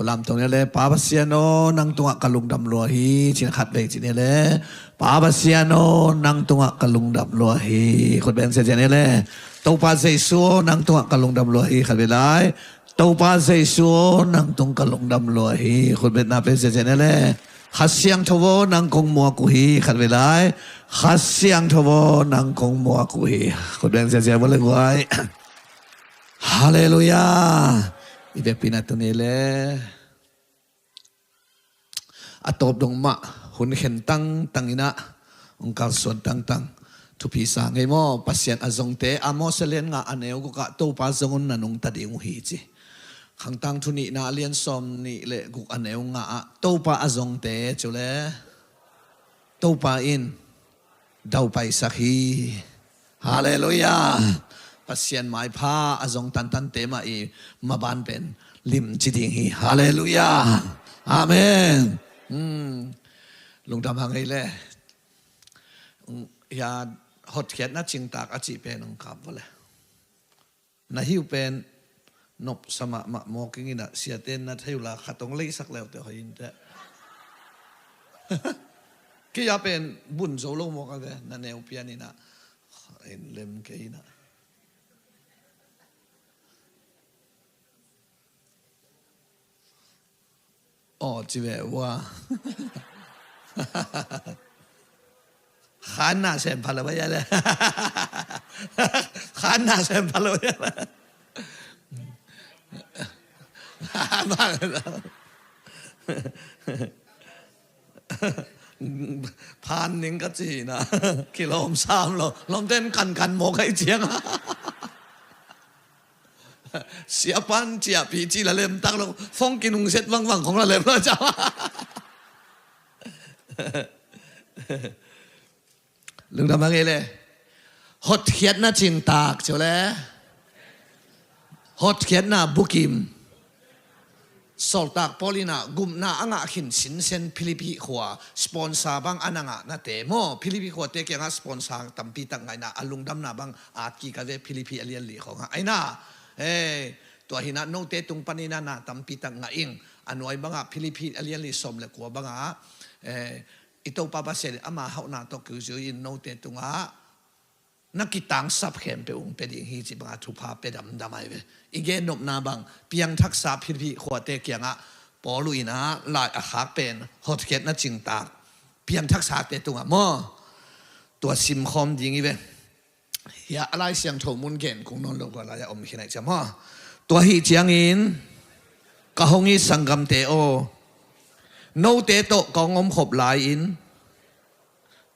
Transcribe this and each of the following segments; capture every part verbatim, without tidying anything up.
Lamtong ni le, Pa Pasian aw, nang tungah ka lungdam lua hi, cin khat vei ci ni le, Pa Pasian aw, nang tungah ka lungdam lua hi. Khut beng ziazia ni le, Topa Jesu aw, nang tungah ka lungdam lua hi, khat vei lai. Topa Jesu aw, nang tung ka lungdam lua hi. Khut beng na pe ziazia ni le, Kha Siangtho aw, nang kong muak uh hi, khat vei lai. Kha Siangtho aw, nang kong muak uh hi. Khut beng ziazia vua le guai. Halleluiah. I vekpi na tuni le a tawp dong mah hun khen tangtang inah hong kalsuan tangtang. Thupi sa ngei maw? Pasian a zongte, Amos a lian nga a neu gukah Topa zong un na nungta ding uh hi ci. Khangtang thu nihna a lian sawm nih le guk a neu nga ah Topa a zongte cu le Topa in daupaisak hi. Halleluiah. Pasian maipha a zong tantante mah i maban pen lim ci ding hi. Halleluiah. Amen. Hmm. Lungdam hang ei le. Hmm, ya, hotkhiatna cingtak a cih pen hong kap vua le. Na hiu pen nop sa mahmah mawk ing inah siate na thei uh la khat hong leisak leute hoih inteh. Kei a pen bun zo lo mawk a ve, na neu pian inah in lem kei inah. Aw, ci ve ua. Khanna sem pha lo a le. Khanna sem pha lo a le. Phan ning ka ci na. Kilawm sam lo. Lawmten kankan mawk ahi ciang. Siapan ciahpih cih la lemtak lo. Fong kinungset vangvang khong la lem lo ca. Lungdam a ngei le. Hotkhiatna cingtak cio le. Hotkhiatna bukim. Sawltak Paul inah gupna a ngah khin sinsen Philippi khua sponsor bang a na ngah nate maw? Philippi khuate kiangah sponsor tampi tak ngaihna a lungdamna bang at kik a ve Philippi a lian li khawngah. Aina, eh, tua hinah note tung paninah na tampi tak ngah ing. A nuai bangah Philippi a lian li sawm le kua bangah, eh, i Topa Pasian in ama hauhna tawh kizui in note tungah na kitangsap khempeuh hong pia ding hi ci bangah thupha pia damdam ahi ve. I gen nopna bang piangthaksa Philippi khuate kiangah Paul uh inah lai a khak pen hotkhiatna cingtak piangthaksate tungah maw? Tua simkhawm ding hi ve. Hiah a Lai Siangtho mun gen kung nawn lo kua lai-ah om khin aih ciam maw? Tua hi ciangin ka hong i sanggamte aw, note tawh ka hong omkhop lai-in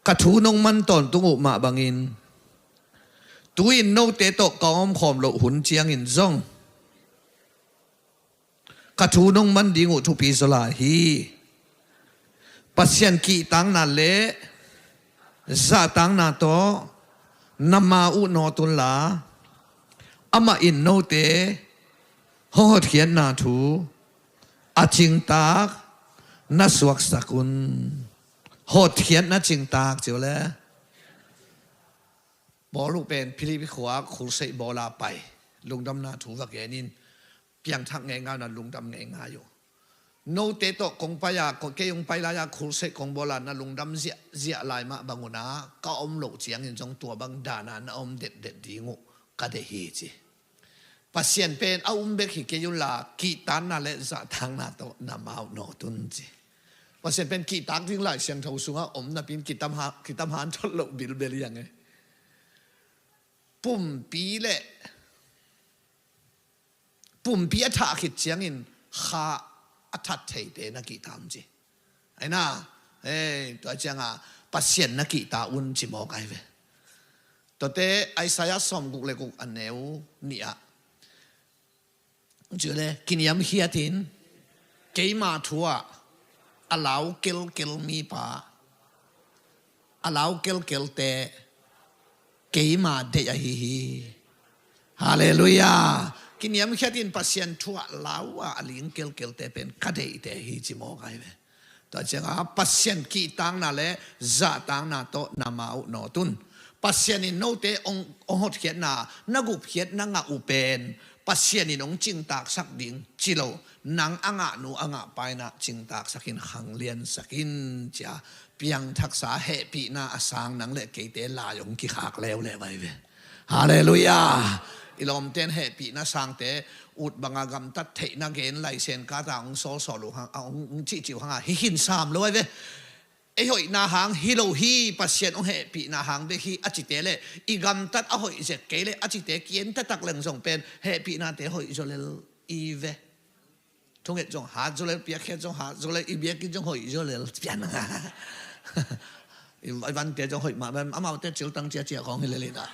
ka thu nong man tawntung uh mah bangin, tu-in note tawh ka hong omkhawm loh hun ciangin zong ka thu nong man ding uh thupi zaw lai hi. Pasian kihtakna le zahtakna tawh na ma uh nawt unla, amah in note hong hotkhiatna thu a cingtak na suaksak un. Hotkhiatna cingtak cio le. Paul uh pen Philippi khua khulseih bawla pai, lungdamna thu va genin piangthak ngeingai na lungdam ngeingai uh. Note tawh kong pai a, kei hong pai lai-a khulseih kong bawla na lungdam ziahziah lai mah bang unah ka om loh ciangin zong tua bang dana na om detdet ding uh ka deih hi ci. Pasian pen a um bek hi kei unla kihtakna le zahtakna tawh na ma uh nawt un ci. Pasian pen kihtak ding Lai Siangtho sungah om napin kitam ha, kitam hanthot loh bilbel hi ang e. Pumpi le pumpi a thah khit ciangin kha a that theite na kihta um ci. Aina, eh, tua cianga Pasian na kihta un ci mawk ahi ve. Tuate Isaiah sawmguk le guk a neu nih ah. Cule kiniamkhiatin keima thu ah a lau kelkel mipa, a lau kelkelte keima deih ahi hi. Halleluiah. Kiniamkhiatin Pasian thu ah lau a a ling kelkelte pen ka deihte hi ci mawk ahi ve. Tua cianga Pasian kihtakna le zahtakna tawh na ma uh nawt un. Pasian in note hong, hong hotkhiatna, na gupkhiatna ngah uh pen Pasian in hong cingtaksak ding ci lo. Nang a ngahnu a ngahpa in ah cingtaksak in, khangliansak in, ci-a piangthaksa hehpihna a sang nang le keite lai hong kikhak leuleu ahi ve. Halleluiah. I lawmten hehpihna sangte ut banga gamtat theihna gen laisen kata hong sawlsawl uh hang, a hong, hong cihcih uh hanga hi khin sam lo ahi ve. Ei hoihna hang hi lo hi, Pasian hong hehpihna hang bek hi a cite le i gamtat a hoih zek kei le a cite kian taktak leng zong pen hehpihnate hoih zaw lel i ve. Thunget zong hat zaw lel, piakkhiat zong hat zaw lel, i biakinn zong hoih zaw lel. Pian i vante zong hoih mah, amaute ciltang ciacia khawng hi lel in ah.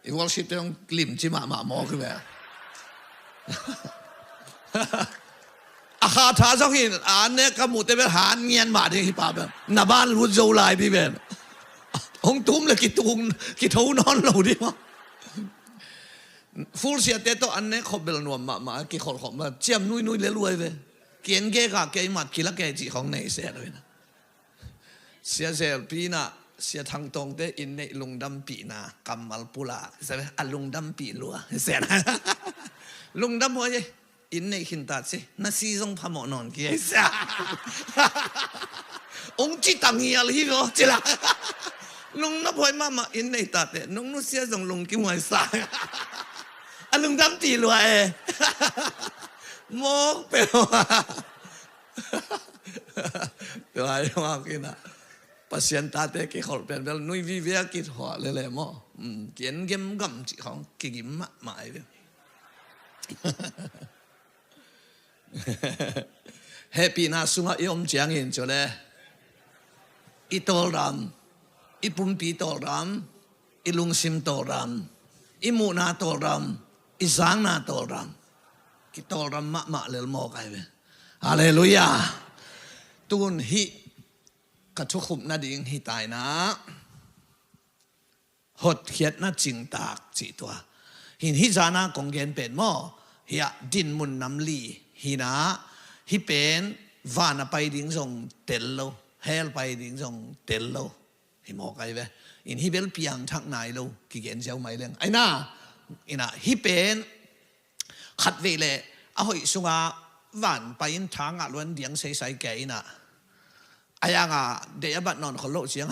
I worship te hong limci mahmah mawk hi ve. A kha tha zong hin a nek ka muhte bel han ngian mah ding hi pa bel. Na ban lut zo lai pi bel. Hong tum le kitung, kitho nawn lo ding maw. Full siate tawh an nek khop bel nuam mahmah, kikholh khop mah, ciam nuinui le luai ve. Kian gek a kei mat kila kei cih khong nei se lo in ah. Sia Zelpi in ah, Sia Thang Tawngte inn neih lungdampihna kammal pulak, a lungdampih lua. Lungdam huai e, inn neih khin ta ci, na si zong phamawh nawn ki. Ong ci tangial hi lo, ci la. Lungdam huai mahmah, inn neih tate, nong nusia zong lungkim huai sa. A lungdampih lua e. Mawk pe lua. Tua hi mawk in ah. Pasian tate kikholh pen bel nui vive a kithuah lele maw. Mm, kian gemgam cih khawng kigim mahmah ahi ve. Hehpihna sungah i om ciangin cu le i tawldam, i pumpi tawldam, i lungsim tawldam, i muhna tawldam, i zakna tawldam, kitawldam mahmah lel mawk ahi ve. Halleluiah. Tun hih ka thukhupna ding hi ta in ah, hotkhiatna cingtak cih tua. Hin hih zana kong gen pen maw, hiah dinmun nam li hi in ah, hih pen van a pai ding zong tel lo, hell pai ding zong tel lo. Hi mawk ahi ve. In hih bel piangthak nai lo, kigen ziau mai leng. Aina, in ah hih pen khatvei le a hoih sunga van pai in tha ngah luan diang seisai kei in ah, a yanga deih a bat nawn khol loh ciang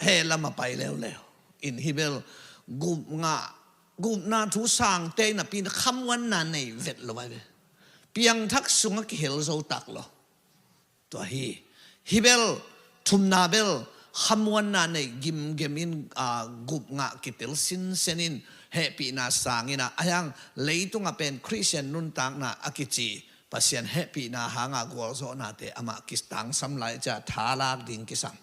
he lama pai leuleu. In hih bel gup ngah, gupna thu sangte in a pin khamuanna nei vet lo ahi ve. Piangthak sungah kihel zo tak lo. Tua hi, hih bel, thumna bel, khamuanna nei gimgem in, a, gup ngah kitel sinsen in, hehpihna sang in ah, a hiang leitungah pen Khristian nuntakna a kici, Pasian hehpihna hanga gualzawhnate amah kitangsam lai cia thalak ding kisam.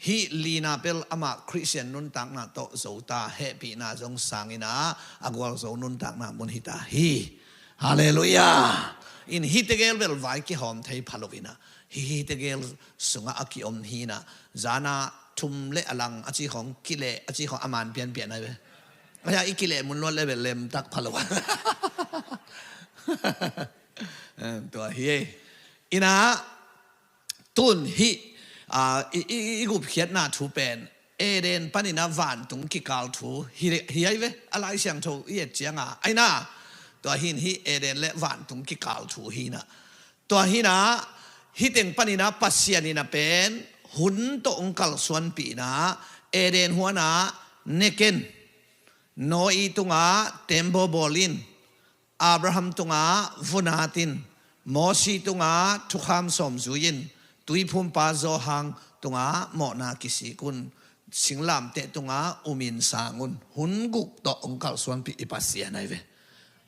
Hih lina bel amah Khristian nuntakna tawh zo ta, hehpihna zong sang in ah, a gualzo nuntakna mun hi ta hi. Halleluiah. In hih tegel bel vai kihawm thei pha lo in ah, hih, hih tegel sungah a kiom hi in ah, zana thum le a lang a ci khong kileh a ci khong a man pianpian ahi ve. Ahi a i kileh mun luat le bel lemtak pha lo. Tua hi e. In ah tun hih, a, i, i, i gupkhiatna thu pen Eden panin ah vantung kikal thu hi, hi ahi ve. A Lai Siangtho i et cianga, aina, tua hin hih Eden le vantung kikal thu hi in ah. Tua hi in ah, hih teng panin ah Pasian in ah pen hun tawh hong kalsuanpih in ah, Eden huan ah ne ken, Noah tungah tembaw bawl in, Abraham tungah vun at in, Mosi tungah thukham sawm zui in, tuiphumpa Johan tungah mawhna kisik un, singlamteh tungah um in sang un. Hun guk tawh hong kalsuanpih i Pasian ahi ve.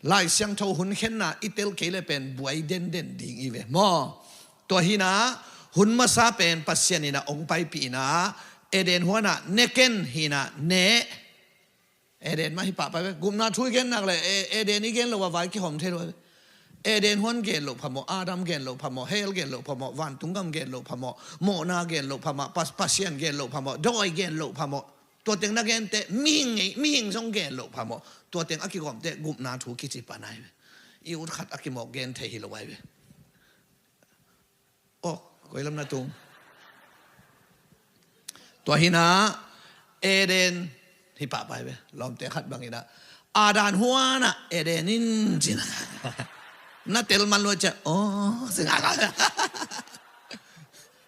Lai Siangtho hun khenna i tel kei le pen buai denden ding i ve maw. Tua hi in ah, hun masa pen Pasian in ah hong paipih in ah, Eden huan ah ne ken hi in ah, ne. Eden mah hi pahpah ve. Gupna thu i gen nak le, E-, Eden i gen lo a vai kihawm thei lo ve. Eden huan gen loh phamawh, Adam gen loh phamawh, hell gen loh phamawh, vantung gam gen loh phamawh, mawhna gen loh phamawh, Pas-, Pasian gen loh phamawh, dawi gen loh phamawh. Tua teng na gen teh, mihing ngei, mihing zong gen loh phamawh. Tua teng a kigawm teh, gupna thu kici pan ahi ve. I ut khat a kimawk gen thei hi lo ahi ve. Aw, koi lam na tung. Tua hi in ah, Eden Hi pahpah hi ve, lawmte khat bangin ah, Adam huan ah Eden in cin. Na tel man lua ciah, aw, singak a.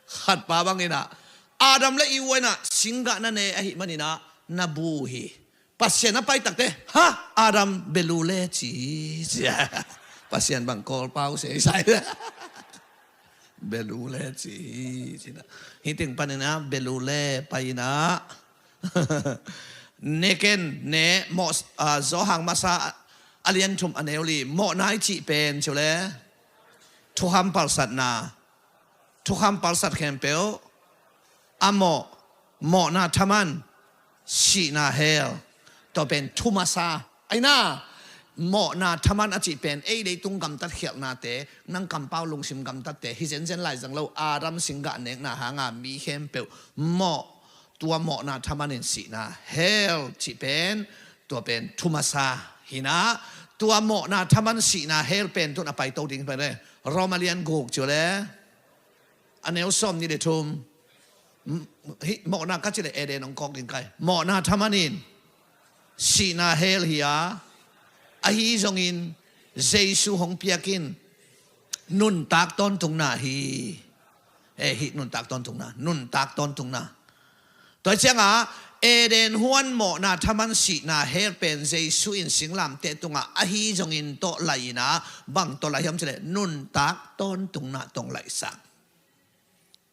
Khat pa bangin ah, Adam le Eve in ah singgah na ne ahih manin ah na bu hi. Pasian a pai takte, ha, Adam belu le ci hi, ci. Pasian bang kawl pau se sai. Belu le ci hi, ci na. Hih teng panin ah belu le pai in ah. Ne ken ne mawh, ah, Johan masa a lian thum a neu li, mawhna i cih pen ci uh le, thukham palsatna, thukham palsat khempeuh a mawh, mawhna thaman, sihna hell, tua pen thu masa. Aina, mawhna thaman a cih pen ei leitung gamtat khialhnate, nang kampau lungsim gamtatte hi zenzen lai zang lo, Adam singgah nekna hanga mi khempeuh mawh, tua mawhna thaman in sihna hell cih pen, tua pen thu masa hi na. Tua mawhna thaman sihna hell pen tun a paito ding pen le, Roma lian guk ci uh le, a neu sawm nih le thum. M-, hih mawhna ka cih le Eden hong kawk ding kai. Mawhna thaman in sihna hell hi a, ahi zongin Jesu hong piak in nuntak tawntungna hi. Eh, hih nuntak tawntungna, nuntak tawntungna. Tua ciangah Eden huan mawhna thaman sihna hell pen Jesu in singlamteh tungah ahi zongin tawh lai in ah, bang tawh lai hiam cih le, nuntak tawntungna tawh laihsak.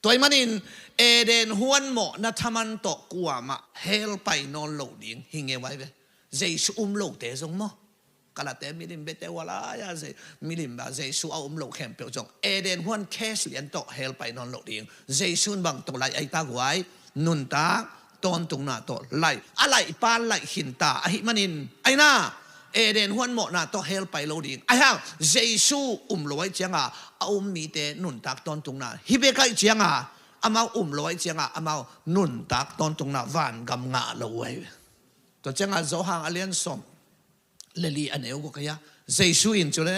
Tua ahih manin Eden huan mawhna thaman tawh kuamah hell pai nawn lo ding hi ngei vai ve. Jesu um lote zong maw. Kalate milim bete uh a lai a, Je-, milim ba Jesu a um lo khempeuh zong Eden huan case lian tawh hell pai nawn lo ding. Jesu in bang tawh lai ai ta guai, nuntak tawntungna tawh laih. A laih pan laih khin ta ahih manin, aina, Eden huan mawhna tawh hell pai lo ding. Ahi hang, Jesu um lo ai cianga a um mite nuntak tawntungna hi bek ai cianga, amau um lo ai cianga amau nuntak tawntungna vangam ngah lo ai. Tua cianga Johan a lian sawm le li a neu guk ahi a, Jesu in ci uh le,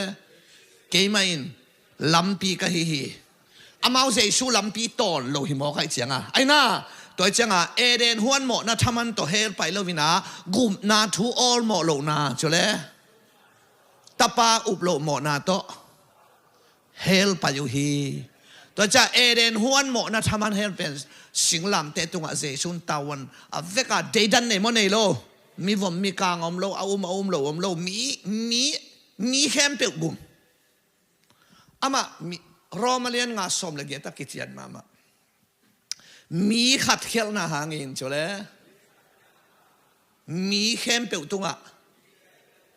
keimah in lampi ka hi hi. Amau Jesu lampi tawn lo hi mawk ai cianga, aina, tua ai cianga Eden huan mawhna thaman tawh hell pai lo in ah, gupna thu awl mawh lohna ci uh le, Tapa up loh mawhna tawh hell pai uh hi. Tua ciah Eden huan mawhna thaman hell pen singlamteh tungah Jesu in tawan a veka deidan nei maw nei lo. Mi vom mi kang om lo, a um a um lo om lo, mi, mi, mi khempeuh gum. Amah mi, Roma lian nga sawm le giat a kician mahmah. Mi khat khialhna hangin ci uh le, mi khempeuh tungah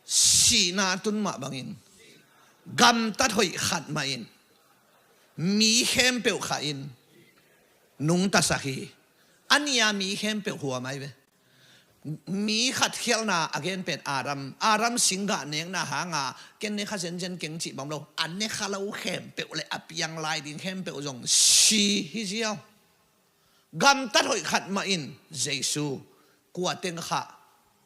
sihna tun mah bangin, gamtat hoih khat mahin mi khempeuh khahin nungtasak hi. A nih a mi khempeuh huam ai ve. Mi khat khialhna a gen pen Adam, Adam singgah nekna hanga ken ne kha zenzen keng cih bang lo, a ne kha lo khempeuh le a piang lai ding khempeuh zong si hi ziau. Gamtat hoih khat mahin Jesu kua teng kha,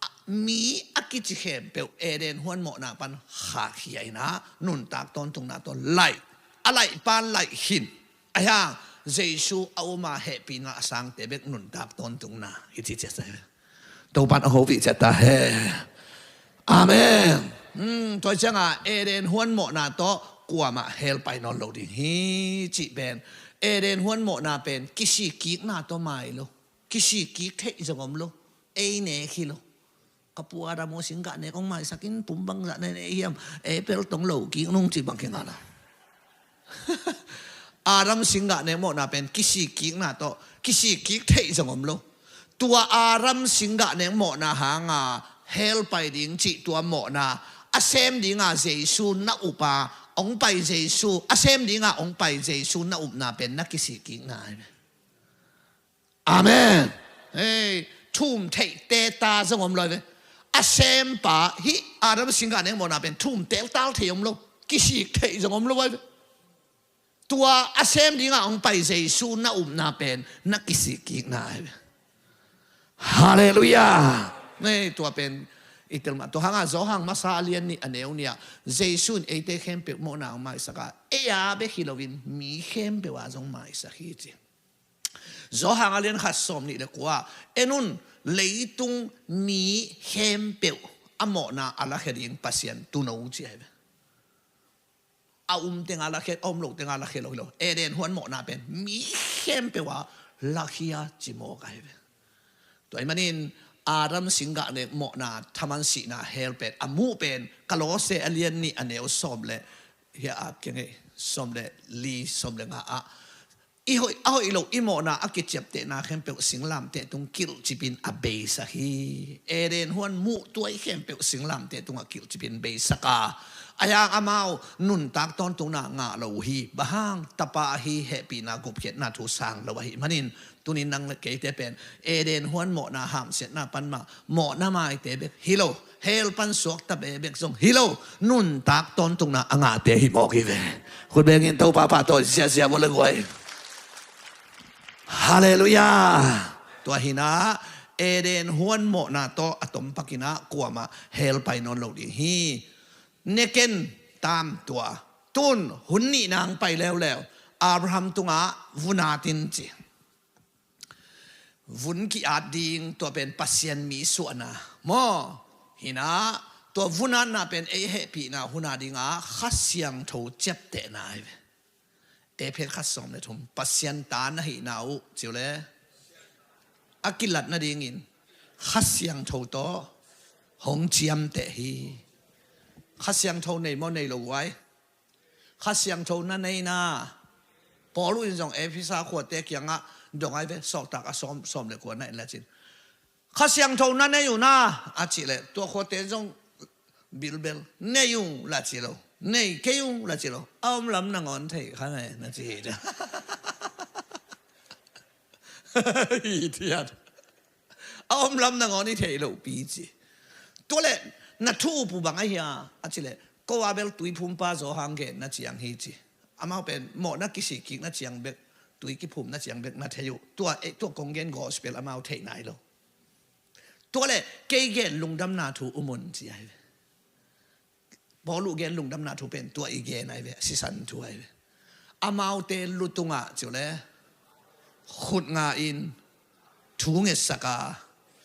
a, mi a kici khempeuh Eden huan mawhna pan khak hi a, inah nuntak tawntungna tawh laih, a laih pan laih khin. Ahi hang Jesu a um a, hehpihna a sangte bek nuntak tawntungna hi ci ciat sa hi. Topan a hopih ciat ta hen. Amen. Hmm, tua cianga Eden huan mawhna tawh kuamah hell pai nawn lo ding hi cih pen, Eden huan mawhna pen kisikkikna tawh mai lo. Kisikkik theih zong om lo. Ei nek hi lo. Ka pu Adam aw singgah nek hong maisak in, pum bangzah na nei hiam? Apple tong lo kik nung cih bang kingah lo. Adam singgah nek mawhna pen kisikkikna tawh, kisikkik theih zong om lo. Tua Adam singgah nek mawhna hanga hell pai ding cih tua mawhna a sem dinga Jesu na up a, hong pai Jesu, a sem dinga hong pai Jesu na upna pen na kisikkikna hi ve. Amen. Hei, thu um theih teta zong om lo ai ve. A sempa hih Adam singgah nek mawhna pen thu um teltal thei om lo. Kisik theih zong om lo ai ve. Tua a sem dinga hong pai Jesu na upna pen na kisikkikna ai ve. Halleluiah. Hei, tua pen i tel mah. Tua hanga Johan masa a lian nih a neu nih ah Jesu in eite khempeuh mawhna hong maisak a, ei a bek hi loin mi khempeuh a zong maisak hi ci. Johan a lian khat sawm nih le kua, en un, leitung mi khempeuh a mawhna a lakhia ding Pasian tuuno ci ahi ve. A um teng a lakhia, a um lo teng a lakhia lo hi lo. Eden huan mawhna pen mi khempeuh a lakhia ci mawk ahi ve. Tua ahih manin Adam singgah nek mawhna, thaman sihna hell pen a muh pen Kolose a lian nih a neu sawm le, hia ap keng ei, sawm le li, sawm le nga ah, i hoih, a hoih lo i mawhna a kiciaptehna khempeuh singlamteh tung kilhcipin a beisak hi. Eden huan muh tuai khempeuh singlamteh tungah kilhcipin beisak a, a hiang amau nuntak tawntungna ngah lo uh hi. Bang hang? Tapa ahi hehpihna gupkhiatna thu sang lo ahih manin. Tunin nang le keite pen Eden huan mawhna hamsiatna pan mah mawhna maite bek hi lo, hell pan suakta bekbek zong hi lo, nuntak tawntungna a ngahte hi mawk hi ve. Khut bengin Topa pahtawi ziahziah vua le guai. Halleluiah. Tua hi-in ah Eden huan mawhna tawh a tom pakin ah kuamah hell pai nawn lo ding hi. Neken tam tua. Tun hun nihna hong pai leuleu. Abraham tungah vun at in ci. Vun ki-at ding, tua pen Pasian mi suahna maw? Hi-in ah tua vun atna pen ei hehpihna hun a dingah Kha Siangtho ciaptehna ahi ve. Efesa khat sawm le thum, Pasian ta na hihna uh ci uh le, a kilat nadingin Kha Siangtho tawh hong ciamteh hi. Kha Siangtho nei maw nei lo guai? Kha Siangtho na nei na? Paul uh in zong Efesa khuate kiangah dong ahi ve, sawltak a sawm, sawm le kua na en le cin, Kha Siangtho na nei uh na, a cih leh tua khuate zong bilbel, nei ung la ci lo, nei kei ung la ci lo, a om lam nangawn thei kha na, na ci hi. Hi thiat. A om lam nangawn i thei lo pi ci. Tua leh na thu up uh bang ahi a, a cih leh ko a bel Tuiphumpa Johan genna ciang hi ci. Amau pen mawhna kisik kikna ciang bek, tui kiphumna ciang bek na thei uh. Tua, eh, tua kong gen gospel amau theih nai lo. Tua leh kei gen lungdamna thu um un ci ahi ve. Paul uh gen lungdamna thu pen tua i gen ahi ve, sisan thu ahi ve. Amaute lu tungah ci uh le, khut ngah in, thu ngetsak a,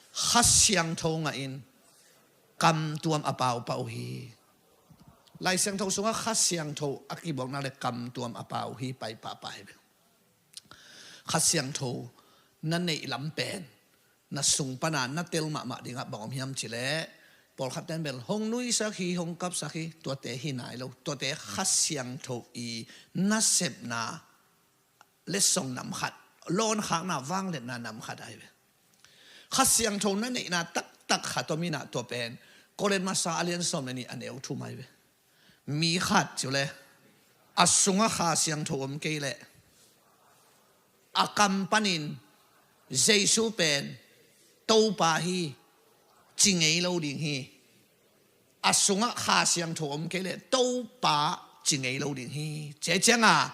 Kha Siangtho ngah in, kam tuam a paupau hi. Lai Siangtho sungah Kha Siangtho a kibuakna le kam tuam a pau hi pai pahpah hi ve. Kha Siangtho na neih lam pen na sung pana na tel mahmah dingah bang om hiam cih leh, pawlkhat ten bel hong nuisak hi, hong kapsak hi, tuate hi nai lo. Tuate Kha Siangtho i nasepna letsong nam khat, lawnkhakna vangliatna nam khat ahi ve. Kha Siangtho na neihna taktak khat om in ah, tua pen Korin masa a lian sawm le nih a neu thum ahi ve. Mi khat ci uh le, a sungah Kha Siangtho om kei leh, a kam panin Jesu pen Topa hi ci ngei lo ding hi. A sungah Kha Siangtho om kei leh Topa ci ngei lo ding hi. Tua ciangah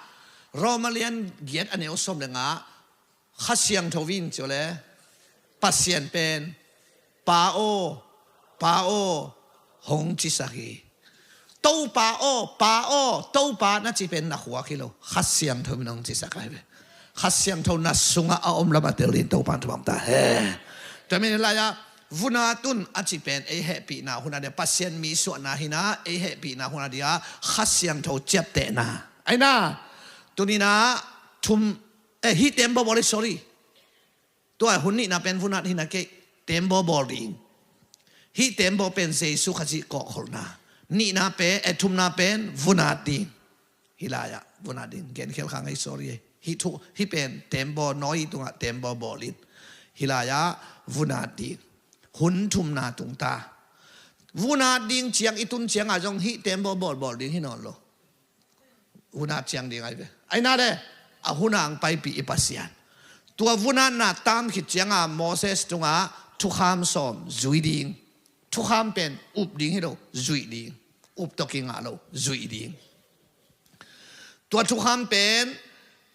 Roma lian giat a neu sawm le nga, Kha Siangtho in ci uh le, Pasian pen, Pa aw, Pa aw, hong cisak hi. Topa aw, Pa aw, Topa na cih pen na khuak hi lo, Kha Siangtho in hong cisak ahi ve. Kha Siangtho na sungah a om lam a tel ding Topa in thupha pia ta hen. Tua manin lai-ah vun at un a cih pen ei hehpihna hun a dia, Pasian mi suahna hi-in ah ei hehpihna hun a dia Kha Siangtho ciaptehna ahi-in ah, tuni-in ah thum, eh, hih tembaw bawl hi, sorry. Tua hun nihna pen vun at hi-in ah kei, tembaw bawl ding. Hih tembaw pen Jesu Khazih kawkholhna. Nihna pen, eh, thumna pen vun at ding. Hih lai-ah vun at ding. Gen khial kha ngei, sorry. Hih thu, hih pen tembaw, Noah tungah tembaw bawl in. Hih lai-ah vun at ding. Hun thumna tung ta. Vun at ding ciang i tun ciangah zong hih tembaw bawl bawl ding hi nawn lo. Vun at ciang ding ahi ve. Ahi-in ah le, a hun a hong paipih i Pasian. Tua vun atna tam khit ciangah Moses tungah thukham sawm zui ding. Thukham pen up ding hi lo, zuih ding. Up tawh kingah lo, zuih ding. Tua thukham pen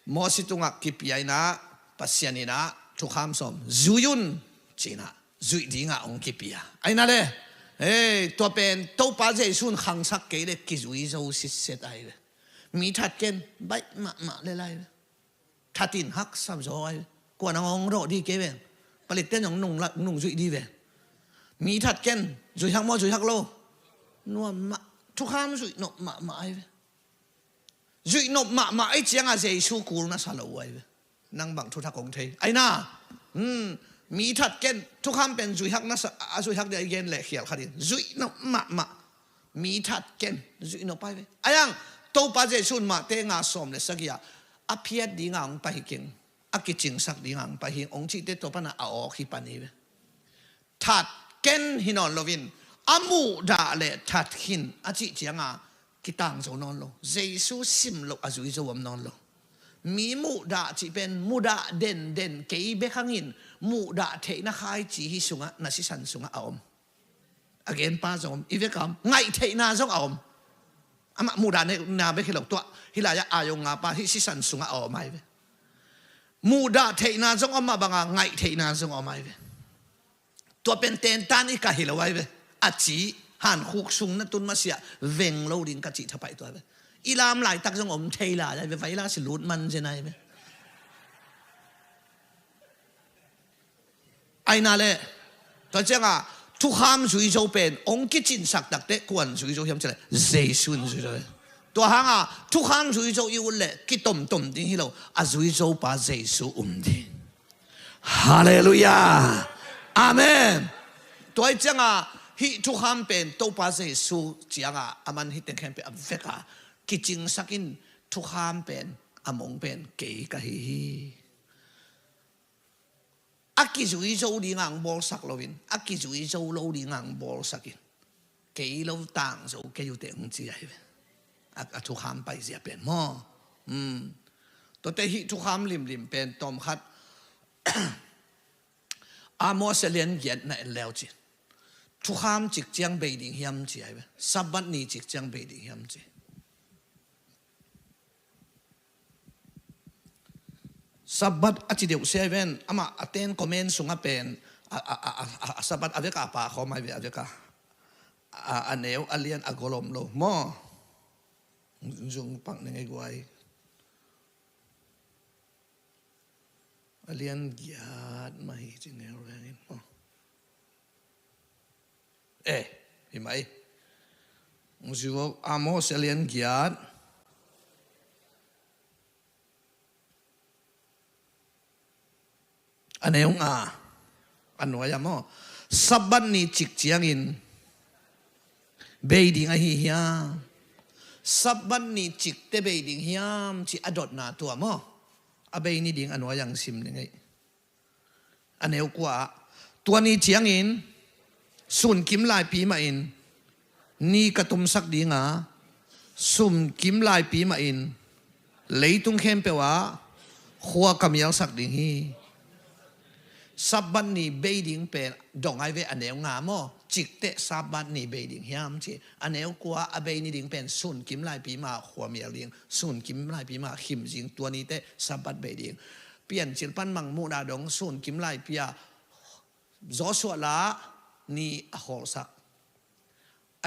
Moses tungah kipia in ah, Pasian in ah thukham sawm zui un ci-in ah, zuih dingah hong kipia. Ahi-in ah le, hei, tua pen Topa Jesu in khangsak kei leh kizui zo sitset ahi ve. Mi that ken baih mahmah le lai ve. That in haksa zaw ahi ve. Kuan ang hong rawh di kei ve. Palitte nong nung la, nung zuih di ve. Mi that ken, zuih hak maw, zuih hak lo. Nuam mah, thukham zuih nop mahmah ai ve. Zuih nop mahmah ai cianga Jesu kul na sa lo ai ve. Nang bang thuthak hong thei. Ai na, hmm, mi that ken, thukham pen zuih hak na sa, a zuih hak dia i gen le khial khat in. Zuih nop mahmah. Mi that ken, zuih nop ai ve. Ai ang, Topa Jesu in Mate nga sawm le sagih ah, a phiat dinga hong pai hi keng. A kicingsak dinga hong pai hi, hong cihte tua pana a awk hi pan hi ve. That ken hi nawn loin, a muhdah le that khin a cih cianga kitang zo nawn lo. Jesu sim loh a zui zo om nawn lo. Mi muhdah cih pen mudah denden kei bek hangin muhdah theihna khaici hi sungah, na sisan sungah a om. A genpa zong om, i veka om, ngaih theihna zong a om. Amah muhdah neihna bek hi lo, tua hi lai-ah a yong ngapa hih sisan sungah a om ai ve. Muhdah theihna zong om mah banga ngaih theihna zong om ai ve. Tua pen tentan i ka hi lo ai ve. A ci, hankhuk sung na tun masiah veng lo ding ka cih thapaih tua ai ve. I lam laitak zong om thei lai ai ve, vai la si lut man zen ai ve. Aina le, tua cianga thukham zui zo pen hong kicinsak takte kuan zui zo hiam cih le, Jesu in zui zo hi. Tua hanga thukham zui zo i ut le kitomtom ding hi lo, a zui zo pa Jesu um ding. Halleluiah. Amen. Tua hi cianga hih thukham pen Topa Jesu cianga a man hi teng khempeuh a veka kicingsak in, thukham pen a mong pen kei ka hi hi. A kizui zo dinga hong bawlsak loin, a kizui zo lo dinga hong bawlsak in, kei lo tang zo kei uh teh hong ci ahi ve. A, a thukham paizia pen maw. Hmm. Tuate hih thukham limlim pen tawmkhat Amos a lian giat na en leu ci. Thukham cik ciang bei ding hiam ci ahi ve. Sabbath ni cik ciang bei ding hiam ci. Sabbath a ci deuh sia i ven, amah a ten comment sungah pen a, a, a, a, a Sabbath a veka a pa khawm ai ve, a veka a, a neu a lian a golom lo maw. Zung pak ning ei guai. A lian giat mah hi ci neu vengin maw. Eh, hi mai. Amos a lian giat. A neu nga. A nuai a maw. Sabbath ni cik ciangin bei ding ahi hiam? Sabbath ni cikte bei ding hiam ci a dotna tua maw. A bei ni ding a nuai ang sim ni ngei. A neu kua ah, tua ni ciangin sunkim laipi mahin ni ka tumsak dinga, sunkim laipi mahin leitung khempeuh ah khua ka mialsak ding hi. Sabbath ni bei ding pen dong ai ve, a neu nga maw. Cikteh Sabbath ni bei ding hiam ci. A neu kua a bei ni ding pen sunkim laipi mah khua mial ding, sunkim laipi mah khim zing, tua niteh Sabbath bei ding. Piancil pan Mangmuhna dong sunkim laipi a Joshua la ni a khawlsak.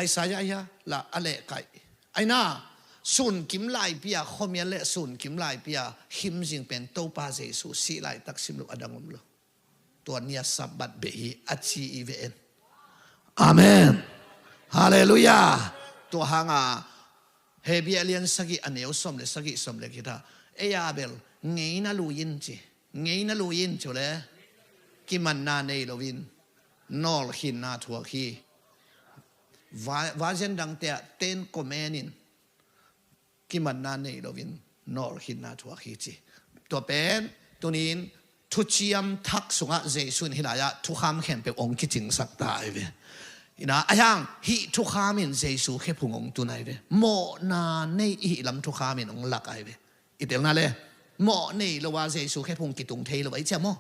Isaiah hia la a lehkaih. Aina sunkim laipi a khuamial le sunkim laipi a khim zing pen Topa Jesu sih laitak sim lo a dang om lo. Tua ni a Sabbath bei hi a ci i ve en. Amen. Halleluiah. Tua hanga Hebru a lian sagih a neu sawm le sagih, sawm le giat ah, ei a bel ngeina lui in ci. Ngeina lui in ci uh le kimanna nei loin nawlkhinna thuak hi. Va-, version dangte ah ten comment in kimanna nei loin nawlkhinna thuak hi ci. Tua pen tunin thuciam thak sungah Jesu in hih lai-ah thukham khempeuh hong kicingsak ta ahi ve. Ina a hiang hih thukham in Jesu khephung hong tun ahi ve. Mawhna nei i hih lam thukham in hong lak ahi ve. I telna le mawh nei lo a Jesu khephung kitung thei lo ahi cia maw.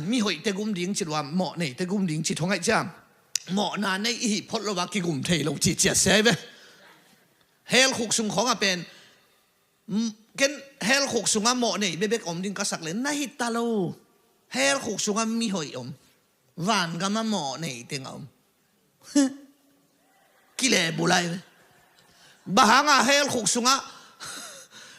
Mihoihte gum ding ci lua, mawh neite gum ding ci thong ahi cia. Mawhna nei i hih phot lo a kigum thei lo ci cia sia ahi ve. Hell khuk sung khawngah pen, mm, ken hell khuk sungah mawh nei bekbek om ding ka sak le na hi ta lo. Hell khuk sungah mihoih om. Vangam a mawh nei teng a om. Kile bulai ve. Bang hanga hell khuk sungah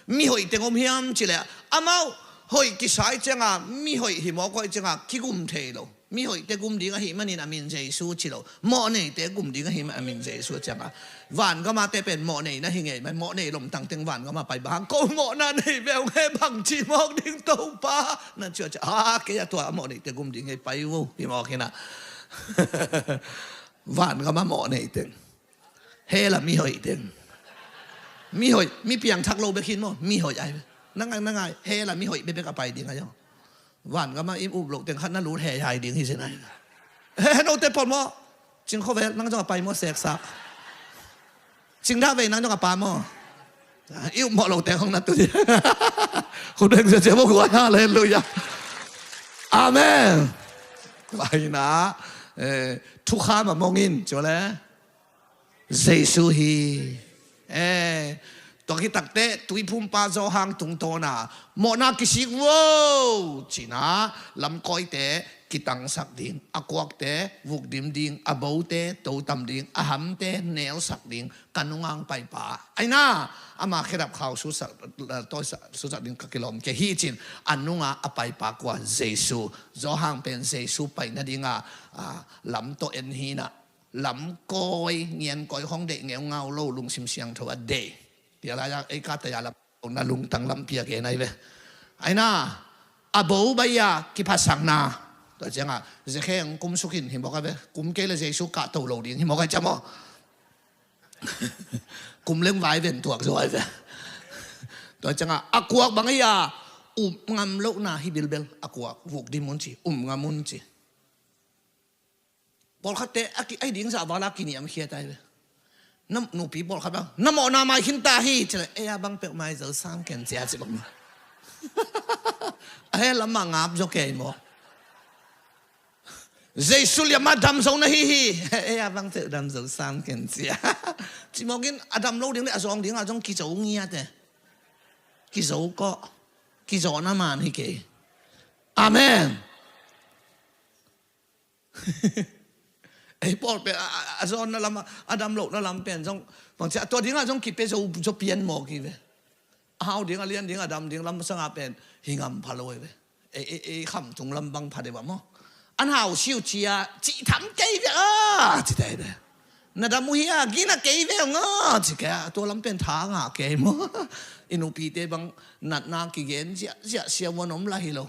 mihoih teng om hiam ci le amau Hoih kisai cianga, mi hoih hi mawk hoih cianga kigum thei lo. Mi hoihte gum ding ahih manin a min Jesu ci lo. Mawhneite gum ding ahih manin a min Jesu cianga. Van gamate pen mawhnei na hi ngei mai. Mawhnei lomtang teng van gama pai bang. Ko mawhna nei beu nge bang ci mawk ding Topa. Na ciah ciah. A kei a tua a mawhneite gum ding ngei pai vo. Hi mawk hina. Van gama mawhnei teng. Hela mi hoih teng. Mi hoih, mi piangthak lo bek hin maw, mi hoih ai. Nangai, nangai, hela mi hoih bek bek a pai ding ai. Van gama i up lo teng khat na lut he ai ding hi sin ai. He, he, note pon maw. Cing khovel, nang zong a pai maw seksak. Cing dah vei nang zong a pa maw. I up mawh lo teng hong na tu ding. Khut beng sia sia maw guai, halleluiah. Amen. Tua hina, eh, thukham a mongin, ciu le. Jesu hi. Eh, tua khit takteh tuiphumpa Johan tungtawna mawhna kisik vo cina lamkawite kitangsak ding, a kuakte vukdim ding, a bote totam ding, a hamte nelsak ding, ka nungang paipa. Aina, ama khedap khau susak, toisak, susak ding ka kilawm kei hi cin, a nunga a paipa kua Jesu. Johan pen Jesu pai nadinga, ah, lam tawh en hina. Lamkawi, ngiankawi hong deih ngeungau lo lungsim siangtho a deih. Tia lai-a ei ka taya lam na lungtang lampi a gen ai ve. Aina, a bo bai-a kiphasakna. Tua cianga, zekheng kum sukin hi mawk a ve. Kum kei le Jesu kahto lo ding hi mawk a ciam aw. Kum leng vai ven tuak zo ai ve. Tua cianga, a kuak bang ai-a, um ngam lohna hi bilbel. A kuak, vukdim un ci, um ngam un ci. Pawlkhatte a ki, ai ding zah vala kiniamkhiat ai ve. Na nupi pawlkhat bang, na mawhna mai khin ta hi, ci le, ei a bang peuh mai zo sam ken cia ci bang. A he lamah ngap zo kei maw. Jesu liamah dam zo na hi hi. Ei a bang peuh dam zo sam ken cia. Ci mawkin a dam lo ding le a zawng dingah zong kizo ngiate. Kizo kawh. Kizo na man hi kei. Amen. Ei pawl pen a, a, a zawnna lam, a dam lohna lam pen zong bangci a tua dingah zong kipia zo, zo pian maw ki ve. A hau ding, a lian ding, a dam ding lam sanga pen hi ngam pha lo ve. Ei, ei, ei khamtung lam bang pha deuh a maw. An hau siu cia cih tham kei ve a ci tai ve. Na dam uh hi a gina kei ve ong a ci kei a tua lam pen tha ngah kei maw. I nupite bang natna kigen ziah ziah sia vuan om la hi lo.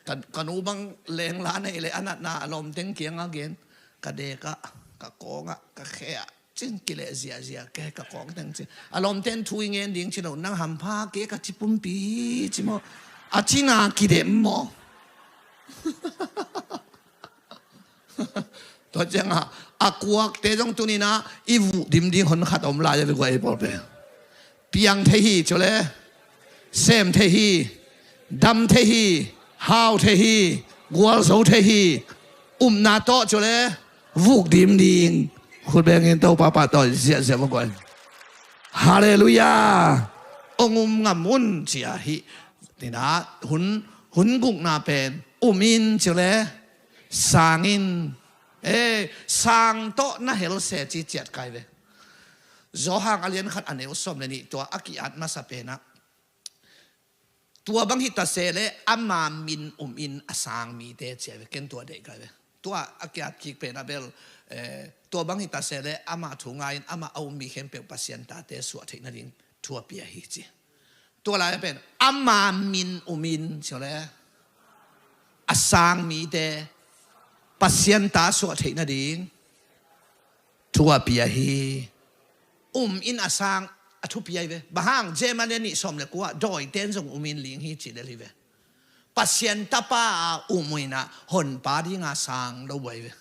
Ka, ka nu bang lengla nei le a natna a lawmteng kianga gen. Ka dekah, ka kawngah, ka kheah cin kileh ziahziah ke ka kawngteng cin. A lawmten thu i ngen ding ci lo, nang hampha ke ka ci pumpi ci maw. A cina kidem maw. Tua cianga a kuakte zong tunina i vuh dimding hon khat om lai a ve guai ei pawlpe. Piang thei hi, cu le sem thei hi, dam thei hi, hau thei hi, gualzo thei hi, upna tawh cu le vuk dimding. Khut bengin Topa pahtawi ziahziah va guai. Halleluiah. Ong um ngam un cia hi. Tina hun, hun gukna pen um in cu le sang in. Eh, sang tawh na hel se ci ciat kai ve. Johan a lian khat a neu sawm le nih tua a ki-at masa penah tua bang hi ta se le ama min um in a sang mite cia ve. Ken tua deih kai ve. Tua a ki-at kik penah bel, eh, tua bang hi ta se le ama thu ngai in ama a um mi khempeuh Pasian tate suah theih nading thu a pia hi ci. Tua lai pen ama min um in cia le a sang mite Pasian ta suah theih nading thu a pia hi. Um in a sang a thupi ai ve. Bang hang, Jeremiah nih sawm le kua, dawiten zong um in ling hi ci lel hi ve. Pasian tapa a um uh inah honpa dinga sang lo uh ai ve.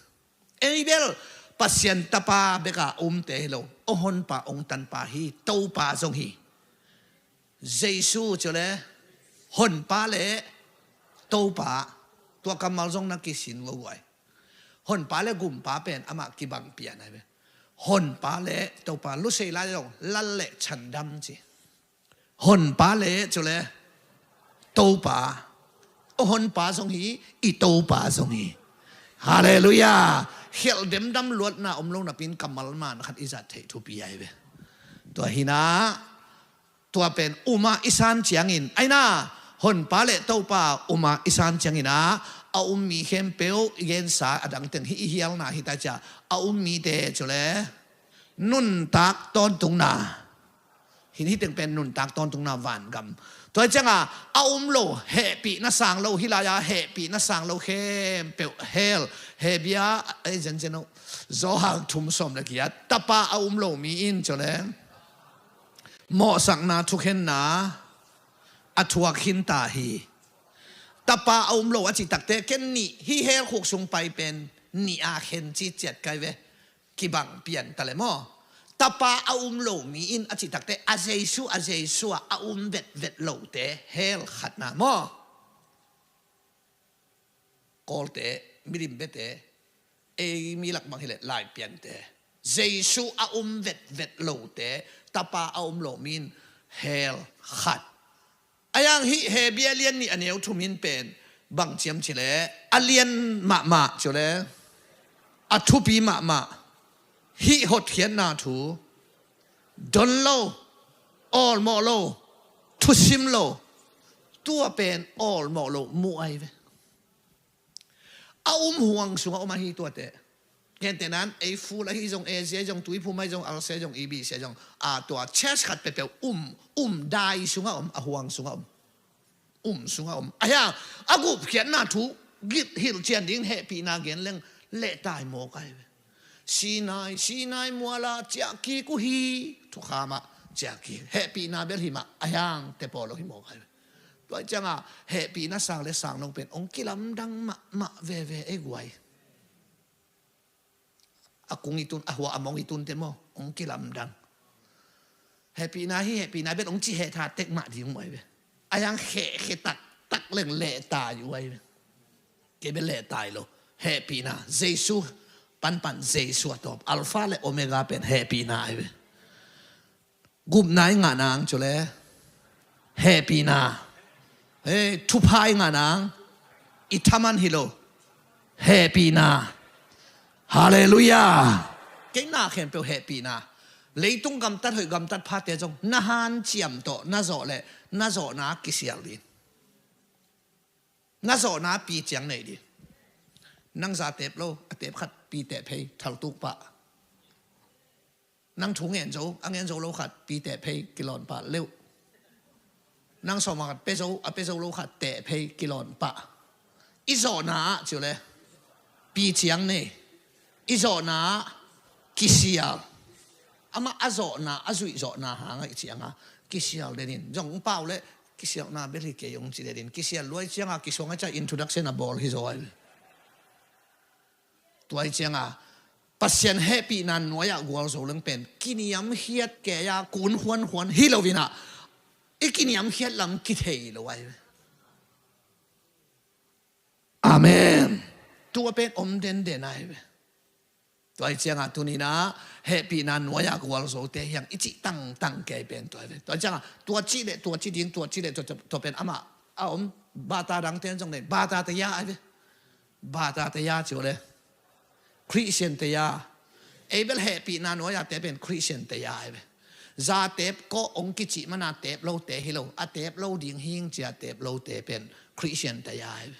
Ei bel Pasian tapa beka umte hi lo. Ong honpa, ong tanpa hi, Topa zong hi. Jesu cu le honpa le Topa, tua kammal zong na kisin lo uh ai. Honpa le gumpa pen amah kibang pian ai ve. Honpa le Topa, lusei lai zong lal le chandam ci. Honpa le cu le Topa. Ong honpa zong hi, i Topa zong hi. Halleluiah. Khialh demdam luatna om lo napin kammal man khat i zat theih thupi ai ve. Tua hinah tua pen umah i san ciangin aina Honpa le Topa um a i san ciangin ah, a um mi khempeuh i gensa a dang teng hih i hialna hi ta cia, a um mite cu le nuntak tawntungna. Hih, hih teng pen nuntak tawntungna vangam. Tua hi ciangah a um lo, hehpihna sang lo, hih lai-ah hehpihna sang lo khempeuh hell. Hebru, ei, zenzen uh, Johan thum sawm le giat, Tapa a um lo mi in cu le mawhsakna thukhenna a thuak khin ta hi. Tapa a um lo a cih takteh ken nih, hih hell khuk sung pai pen nih a khen ci ciat kai ve. Kibang pian ta le maw? Tapa a um lo mi in a cih takteh a Jesu, a Jesu ah a um vetvet lote hell khatna maw? Kawlte, milim biate, ei mi lak bang hileh Laipiante, Jesu a um vetvet lote, Tapa a um lo mi in hell khat. A yang hih Hebru a lian nih a neu thum in pen bang ciam ci le, a lian mahmah ci le, a thupi mahmah, hih hotkhiatna thu don lo, awlmawh lo, thusim lo, tua pen awlmawh lo muh ahi ve. A um huang sungah om ahi tuate. Gentehnan, ei ful ahi zong, A Z ahi zong, tuiphum ahi zong, ulcer ahi zong, E B C ahi zong, a tua chest khat peuhpeuh um, um dai sungah om, a huang sungah om. Um sungah om. A hiang, a gupkhiatna thu git hilh cian ding hehpihna gen leng lehtai mawk ahi ve. Sinai, Sinai muala ciahkik uh hi, thukham ah ciahkik. Hehpihna bel hi mah, a hiang te pawl lo hi mawk ahi ve. Tua hi ciangah hehpihna sang le sang lo pen hong kilamdang mahmah veve ei guai. A kung i tun, a hua a mong i tun te maw, hong kilamdang. Hehpihna hi, hehpihna bel hong ci heh tha tek mah ding uh ahi ve. A yang khehkhe taktak leng lehtai uh ahi ve. Kei bel lehtai lo. Hehpihna, Jesu, panpan Jesu a tawp. Alpha le Omega pen hehpihna ahi ve. Gupna i ngah nang cu le hehpihna. Hei, thupha i ngah nang i thaman hi lo. Hehpihna. Halleluiah. Kei na khempeuh hehpihna. Leitung gamtat hoih gamtat phate zong na hanciam tawh na zawh le na zawhna kisial ding. Na zawhna pi ciang nei ding. Nang za teep lo, a teep khat pi teh phei, thaltuk pah. Nang thu ngen zo, a ngen zo lo khat, pi teh phei, kilawn pah leuh. Nang sawm a khat pe zo, a pe zo lo khat, teh phei, kilawn pah. I zawhna ah ciu le, pi ciang nei. I zawhna ah kisial. Amah a zawhna, a zuih zawhna hang a i cianga kisial denin. Zong pau le, kisialna bel hi kei ung ci denin. Kisial luai cianga kisuang a cia introduction a bawl hi zaw ai. Tua hi cianga Pasian hehpihna nuai-ah gualzo leng pen kiniamkhiat kei-a kun huanhuan hi lo inah i kiniamkhiat lam kithei lo ai ve. Amen. Tua pen om denden ai ve. Tua hi cianga tuninah hehpihna nuai-ah gualzote hiang i cih tangtang kei pen tua ai ve. Tua hi cianga tua cih le tua cih ding, tua cih le tua, tua pen amah a om. Bata dangte zong nei, bata te ya ai ve. Bata te ya ciu le Christian te ya. Ei bel hehpihna nuai-a te pen Christian te ya ai ve. Za teep kawh ong kicih mana teep lo te hi lo. A teep lo ding hing cia teep lo te pen Christian te ya ai ve.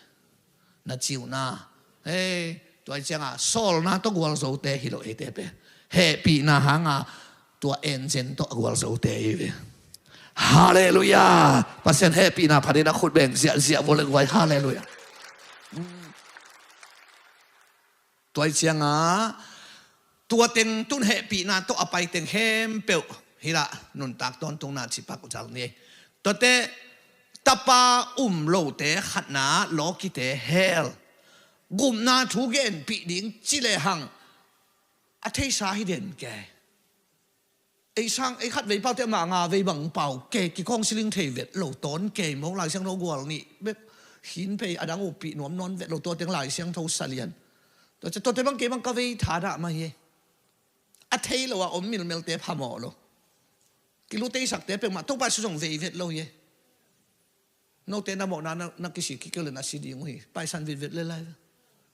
Na ciuhna. Hei, tua hi cianga sawlna tawh gualzo te hi lo ei te pen. Hehpihna hanga tua enzen tawh a gualzo te hi ve. Halleluiah. Pasian hehpihna phanin a khut beng ziahziah vua le guai. Halleluiah. Tua hi cianga tua teng tun hehpihna tawh a pai teng khempeuh hi lah nuntak tawntungna cipak ucal ni. Tuate tapa um lote khatna lawkite hell. Gupna thu genpih ding ci le hang a theisa hi den kei. Ei sang, ei khat vei paute mah nga vei bang pau kei, kikawng siling thei vet lo, tawn kei mawk, Lai Siangtho gual nih bek hin phei a dang upih nuam nawn vet lo, tua teng Lai Siangtho salian. Tua cia tuate bang kei bang ka vei thadah mah hi. A thei lo a om milmelte phamawh lo. Kiluteisakte pek mah Topa Jesu zong vei vet lo hi. Note na mawhna na, na kisi kikeu le na si ding uh hi. Paisan vitvet le lai ve.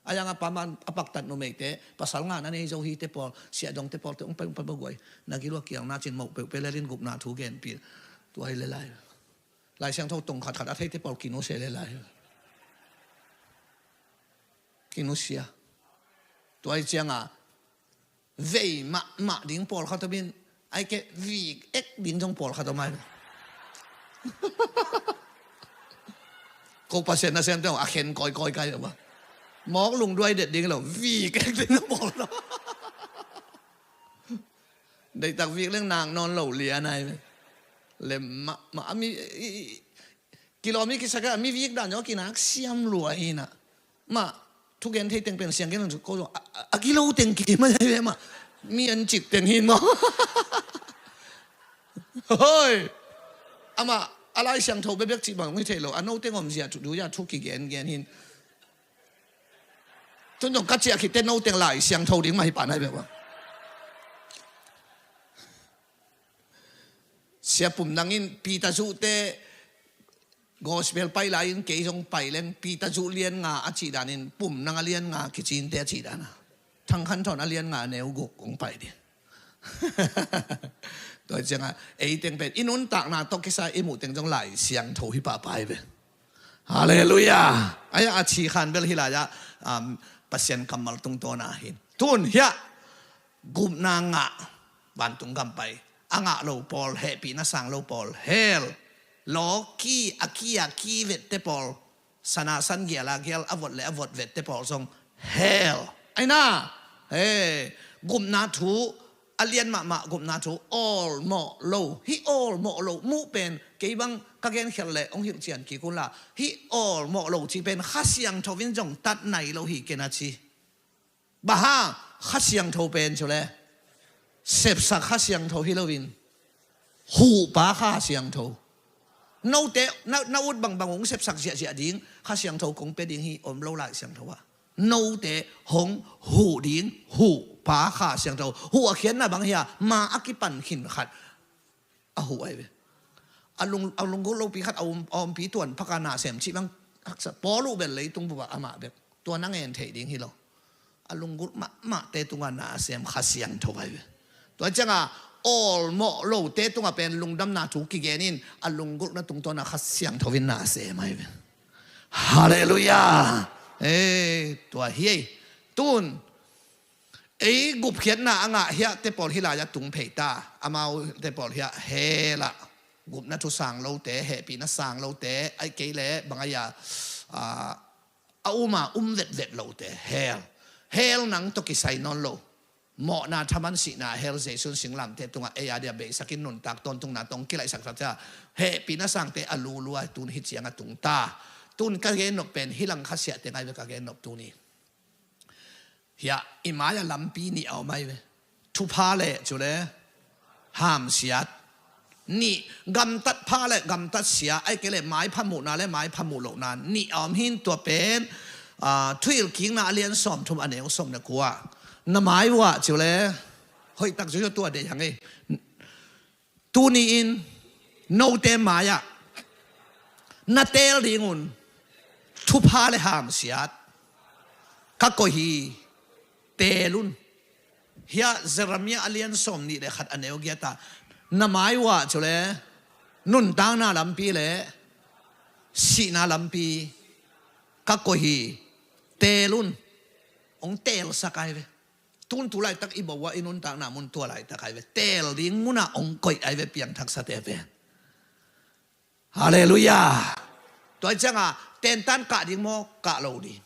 A yang a pa man a paktat numeite, pasal nga na nei zo hi te pawl, siahdongte pawlte ung pai ung pai baguai. Na gilua kiangna cin mawh peuhpeuh lelin gupna thu genpi. Tua hi le lai ve. Lai Siangtho tong khatkhat a theite pawl kinusia le lai. Kinusia. Tua hi cianga vei mahmah ding pawlkhat om in, ai ke vik ek ding zong pawlkhat om ai. Ko Pasian nasem teng a khen kawikawi kai a ba. Mawk lungduai det ding lo, vik ek ding zong pawlkhat. Deitak vik leng nak nawn lo lian ai. Le mahmah a mi i, i, kilawm i kisak a mi vik dan zong a kinak siam lua hi na. Mah thugen thei teng pen siang gen ko zong a, a, a kilo teng ki ma zai ve mah. Mi an cik teng hin maw. Hoi. Amah a Lai Siangtho bekbek cih bang hong hi thei lo. A no teng om zia thu du zia thu kigen gen hin. Tun zong ka ciah khit te no teng Lai Siangtho ding mah hi pan ai bek bang. Sia Pum Nang in Peter Zu te gospel pai lai in kei zong pai leng Peter Zu lian nga a cih dan in Pum Nang a lian nga kicin te a cih dan a. Thang Khan Thawn a lian nga a neu guk hong pai ding. Tua cianga ei teng pen i nuntakna tawh kisa i muh teng zong Lai Siangtho hi pahpah ai ve. Halleluiah. Ai a ci khan bel hi lai ah, um, Pasian kammal tungtawn a hin. Tun hiah gupna ngah vantung gam pai a ngah lo pawl, hehpihna sang lo pawl, hell, lawki a ki a ki vette pawl, sana san gial a gial a vot le a vot vette pawl zong hell. Aina, he, gupna thu, a lian mahmah gupna thu, awlmawh lo, hih awlmawh lo, muh pen, kei bang ka genkhial le hong hilh cian kik unla, hih awlmawh lo cih pen Kha Siangtho in zong tat nai lo hi ken a ci. Bang hang, Kha Siangtho pen cu le sepsak Kha Siangtho hi loin huhpa Kha Siangtho. Note na, na ut bangbang hong sepsak ziahziah ding Kha Siangtho kong pia ding hi om lo Lai Siangtho ah. Note hong huh ding huhpa Kha Siangtho. Huh a khiatna bang hi a, ma a kipan khin khat a huh ai ve. A lung, a lunggulh lopi khat a um, a umpi tuan phaka na sem cih bang haksa pawl uh bel leitung bup ah amah bek. Tua na ngen theih ding hi lo. A lunggulh mahmahte tungah na sem Kha Siangtho ai ve. Tua cianga awlmawh lote tungah pen lungdamna thu kigen in a lunggulhna tungtawn a Kha Siangtho in na sem ai ve. Halleluiah. Eh, tua hi ei. Tun ei gupkhiatna a ngah hiah te pawl hi lai a tung phei ta. Amau te pawl hiah hell ah gupna thu sang lote, hehpihna sang lote, ai kei le bang ai a, a, a um a um vetvet lote, hell. Hell nang tawh kisai nawn lo. Mawhna, thaman, sihna, hell, Jesu'n singlamteh tungah ei a dia beisak in nuntak tawntungna tawh kilaihsak ta cia. Hehpihna sangte a lulua tun hi ciang a tung ta. Tun ka gennop pen hi lang kha siah teng ai ve ka gennop tuni. Hiah i mai-ah lampi nih a om ai ve. Thupha le cu le hamsiat. Nih, gamtat pha le gamtat sia, ai kei le maipha muhna le maipha muh lohna nih a om hin tua pen, ah, Thuhilhkikna a lian sawmthum a neu sawm le kua. Na mai uh ah cu le hoihtak cu tua deih hang ei. Tuni-in note mai-ah na teel dingun thupha le hamsiat ka koih hi, teel un. Hiah Jeremiah a lian sawm nih le khat a neu giat ah na mai uh ah cu le nuntakna lampi le sihna lampi ka koih hi, teel un. Hong teelsak ai ve. Tun tu laitak i bawah i nuntakna mun tua laitak ai ve. Teel ding munah hong koih ai ve piangthaksate pen. Halleluiah. Tua ciangah tentan kah ding maw, kah lo ding.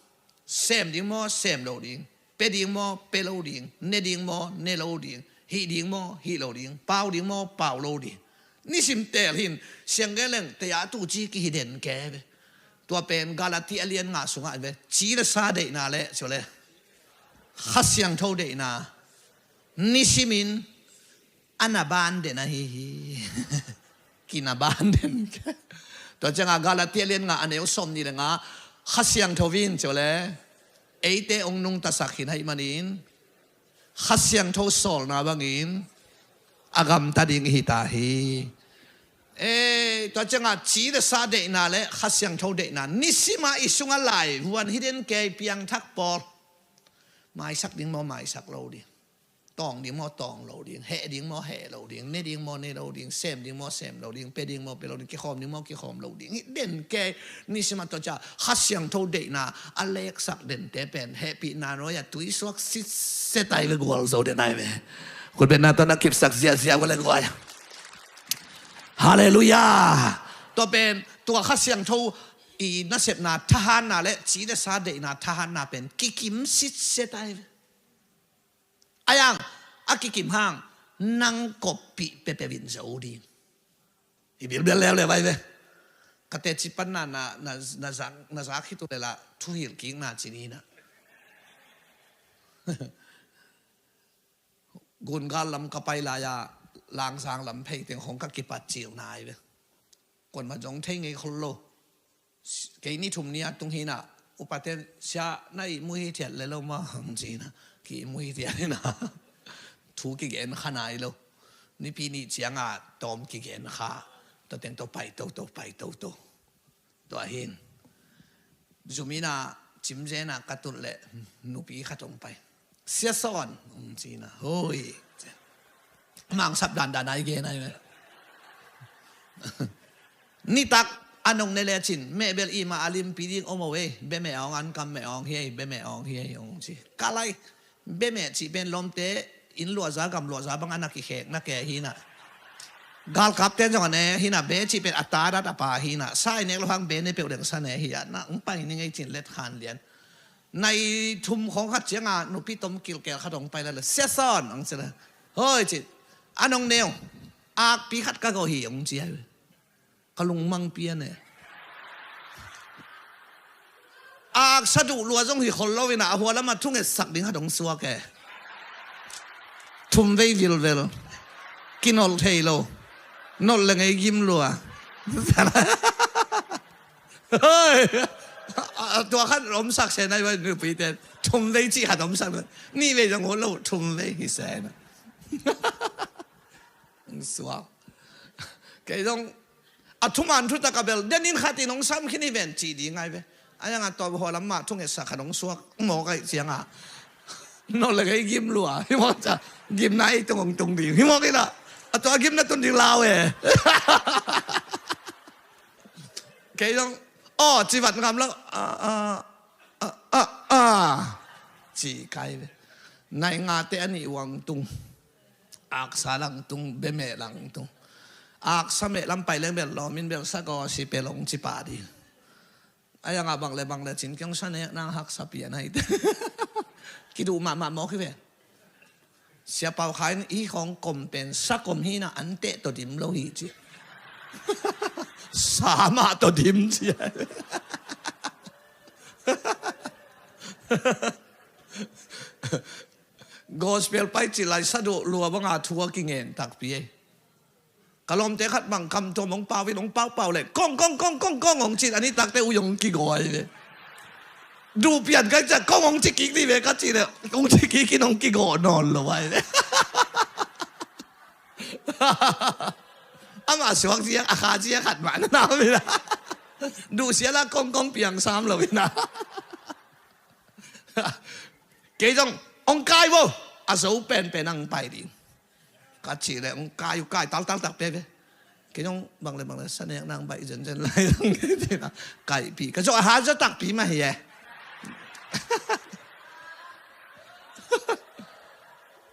Sem ding maw, sem lo ding. Pe ding maw, pe lo ding. Ne ding maw, ne lo ding. Hih ding maw, hih lo ding. Pau ding maw, pau lo ding. Nisim teel hin siang gen leng tei-ah tu ci kihi den ke ve. Tua pen Galati a lian nga sungah ve. Ci le sa deihna le cu le Kha Siangtho deihna nisimin a na ban den ahi hi. Kina ban den. Tua ciangah Galati a lian nga a neu sawm nih le nga Kha Siangtho in cu le eite hong nungtasak khin ahih manin Kha Siangtho sawlna bangin a gamta ding i hi ta hi. Eh, tua ciangah ci le sa deihna le Kha Siangtho deihna nisimah i sungah lai vuan hi den kei piangthak pawl. Maisak ding maw, maisak lo ding. Tawng ding maw, tawng lo ding, heh ding maw, heh lo ding, ne ding maw, ne lo ding, sem ding maw, sem lo ding, pe ding maw, pe lo ding, kikhawm ding maw, kikhawm lo ding. Hih den kei, nisim a tua ciang Kha Siangtho deihna a leksak dente pen hehpihna nuai-ah tui suak sitset ai ve, gualzo den ai ve. Khut bengna tawh na kipsak ziahziah uh le guai. Halleluiah. Tua pen tua Kha Siangtho i nasepna thahatna le ci le sa deihna thahatna pen kikim sitset ai ve. Ai ang, a kikim hang nang koppih peuhpeuh in zo ding. I bilbel leuleu vai ve. Ka teci panna na, na, na zak, na zak khit uh leh la thuhilh kikna ci ni na. Gungal lam ka pai lai-a Langzang lam phei teng khong ka kipat cil nai ve. Kuamah zong thei ngei khol lo. Kei ni thum ni a tung hi na, upaten, "Sia, na ihmu hithiat le lo maw?" hong ci na. Ki ihmu hithiat hi na. Thu kigen kha nai lo. Nipi nih ciangah tawm kigen kha. Tua teng tawh pai toto, pai toto. Tua hin zum inn ah cimzen ah ka tun leh nupi khat hong pai. "Sia Sawn," hong ci na. "Hoi." Mangsap dandan a i gen ai ve. "Nitak a nong ne lecin mehbel i mah a limpi ding om o ei, bemeh awng an kam meh awng hi ei, bemeh awng hi ei," hong ci. Ka lai, bemeh cih pen lawmte inn luahza, gam luahza bang a na kikhek na ke hi na. Galkapte zong a ne hi na, be cih pen a ta dat a pa hi na. Sa i nek lo hang be ne peuh deng sa ne hi a, na hong pai ni ngei cin let khan lian. Nai thum khawng khat ciangah nupi tom kilkel khat hong pai lai le, "Sia Sawn," hong ci le. "Hoi," ci. "A nong ne uh, akpi khat ka gawh hi," hong ci ai ve. Ka lungmang pian e. Aksa duh lua zong hi khol lo in a, a hua lamah thungetsak ding khat hong suak e. Thum vei vilvel. Kinolh thei lo. Nolh le ngei gim lua. Hoi. A, a, tua khat omsak se nai vai nupiten. Thum vei cih khat omsak. Nih vei zong hol lo. Thum vei hi se na. Hong suak. Kei zong a thuman thutak a bel, den in khat in hong sam khin hi ven ci ding ai ve. A yang a tawm hua lam mah thungetsak khat hong suak mawk ai ciangah, nolh le ngei gim lua. Hi mawk ca, gimna ei tung hong tung ding. Hi mawk in a, a tua gimna tun ding lau e. Kei zong, aw, ci vat ngam lo. A, a, a, a, a. Ci kai ve. Nai ngate a nih uang tung. Aksa lang tung, bemeh lang tung. Aksa meh lam pai leng bel lawm in bel sa gaw si pe long ci pah ding. A yang a bang le bang le cin kiong sa nek nang haksa pian ai te. Kiduh mahmah mawk hi ve. Sia Pau Khai in i khawng kom pen sa kom hi na, an teh tawh dim lo hi ci. Sa mah tawh dim ci. Gospel pai ci lai sa duh lua banga thu a kingen takpi ei. Ka lawmte khat bang kam tuam hong pau in hong paupau le, "Kong, kong, kong, kong, kong," hong ci in a nitakte uh hong kigaw ai ve. Duh pian kai ciah, "Kong," hong ci kik dih ve ka ci le, hong ci kik in hong kigaw nawn lo ai ve. Amah suak ciang, a kha ciang khat mah na na om in a. Duh sia la kong kong piang sam lo in a. Kei zong, "Hong kai vo, a zo penpen ang pai ding," ka cih leh, "Hong kai uh, kai taltal tak pe ve." Kei zong bang le bang le sa nek nang baih zenzen lai zong kei cih na, kaihpih. Ka zong a hat zaw takpi mah hi e.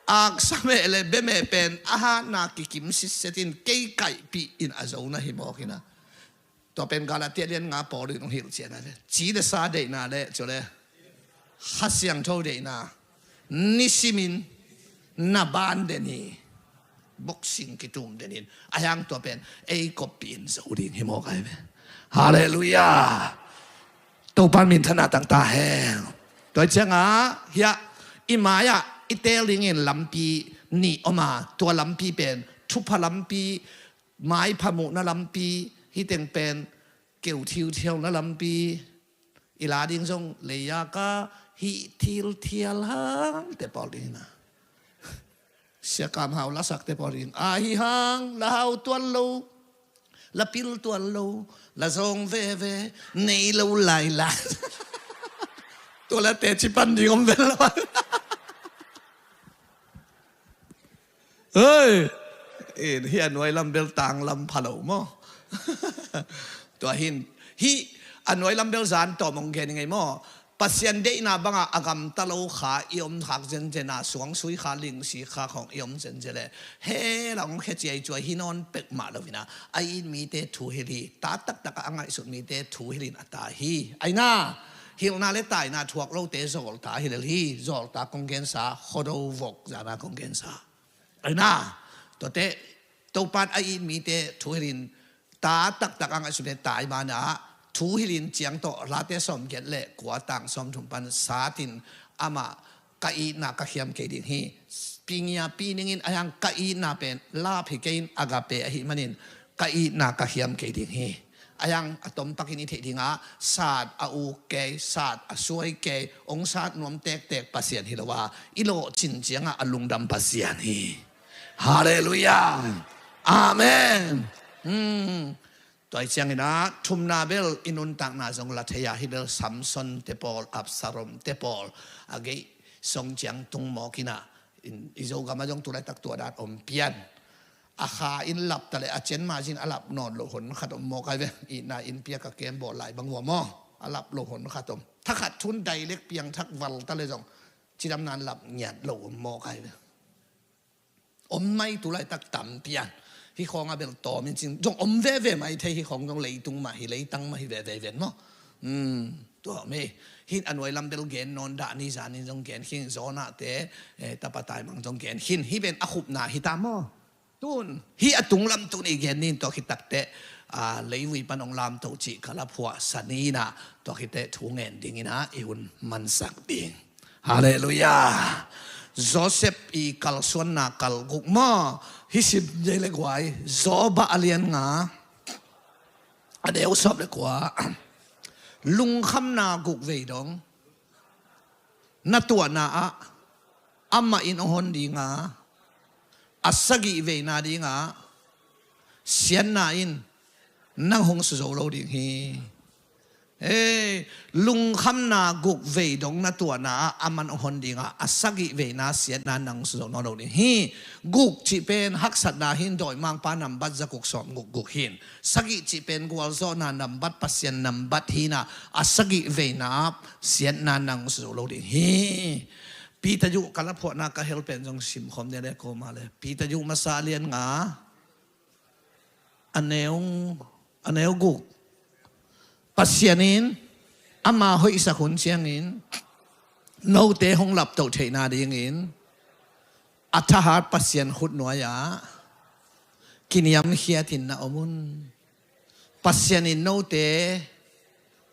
Aksa meh le bemeh pen a hatna kikim sitset in kei kaihpih in a zo na hi mawk in a. Tua pen Galatia lian nga Paul in hong hilh cian a le, ci le sa deihna le, ci le Kha Siangtho deihna nisimin na ban den hi. Boxing kitum den in a hiang tua pen ei koppih in zo ding hi mawk ai ve. Halleluiah. Topa minthanna tang ta hen. Tua ciangah hiah i mai-ah i teel dingin lampi nih om a, tua lampi pen thupha lampi, maipha muhna lampi, hih teng pen keu thilthialna lampi, i la ding zong leiak a hih thilthial hang te pawl ding hi na. Sia Kam Hau lasakte pawl ding, "A hi hang la hau tuan lo, la pil tuan lo, la zawng veve, nei lo lai la." Tua la teci pan ding om vel lo. Hei! In, hih a nuai lam bel tanglam pha lo maw? Tua hin, hih a nuai lam bel zan tawm hong gen ing ei maw? Pasian deihna bangah a gamta lo kha i om khak zenzen a, suangsui kha, lingsi kha khong i om zenzen leh, he la hong khia ciai cuai hi nawn pek mah lo in a, a it mite thu hilh hi, ta taktak a ngaihsut mite thu hilh in a ta hi. Aina, hilhna le taina thuak lote zawlta hi lel hi, zawlta kong gensa, khuado vok zana kong gensa. Aina, tuate, Topan a it mite thu hilh in, ta taktak a ngaihsut le tai banah, thu hilh in ciang tawh, Late sawmgiat le kua tang sawmthum pan sat in, amah ka itna ka khiam kei ding hi. Pingia pi ningin a hiang ka itna pen lap hi kei in, agape ahih manin ka itna ka khiam kei ding hi. A hiang a tom pakin i theih dingah, sat a uk kei, sat a suai kei, hong sat nuam tektek Pasian hi lo a, i lawhcin ciangah a lungdam Pasian hi. Halleluiah. Amen. Hmm. Tua hi ciangin ah, thumna bel i nuntakna zong la thei a, hih bel Samson te pawl, Absalom te pawl, a geih song ciang tung mawk in ah, in, i Zogam ah zong tu laitak tua dan om pian. A kha in lap ta leh a cian ma zin a lap nawn lo hon khat om mawk ai ve. Itna in piak a kem bawl lai bang ua maw? A lap lo hon khat om. Thakhat thun dai lek piang thak val ta leh zong cidam nan lap ngiat lo om mawk ai ve. Om mai tu laitak tam pian. Hih khawng a bel tawm in cing zong om veve mai thei, hih khawng zong leitung mah hi, leitang mah hi veve ven maw? Hmm, tua om hi. Hih a nuai lam bel gen nawn dah ni, zan in zong gen khin, Jonah te, eh, tapa taimang zong gen khin. Hih pen a khupna hi ta maw? Tun, hih a tunglam tun i gen ning, tua khit takteh, ah, leivui pan hong lamto cih ka la phuahsa ni in ah, tua khit teh thu ngen ding in ah i hun mansak ding. Halleluiah. Joseph i kalsuanna kal guk maw? Hih sim dei le guai, Job a lian nga, a neu sawm le kua. Lungkhamna guk vei dong na tuahna ah amah in hong hon ding a, a sagih veina dingah siatna in nang hong suzo lo ding hi. Hei, lungkhamna guk vei dong na tuahna ah aman hong hon ding a, a sagih veina siatna nang hong suzo nawn lo ding hi. Guk cih pen haksatna hi in, dawimangpa nambat za guk sawm guk guk hi in. Sagih cih pen gualzawhna nambat, Pasian nambat hi in ah, a sagih veina siatna nang suzo lo ding hi. Peter Yu ka la phuahna ka hel pen zong simkhawm ding le ko mah le. Peter Yu masa lian nga, a neu, a neu guk. Pasian in ama hoihsak hun ciangin note hong laptoh theihna dingin a thahat Pasian khutnuai-ah kiniamkhiatin na om un. Pasian in note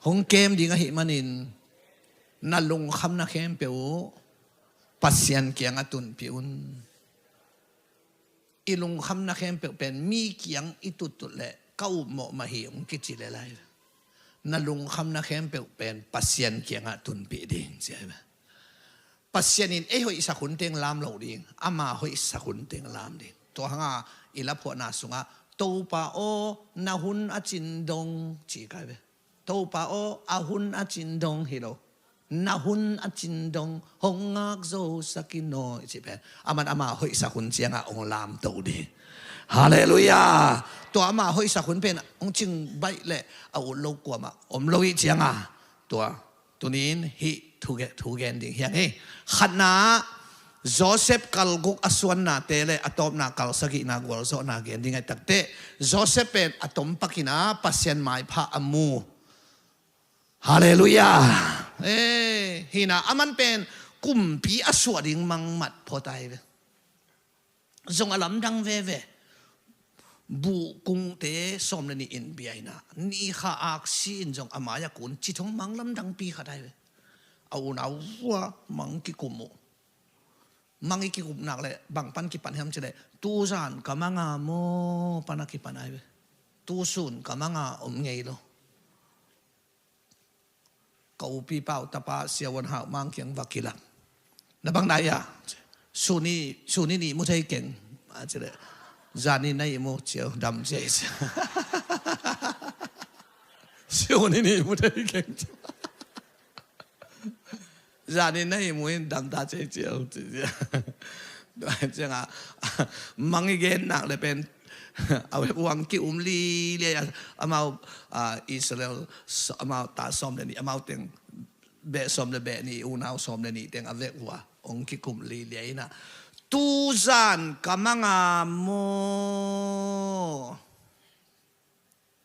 hong kem ding ahih manin na lungkhamna khempeuh uh Pasian kiangah tunpih un. I lungkhamna khempeuh pen mi kiang i tuttut leh ka upmawh mah hi hong kici le lai. Na lungkhamna khempeuh pen Pasian kiangah tunpih ding ci ahi ve. Pasian in ei hoihsak hun teng lam lo ding, ama hoihsak hun teng lam ding. Tua hanga i laphuahna sungah, Topa aw, na hun a cin dong ci kai ve. Topa aw, a hun a cin dong hi lo, na hun a cin dong hong ngak zo sak in aw i cih pen, aman ama hoihsak hun ciangah hong lamto ding. Halleluiah. Tua ama hoihsak hun pen hong cing baih leh a ut lo kuamah om lo ih ciangah, tua tunin hih thu gen, thu gen ding hi hang hi. Khatna, Joseph kalguk a suannate le a tawpna kalsagihna gualzawhna gen ding ahi takteh, Joseph pen a tom pakin a Pasian maipha a mu. Halleluiah. Eh, hi in a, aman pen kumpi a suah ding mangmat phot ahi ve. Zong a lamdang veve. Buh kungte sawm le nih in bia in a, ni kha aksi in zong a mai-ah kun cithong mang lamdangpi khat ahi ve. A unau vua mang kikum uh. Mang i kikum nak leh bang pan kipan hiam cih leh, tuzan ka mang a maw pan a kipan ahi ve. Tusun ka mang a om ngei lo. Ka upi pau tapa siavuan hau mang kiang va kilak. Na bang nai a? Suni, suni ni mu thei keng. A cih leh, zani na i mu ciau dam ciai ciau. Suni ni mu thei keng. Zani na i mu in dam ta ciai ciau. Ciangah mang i gen nak le pen a vekun hong ki-um liliai a, amau, ah, Israel, amau ta sawm le nih, amau teng beh sawm le beh nih, unau sawm le nih teng a vekun hong kikum liliai inah, tuzan ka mang a maw?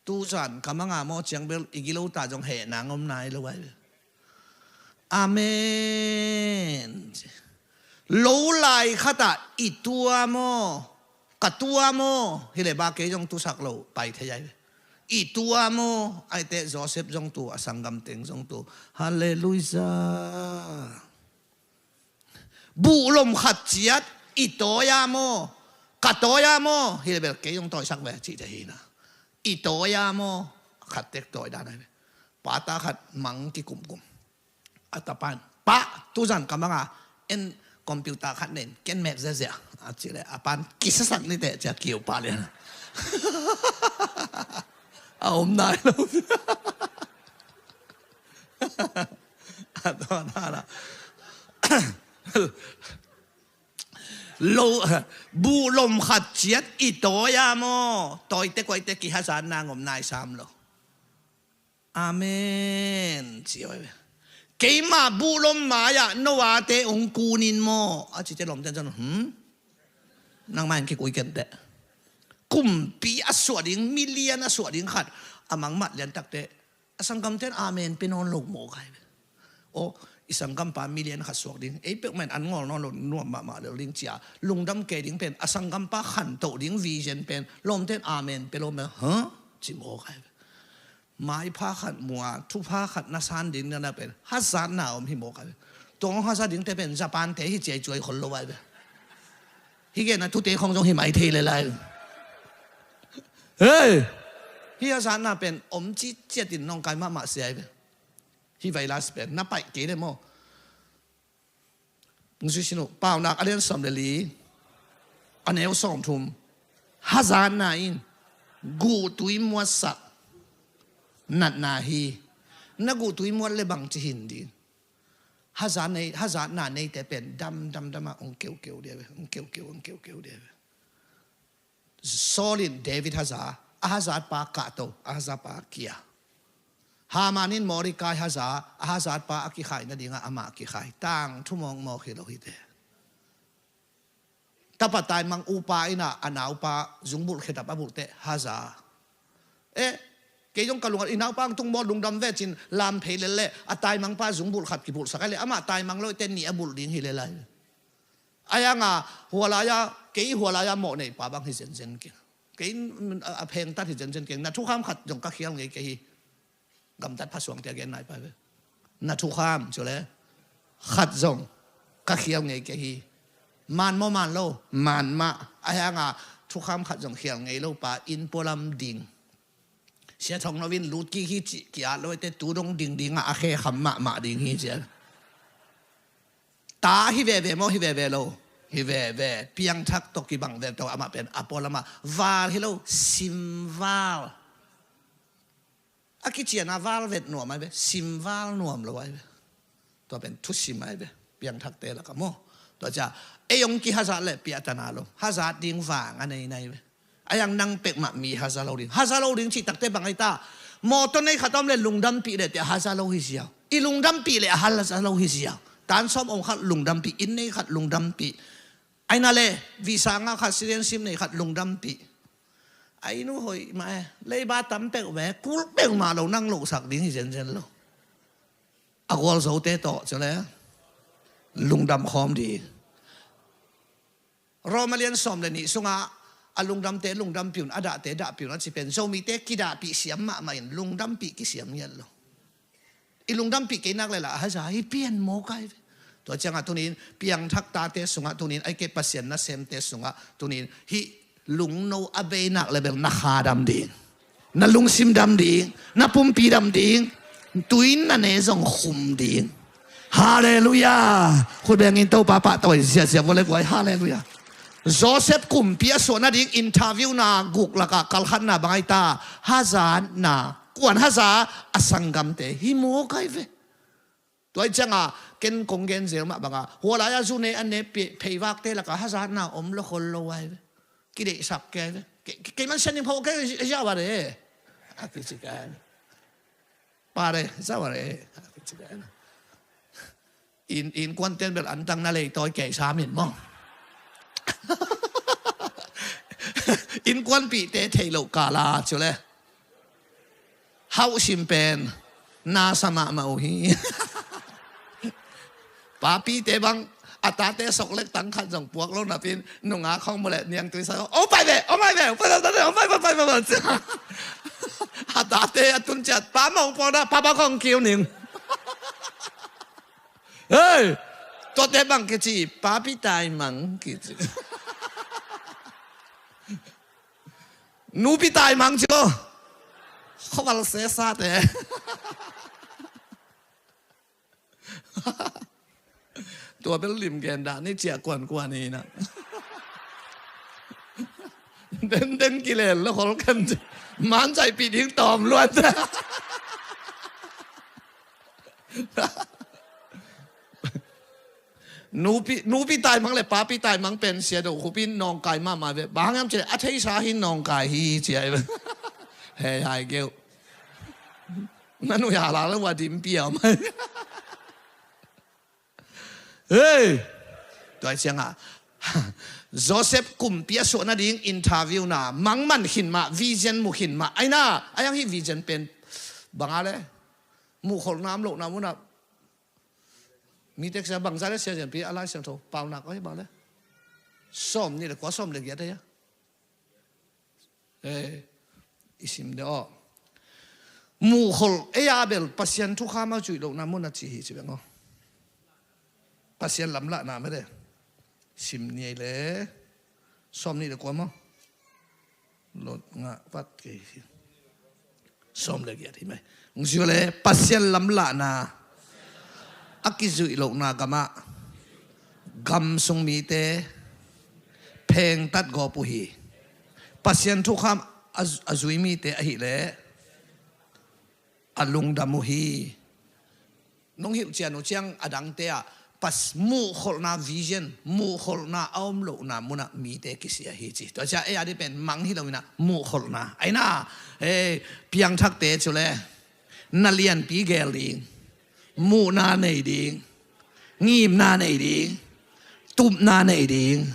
Tuzan ka mang a maw ciang bel i gilo ta zong heh nang om nai lo ai. Amen. Lo lai khatah i tua maw, ka tua maw, hi le ba kei zong tusak lo pai thei ai. I tua maw, aite Joseph zong tu, a sanggam teng zong tu. Halleluiah. Buhlom khat ciat i tawi a maw, ka tawi a maw, hi le bel kei zong tawisak ve cih te hi na. I tawi a maw, khat tek tawi dan ai ve. Pa ta khat mang kikumkum. A tapan, pa, tuzan ka mang a, en computer khat nen, ken map zezia. A ci le, a pan kisasak ni teh cia kiu pa lian. A om nai lo. A tawi na la. Lo, buhlom khat ciat i tawi a maw? Tawi te kuai te kihazan nang om nai sam lo. Amen. Ci oi ve. Keima buhlom mai-ah no a te hong kunin maw? A ci te lom ten zan, hmm? Nangmah in kikui ken teh. Kumpi a suah ding, million a suah ding khat a mangmat lian tak teh. A sanggamten amen pe nawn lo mawk ai ve. Aw, i sanggampa million khat suak ding, ei peuhmah in an ngawl nawn lo, nuam mahmah lel ding cia lungdam kei ding pen, a sanggampa khantoh ding vision pen lawmten amen pe lo mel, ha? Ci mawk ai ve. Maipha khat mua, thupha khat na san ding na na pen hazatna om hi mawk ai ve. Tua hong haza dingte pen Japan te hi ciai cuai khol lo ai ve. Hi gen a tute khong zong hi mai thei le lai. Hei! Hi hazatna pen om ci ciatin nong kai mahmah sia ai ve. Hi virus pen na paih kei le maw? Nung sui sinu, Paunak a lian sawm le li, a neu sawm thum. Hazatna in guhtui muatsak natna hi. Na guhtui muat le bang ci hin ding. Hazat nei, hazatna neite pen dam, dam, dam a hong keukeu dia ve, hong keukeu, hong keukeu dia ve. Saul in David haza, a hazatpa kahto, a hazatpa kia. Haman in Mordecai haza, a hazatpa a kikhai nadingah amah kikhai. Tang thumawk mawk hi lo hite. Tapa taimang upa inah a naupa zungbulh khedap a bulhteh haza. Eh, kei zong ka lungah i naupa ang tung maw lungdam ve cin lam phei lel leh a taimangpa zungbulh khat kibulhsak ai leh amah taimang lo ite nih a bulh ding hi lel ai. Ai anga hualaia, kei hualaia mawh neipa bang hi zenzen keng. Kei a phengtat hi zenzen keng. Na thukham khat zong ka khial ngei kei hi. Gamtat phasuangte a gen nai pai ve. Na thukham cu le khat zong ka khial ngei kei hi. Man maw man lo? Man mah. Ai anga thukham khat zong khial ngei lo pa inn pualam ding. Sia Thong No in lut kik hi cih ki-at lo ite tu dong ding dingah a khe kham mahmah ding hi cia. Ta hi veve maw, hi veve lo? Hi veve. Piangthak tawh kibang ve tawh amah pen a pualamah val hi lo, simval. A kiciana val vet nuam ai ve, simval nuam lo ai ve. Tua pen thusim ai ve, piangthakte laka maw. Tua cia ei hong kihazat le piahtana lo, hazat ding vang a nei nai ve. Ai ang nang pekmah mi haza lo ding, haza lo ding cih takte bang ai ta? Mawtaw nei khat om le lungdampih le te haza lo hi ziau. I lungdampih le a haza lo hi ziau. Tan sawm om khat lungdampih, inn nei khat lungdampih. Aina le visa ngah khat, citizenship nei khat lungdampih. Ai nu hoih mah e, leiba tam peuh ve, kul peuh mah lo, nang lohsak ding hi zenzen lo. A gualzote tawh cu le lungdam khawm ding. Roma lian sawm le nih sungah a lungdamte lungdampih un, a dahte dahpih un a ci pen Zomite kidahpih siam mahmah in lungdampih kisiam ngiat lo. I lungdampih kei nak le la a haza hi pian mawk ai ve. Tua ciangah tunin piangthak tate sungah tunin ai kei Pasian nasemte sungah tunin hih lungno a bei nak le bel na kha dam ding, na lungsim dam ding, na pumpi dam ding, tuin na ne zong khum ding. Halleluiah. Khut bengin Topa pahtawi ziazia vua le guai. Halleluiah. Joseph kumpi a suah nading interview na guk lakah kalkhatna bang ai ta? Hazatna. Kuan haza? A sanggamte hi mawk ai ve. Tua ciangah Ken kong gen zel mah banga, hua lai-a zu ne an ne pe-, pheivakte lakah hazatna om lo khol lo ai ve. Kideihsak kei ai ve. Ke, ke, keiman sian ding pho kei ziau a de. A kici kei ai ve. Pa de, ziau a de. A kici kei ai ve. In, innkuanten bel antang na leitawi kei sam in maw. Innkuanpihte thei loh kala cu le. Hauh sim pen nasa mahmah uh hi. Papite bang a tate soklek tang khat zong puak lo napin nunga khong mu le niangtui sa, "O pai ve, o mai ve, o pai ve, o pai ve, o pai ve, o pai ve." A tate a tun ciat, "Pa mong puak dah, papa khong kiu ning." Hei, tuate bang kici, papi tai mang kici. Nupi tai mang ci lo. Khuaval sesate. Tua bel lim gen dah ni ciah kuankuan hi na. Denden kilel lo khol kan ci. Manzaih pih ding tawm luat. Nupi, nupi taimang le papi taimang pen sia do khupin nawngkai mahmah ve. Bang hang hiam cih leh a theisa hi nawngkai hi ci ai ve. Hei hai geuh. Na nuih a la lo a dim piam. Hei. Tua ciangah Joseph kumpi a suah nading interview na, mangman khin mah, vision mu khin mah. Aina, ai ang hi vision pen banga le muhkholhna om lohna munah. Mi teksa bangza le sia zianpi a Lai Siangtho paunak ahi bang le. Sawm nih le kua sawm le giat ahi a. Eh, i sim de aw. Muhkholh ei a bel Pasian thukham a zuih lohna mun a ci hi ci beng aw. Pasian lamlahna mede. Sim nih le sawm nih le kua maw. Lot ngah vat kei hi. Sawm le giat hi mai. Hong zui le Pasian lamlahna a kizuih lohna gamah gam sung mite phengtat gawp uh hi. Pasian thukham a, a zui mite ahileh a lungdam uh hi. Nong hilh cian uh ciang a dangte ah pas muhkholhna vision, muhkholhna a om lohna munah mite kisia hi ci. Tua ciah ei a dih pen mang hi loinah muhkholhna. Aina, eh, piangthakte cu le na lianpi gel ding, muhna nei ding, ngimna nei ding, tupna nei ding.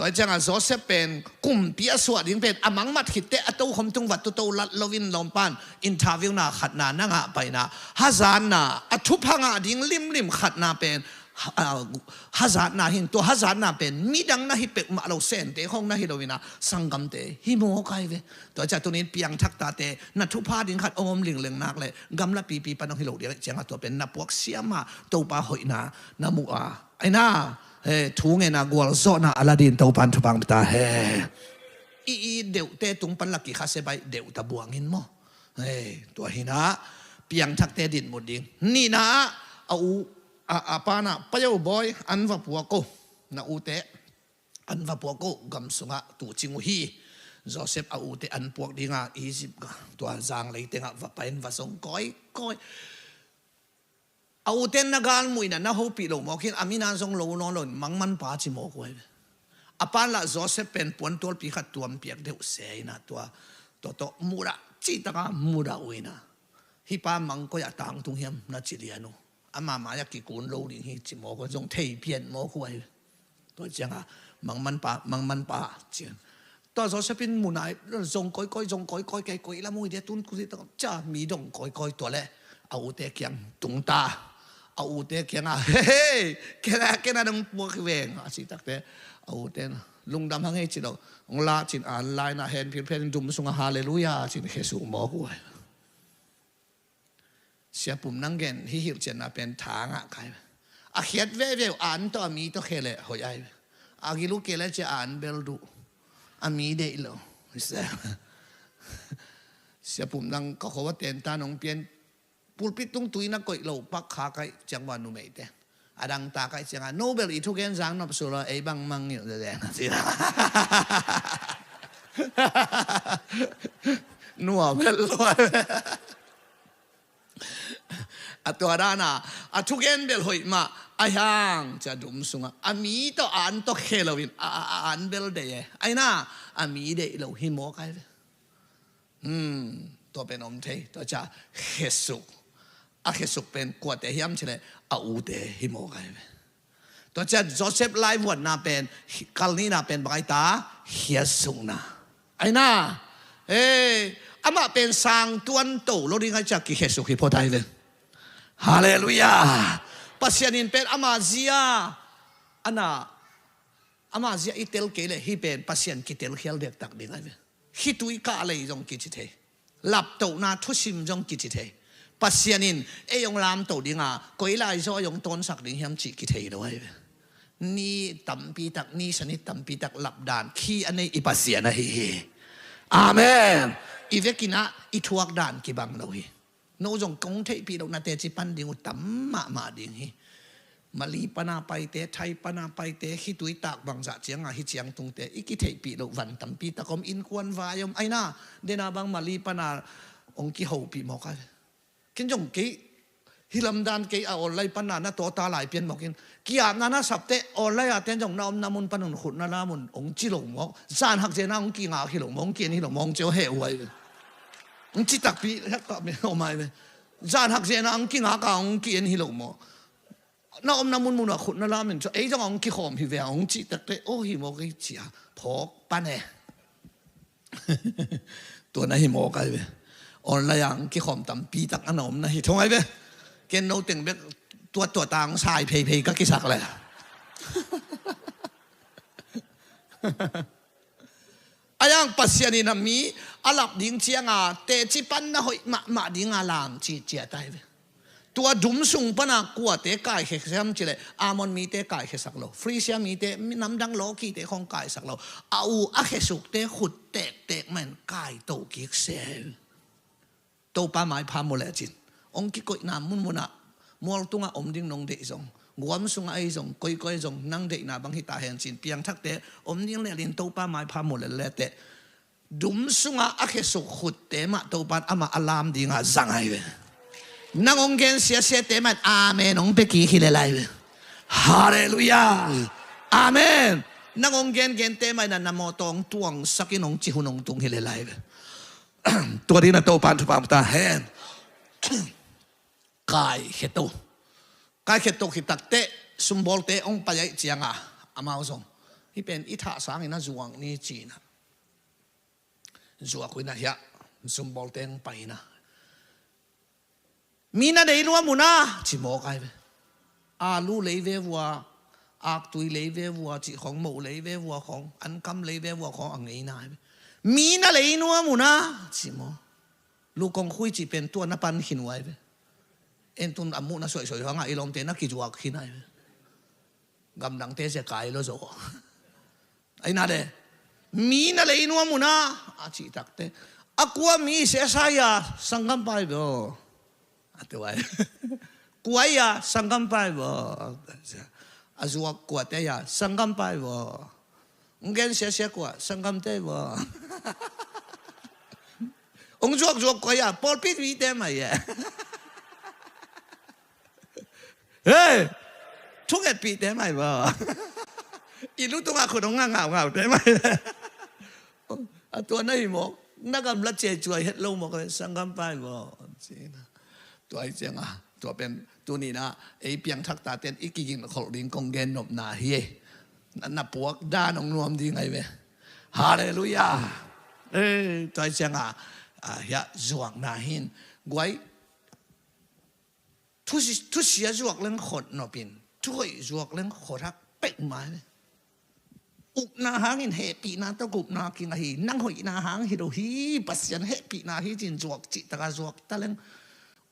Tua hi ciangah Joseph pen kumpi a suah ding pen a mangmat khitte a tokhom tung vat tuto lat loin lawmpan interview na khatna na ngah paina hazatna a thupha ngah ding limlim khatna pen ha-, a, hazatna hin tua hazatna pen midang na hi pekmah lo sente khong na hi loinah sanggamte hi mawk ai ve. Tua ciah tunin piangthak tate na thupha ding khat om om lingleng nak le gamla pipi pan hong hi lo ding ciangah tua pen na puak siamah Topa hoihna na muh a. Aina, he, thu ngeina gualzawhna a la din Topan thupang ta he. I, i deuhte tung pan la kikhasia baih deuh ta buangin maw. He, tua hinah piangthakte dinmut ding. Nihna ah a u, a, a panah payo bawi an va puak uh. Na ute an va puak uh gam sungah tucing uh hi. Joseph a ute an puak dinga Egypt ga tua zanglei tengah va pain va zong kawikawi. A ute na galmuhna na hopih lo mawkin a mina zong lo nawn lo in mangmanpa ci mawk uh ai ve. A pan lah Joseph pen puantualpi khat tuampiak deuh se inah tua tawtawh mudah cihtaka mudah uh inah hih pa mangkoi ah tangtung hiam na ci lian uh. Ama mai-ah kikun lo ding hi ci mawk uh zong thei pian mawk uh ai ve. Tua ciangah mangmanpa, mangmanpa cian. Tua Joseph in munai zong kawikawi, zong kawikawi kei koi lam ui dia tun kuzi tak ca mi dong kawikawi tua le a ute kiang tungta. A ute kiangah, "Hei, hei, kena, kena dong puak hi veng," a ci takte a ute na lungdam hang hei ci lo. Hong la cin an laina hen philphen dum sungah halleluia cin khe suk mawk uh ai. Siapum nang gen hih hilhcianna pen tha ngah kai. A khiat veve uh an tawh a mi tawh khe le hoih ai. A gil uh kei le cia an bel duh. A mi deih lo. Siapum nang ka kho a ten ta nong pian pulpit tung tui na koih lo pak kha kaih ciang va numeite. A dang ta kaih cianga no bel i thugen zang nop su lo ei bang mang ngilh zezeng a cina. Nua bel lo. A tua dana a thugen bel hoih mah a hiang cia dum sungah a mi tawh a an tawh khe loin a, a, a an bel deih e. Aina a mi deih lo hi mawk ai ve. Hmm, tua pen om thei. Tua cia khesuk, a khesuk pen kuate hiam cileh a ute hi mawk ai ve. Tua cia Joseph laivuanna pen, kalnina pen bang ai ta, khiasukna. Aina, eh, amah pen sang tuan to lo ding ai cia kikhesuk hi phot ai ve. Halleluiah. Pasian in pen ama zia, ana, ama zia i tel kei leh hih pen Pasian kitel khial dektak ding ai ve. Khitui kah lei zong kici thei. Laptohna thusim zong kici thei. Pasian in ei hong lamto dinga koi lai zaw ei hong tawnsak ding hiam cih kithei lo ai ve. Ni tampi tak, ni sanit tampi tak lapdan khi a nei i Pasian ahi hi. Amen. I vekinah i thuak dan kibang lo hi. No zong kong theihpih loh na teci pan ding uh tam mahmah ding hi. Mali pana paite, Thai pana paite, khitui tak bangzah cianga hi ciang tungte i kitheihpih loh van tampi tak om, innkuan vai om. Aina dena bang Mali pana hong kihopih mawk ai. Ken zong kei hi lamdan kei a online pana na tawta lai pian mawkin kiatna na sapte online a ten zong na omna mun pan un khut na lam un hong ci lo mawk. Zan hak zena hong kingak hi lo mawk, hong kien hi lo mawk, hong cio heh uai ve. Hong ci takpi hek ka me om ai ve. Zan hak zena hong kingak a hong kien hi lo mawk. Na omna munmun a khut na lam in cu ei zong hong kikhawm hi ve a hong cih takte aw hi mawk ei cia phawk pan e. Tua na hi mawk ai ve. Online ah kikhawm tampi tak a na om na hi thong ai ve. Ken no teng bek tuat tuat tang sai pheiphei ka kisak le. A yang Pasian in a mi a lap ding cianga teci pan na hoih mahmah dinga lam ci ciat ai ve. Tua dum sung pana kuate kaikhia siam cileh Ammon mite kaikhiasak lo, Filistia mite, mi namdang lawkite khong kaisak lo, a u a khesukte khut tektek man kaito kik sel. Topa maipha mu lecin hong kikoihna munmunah mual tungah om ding nong deih zong, guam sungah ei zong, koikoi zong nang deihna bang hita hencin piangthakte om ding lelin Topa maipha mu lel leteh dum sungah a khesuk khutte mah Topan amah a lam dingah zang ai ve. Nang hong gen siasiate mah in amen hong pia kik hi lel ai ve. Halleluiah. Amen. Nang hong gen gente mah in a na mawtaw hong tuangsakin hong ci hun hong tung hi lel ai ve. Tua dina Topan thupha ta hen. Kaikheto. Kaikheto khitakteh sumbawlte hong pai aih cianga amau zong hih pen i thah sangin a zuak ni cina. Zuak uh ina hiah sumbawlte hong pai ina. Mi na lei nuam una ci mawk ai ve. Alu lei ve vua, aktui lei ve vua, cih khong moh lei ve vua khong, ankam lei ve vua khong a ngeina ai ve. Mi na lei nuam una ci mawk. Lukong khui cih pen tua na pan khin uh ai ve. Entun a muhna suaisuai hangah i lawmte na kizuak khin ai ve. Gamdangte zia kai lo zo. Aina le mi na lei nuam una a cih takte a kua mi sesaya sanggam pai bo. A tuai. Kuaya sanggam pai bo. A zuak kuate ya sanggam pai bo. Ngen siasia kua sanggam te bo. Ong zuak zuak kuaya pawlpi te mai ya. Hei, thungetpihte mai bo. I lu tungah khut hong ngah ngaungaute mai. A tua na hi mawk na gamla cecuai het lo mawk a sanggam pai bo. Tua hi cianga tua pen tunina ei piangthak taten i kigin kholh ding kong gen nopna hi. Na puak dan hong nuam ding ai ve. Halleluiah. Tua hi cianga hiah zuakna hin guai. Thusia zuak leng khot nopin thuhoih zuak leng khot hak pek mai. Upna hangin hehpihna tawh gupna kinga hi. Nang hoihna hang hi lo hi. Pasian hehpihna hi cin zuak cihtaka zuak ta leng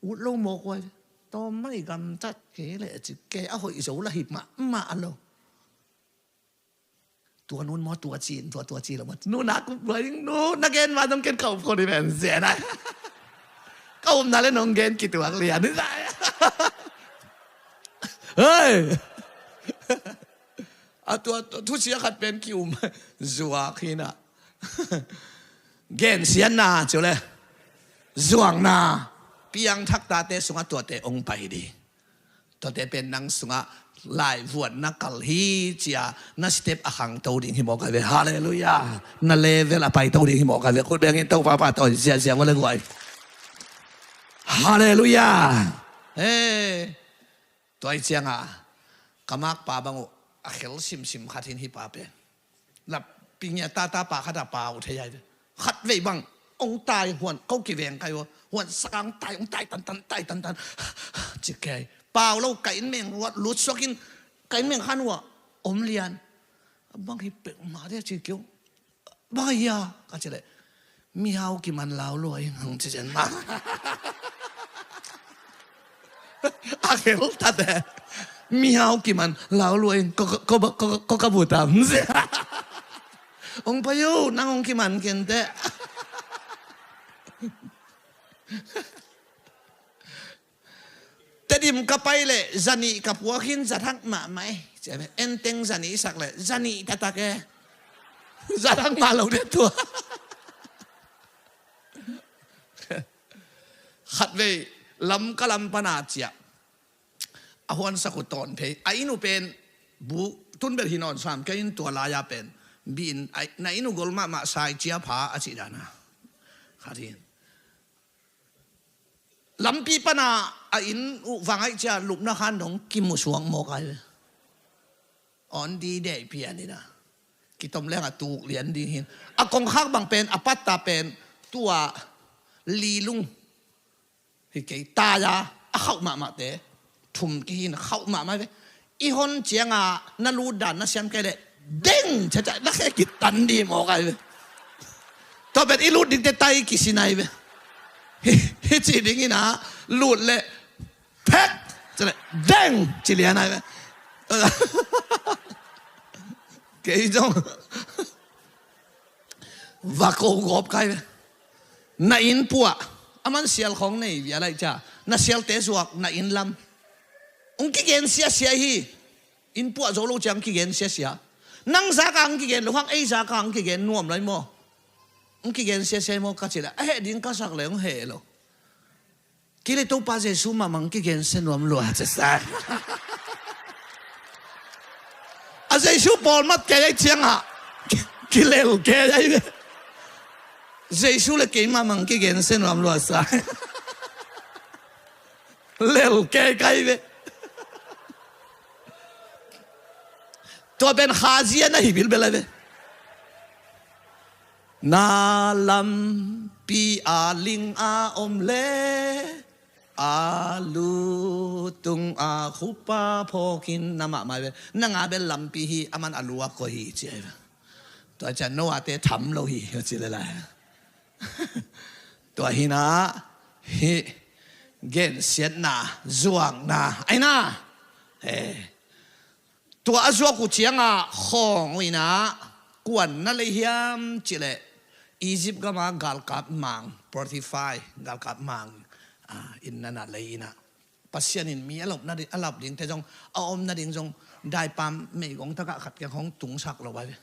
ut lo mawk uai. Tawm mai gamtat ke le cik ke a hoih zo la hi mahmah lo. Tua nun maw tua cin tua tua ci lo maw nu na kup luai ding nu na gen ma dong ken ka up ko di ben zen ai. Ka upna le nong gen kituak lian ni zai. Hei. A tua thusia khat pen ki um zuak hina. Gen sianna ciu le zuakna. Piangthak tate sungah tuate ong pai ding. Tuate pen nang sungah laivuan na kal hi cia, na step a khangto ding hi mawk ai ve. Halleluiah. Na level a paito ding hi mawk ai ve. Khut bengin Topa pa tawi ziazia vua le guai. Halleluiah. Hey. Tua hi cianga ka makpa bang uh a khel simsim khat hin hi pa pen. Lapingia tata pa khat a pau thei ai ve. Khat vei bang ong tai huan ko kiveng kai uh. Huan sakang tai ong tai tantan tai tantan. Cik kei pau lo ka inn meng ruat lut suakin ka inn meng khan uh a om lian. Bang hi pek ma dia cik kiu. Bang a hia ka ci leh, mihau kiman lau lua ing hong ci cian ma. A khel tate. Mihau kiman lau lua ing ko ka butam. Hong pai uh nang hong kiman kente. Tedim ka pai leh zanih ka puak hin zathak mahmah e. Enteng zanih sak leh zanih taktak e. Zathak mah lo deh tua. Khatvei lam ka lam pana ciah a huansak uh tawn phei a inn uh pen bu tunbet hi nawn sam kei in tua lai-a pen biin na inn uh gol mahmah sai cia pha a cih dana. Khat hin lampi pana a inn uh vangaih cia lupna khan dong kimusuak mawk ai ve. On di dei pian ina kitom leng a tuk lian ding hin a kongkhak bang pen a patta pen tua lilung hi kei taya a khauh mahmahte thum kihin khauh mahmah ve. I hon cianga na lut dan na siam kei leh deng caca na khe kitan di mawk ai ve. Tua pen i lut dingte tai kisin ai ve. Hi ci dingina lut leh phek cale deng ci lian ai ve. Kei zong va ko gawp kai ve. Na inn puah a man sial khawng nei via laih cia na sialte zuak na inn lam. Ong kigen siasia hi. Inn puah zo lo ciang kigen siasia. Nang zaka ong kigen lo hang ei zaka ong kigen nuam lai maw? Ong kigen siasia hi maw ka ci le a heh ding ka sak le ong heh lo. Kei le Topa Jesu mahmah ong kigen sia nuam lua ci sa. A Jesu pawlmat kei ai ciangah kilel kei ai ve. Jesu le kei mahmah ong kigen sia nuam lua sa. Lel kei kai ve. Tua pen khazia na hi bilbel ai ve. Na lampi a ling a om le a lu tung a khupa phawkin na mahmah ve. Na nga bel lampi hi a man a lu a koi hi ci ai ve. Tua cian no a te tham lo hi ci le lai. Tua hina hi gensiatna zuakna aina. Tua a zuak uh cianga khawng uh ina kuan na lei hiam cileh Egypt gama galkap mang Potiphar galkap mang in na na lei ina Pasian in mi a lop nading a lap dingte zong a om nading zong daipam meigong takah khat kiang hong tungsak lo bai ve.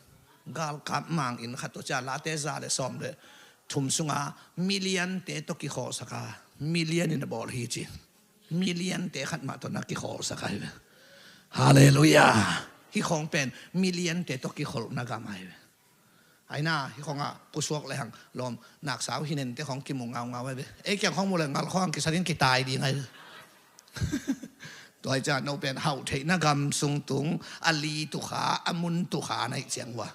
Galkap mang in khat tua cia Late za le sawm le thum sunga million te tawh kikhawlsaka million in a bawl hi ci. Million te khat mah tawh na kikhawlsak ai ve. Halleluiah. Hi khawng pen million te tawh kikholhna gam ai ve. Aina hi khawngah pusuak le hang lawm naksau hi nente khawng kimu ngaungau ai ve. Ei kiang khawng mu le ngal khawng kisanin kitai ding ai ve. Tua hi ciah no pen hauh theihna gam sung tung a li tukha a mun tukha na hih ciang ua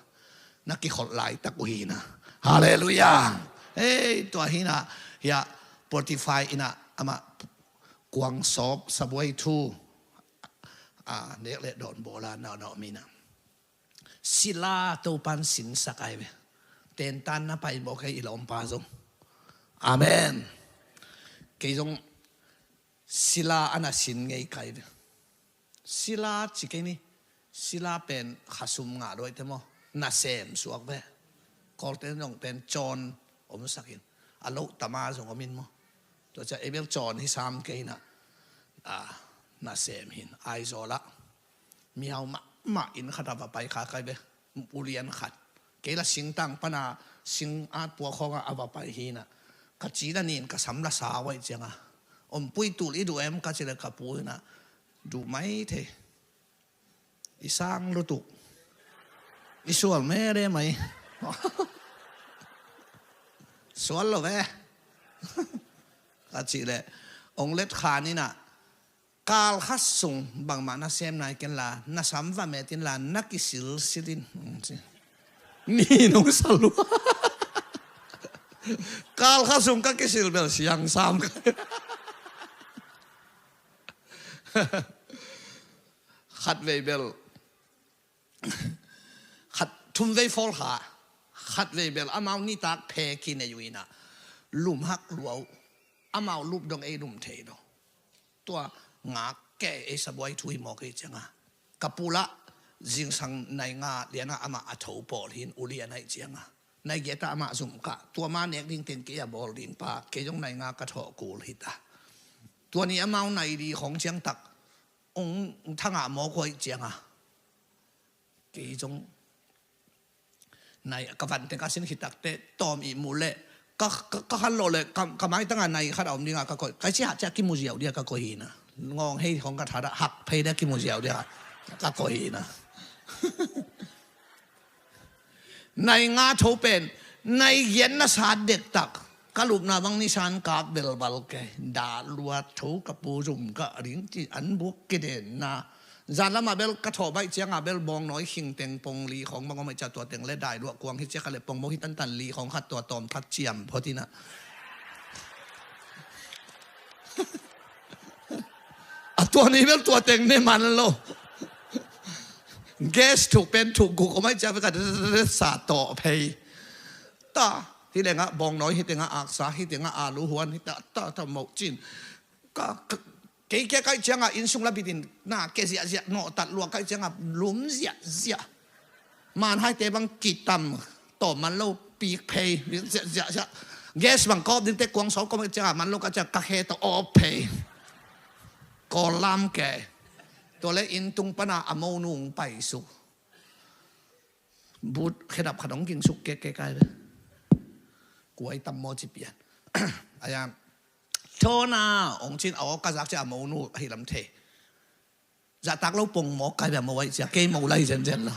na kikholh laitak uh hina. Halleluiah. Ei tua hina hiah Potiphar ina amah kuang sawp sabuai thu a nek le dawn bawla na na om ina sila Topan sinsak ai ve. Tentan na pai mawk ei i lawmpa zong. Amen. Kei zong sila a na sin ngei kai ve. Sila ci kei ni. Sila pen khasum ngah luaite maw nasem suak ve. Kawlte zong pen cawn omsakin a loh tama zong omin maw. Tua cia ei bel cawn hi sam kei na nasem hin Aizawlah mihau mahmah inn khat a va pai kha kai ve. Ulian khat kei la singtang pana sing at puak khawngah a va pai hina ka ci la nin ka sam la sa uaih cianga Ompui tul i duh em ka cih leh ka pu in ah, duh mai thei. I sang lutuk. I sual mede mai. Sual lo ve. Ka cih leh ong let khan in ah, kal khat sung bangmah na sem nai ken la, na sam va met in la, na kisilsil in. Ni nong sa lua. Kal khat sung ka kisil bel siang sam ka. Khat vei bel, khat thum vei fawl kha, khat vei bel amau nitak phe kinei uh in ah, lum hak lua uh, amau lup dong ei lum thei lo. Tua ngak kei ei sabuai thu hi mawk ei ciang a, ka pu lah zingsang nai nga lian ah amah a tho pawl hi in, u lian ahih ciang a, nai giat ah amah zum kah, tua ma nek ding teng kei a bawl ding pa, kei zong nai nga ka thawh kul hi ta. Tua ni amau nai li khong ciang tak ong thangah mawk uh ahih ciang a, kei zong nai ka van teng ka sin khit tak teh tawm ihmu leh ka, ka, ka khan lo leh ka, ka maitang ah nai khat a om ding a ka koih, ka ci hah ciah kimu ziau dia ka koih hi na. Ngawng hei khong ka that ah hak phei dia kimu ziau dia ka koih hi na. Nai nga tho pen, nai giat na sat dektak, ka lupna bang nisan kap belbal kei, dah lua tho ka pu zum kah ding ci an buk kidenna. Zan lamah bel ka thawh baih ciang a bel bawngnawi khing teng pong li khong bang om ahih ciah tua teng le dai luah kuang hi ciah ka leh pong bawng hi tantan li khong khat tua tawm khat ciam phot in ah. A tua ni bel tua teng ne man lo. Gas thuk pen thuk guk om ahih ciah ka sa tawh phei. Ta, hi lengah bawngnawi, hi tengah aksa, hi tengah alu huan, hi ta, ta, ta moh cin. Ka, ka, kei kia kaih ciang a inn sung la bit in na ke ziahziah nawhtat lua kaih ciang a lum ziahziah. Manhaite bang kitam tawm man lo pik phei ziahziah. Gas bang kawp ding te kuang sawm kawm ciang a man lo ka ciang ka khe tawh awp phei. Kawl lam ke. Tua le inn tung pan a a mo nung paisuk. But khedap khat hong kingsuk kek kek ai ve. Kuai tam maw ci pian. Aya, thona hong cin a aw ka zak cia a mo nu ahi lam thei. Zahtak lo pong mawk kai ve a mo ai cia kei mo lai zenzen lo.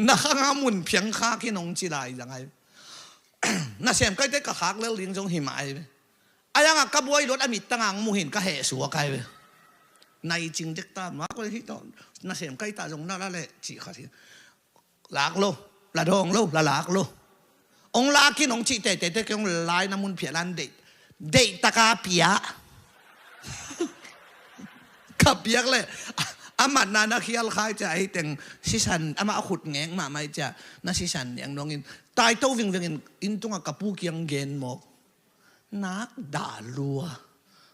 Na khanga mun phiang khak hi nong ci lai zang ai. Na sem kaite ka khak lel ding zong hi mah ai ve. A yangah ka buai luat a mittang ang muhin ka heh suak ai ve. Nai cing dek ta ma ko hi tawh na sem kai ta zong na la leh cih khat hi. Lak lo, la dawng lo, la lak lo. Ong lakin ong cih teitei te kei ong lai na mun phiah lan deih. Deih taka piah. Ka piak leh a matna na khial khai cia ahi teng sisan amah a khut ngek mahmah cia na sisan niang nuangin taito vingvengin inn tungah ka pu kiang gen mawk. Nak dah lua.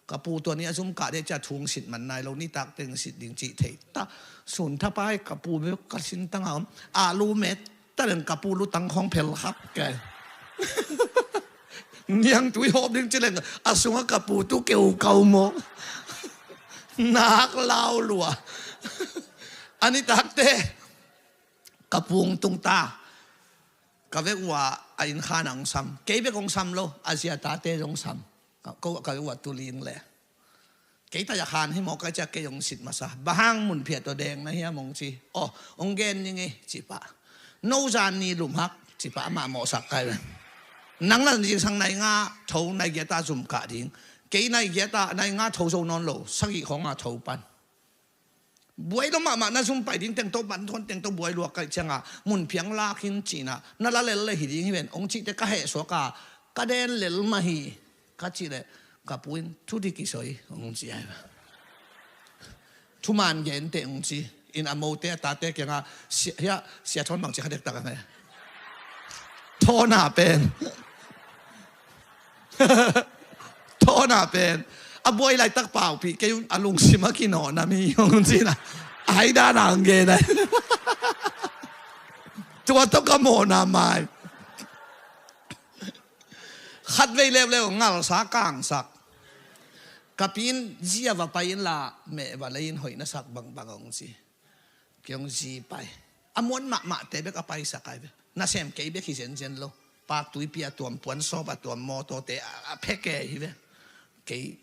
Ka pu tua ni a zum kah deh cia thung sit man nai lo, nitak teng sit ding cih thei ta. Sun thapai ka pu bek ka sin tangah om. A lu met ta deng ka pu lutang khong phel khak kei. Niang tui hawp ding ci leng a sungah ka pu tu keu kau maw. Nak lau lua. A nitak te ka pu tung ta. Ka vek uh a inn khan a hong sam. Kei bek hong sam lo, a zia tate zong sam. Ka, ko, ka vek uh a tu ling le. Kei ta ya khan hi maw ka cia kei hong sit masa. Bang hang mun phiat tua deng na hiam hong ci. Oh, hong gen ning e, ci pah. No zan ni lum hak, ci pah amah mawhsak kai ve. Nang la zingsang nai nga tho nai giat a zum kah ding. Kei nai giat a nai nga tho zo nawn lo, sagih khong a tho pan. Buai lo mahmah na zum pai ding teng tawh, ban thawn teng tawh buai luak kaih ciangah mun phiang lak hin cihna na la lel le hi ding hi ven ong cihte ka heh suak a ka den lel mah hi. Ka cih leh ka pu in thu di kisoi ong ci ai. Thuman gen te ong ci in a mote a tate kiangah sia, hia, sia thawn bang ci kha dektak a ngai. Thawna pen. Thawna pen a buai laitak paupih kei un a lungsim a kinawhna mi hong cina. Ai dan ang gen ai. Tua tawh ka mawhna mai. Khat vei leuleu ngalsa kangsak. Ka pi in zia va pai in la meh va lei in hoih na sak bangbang hong ci. Kei hong zi pai. A muan mahmahte bek a paisak ai ve. Nasem kei bek hi zenzen lo. Pak tuipi a tuam, puansawp a tuam, mawtawte a, a phe kei hi ve. Kei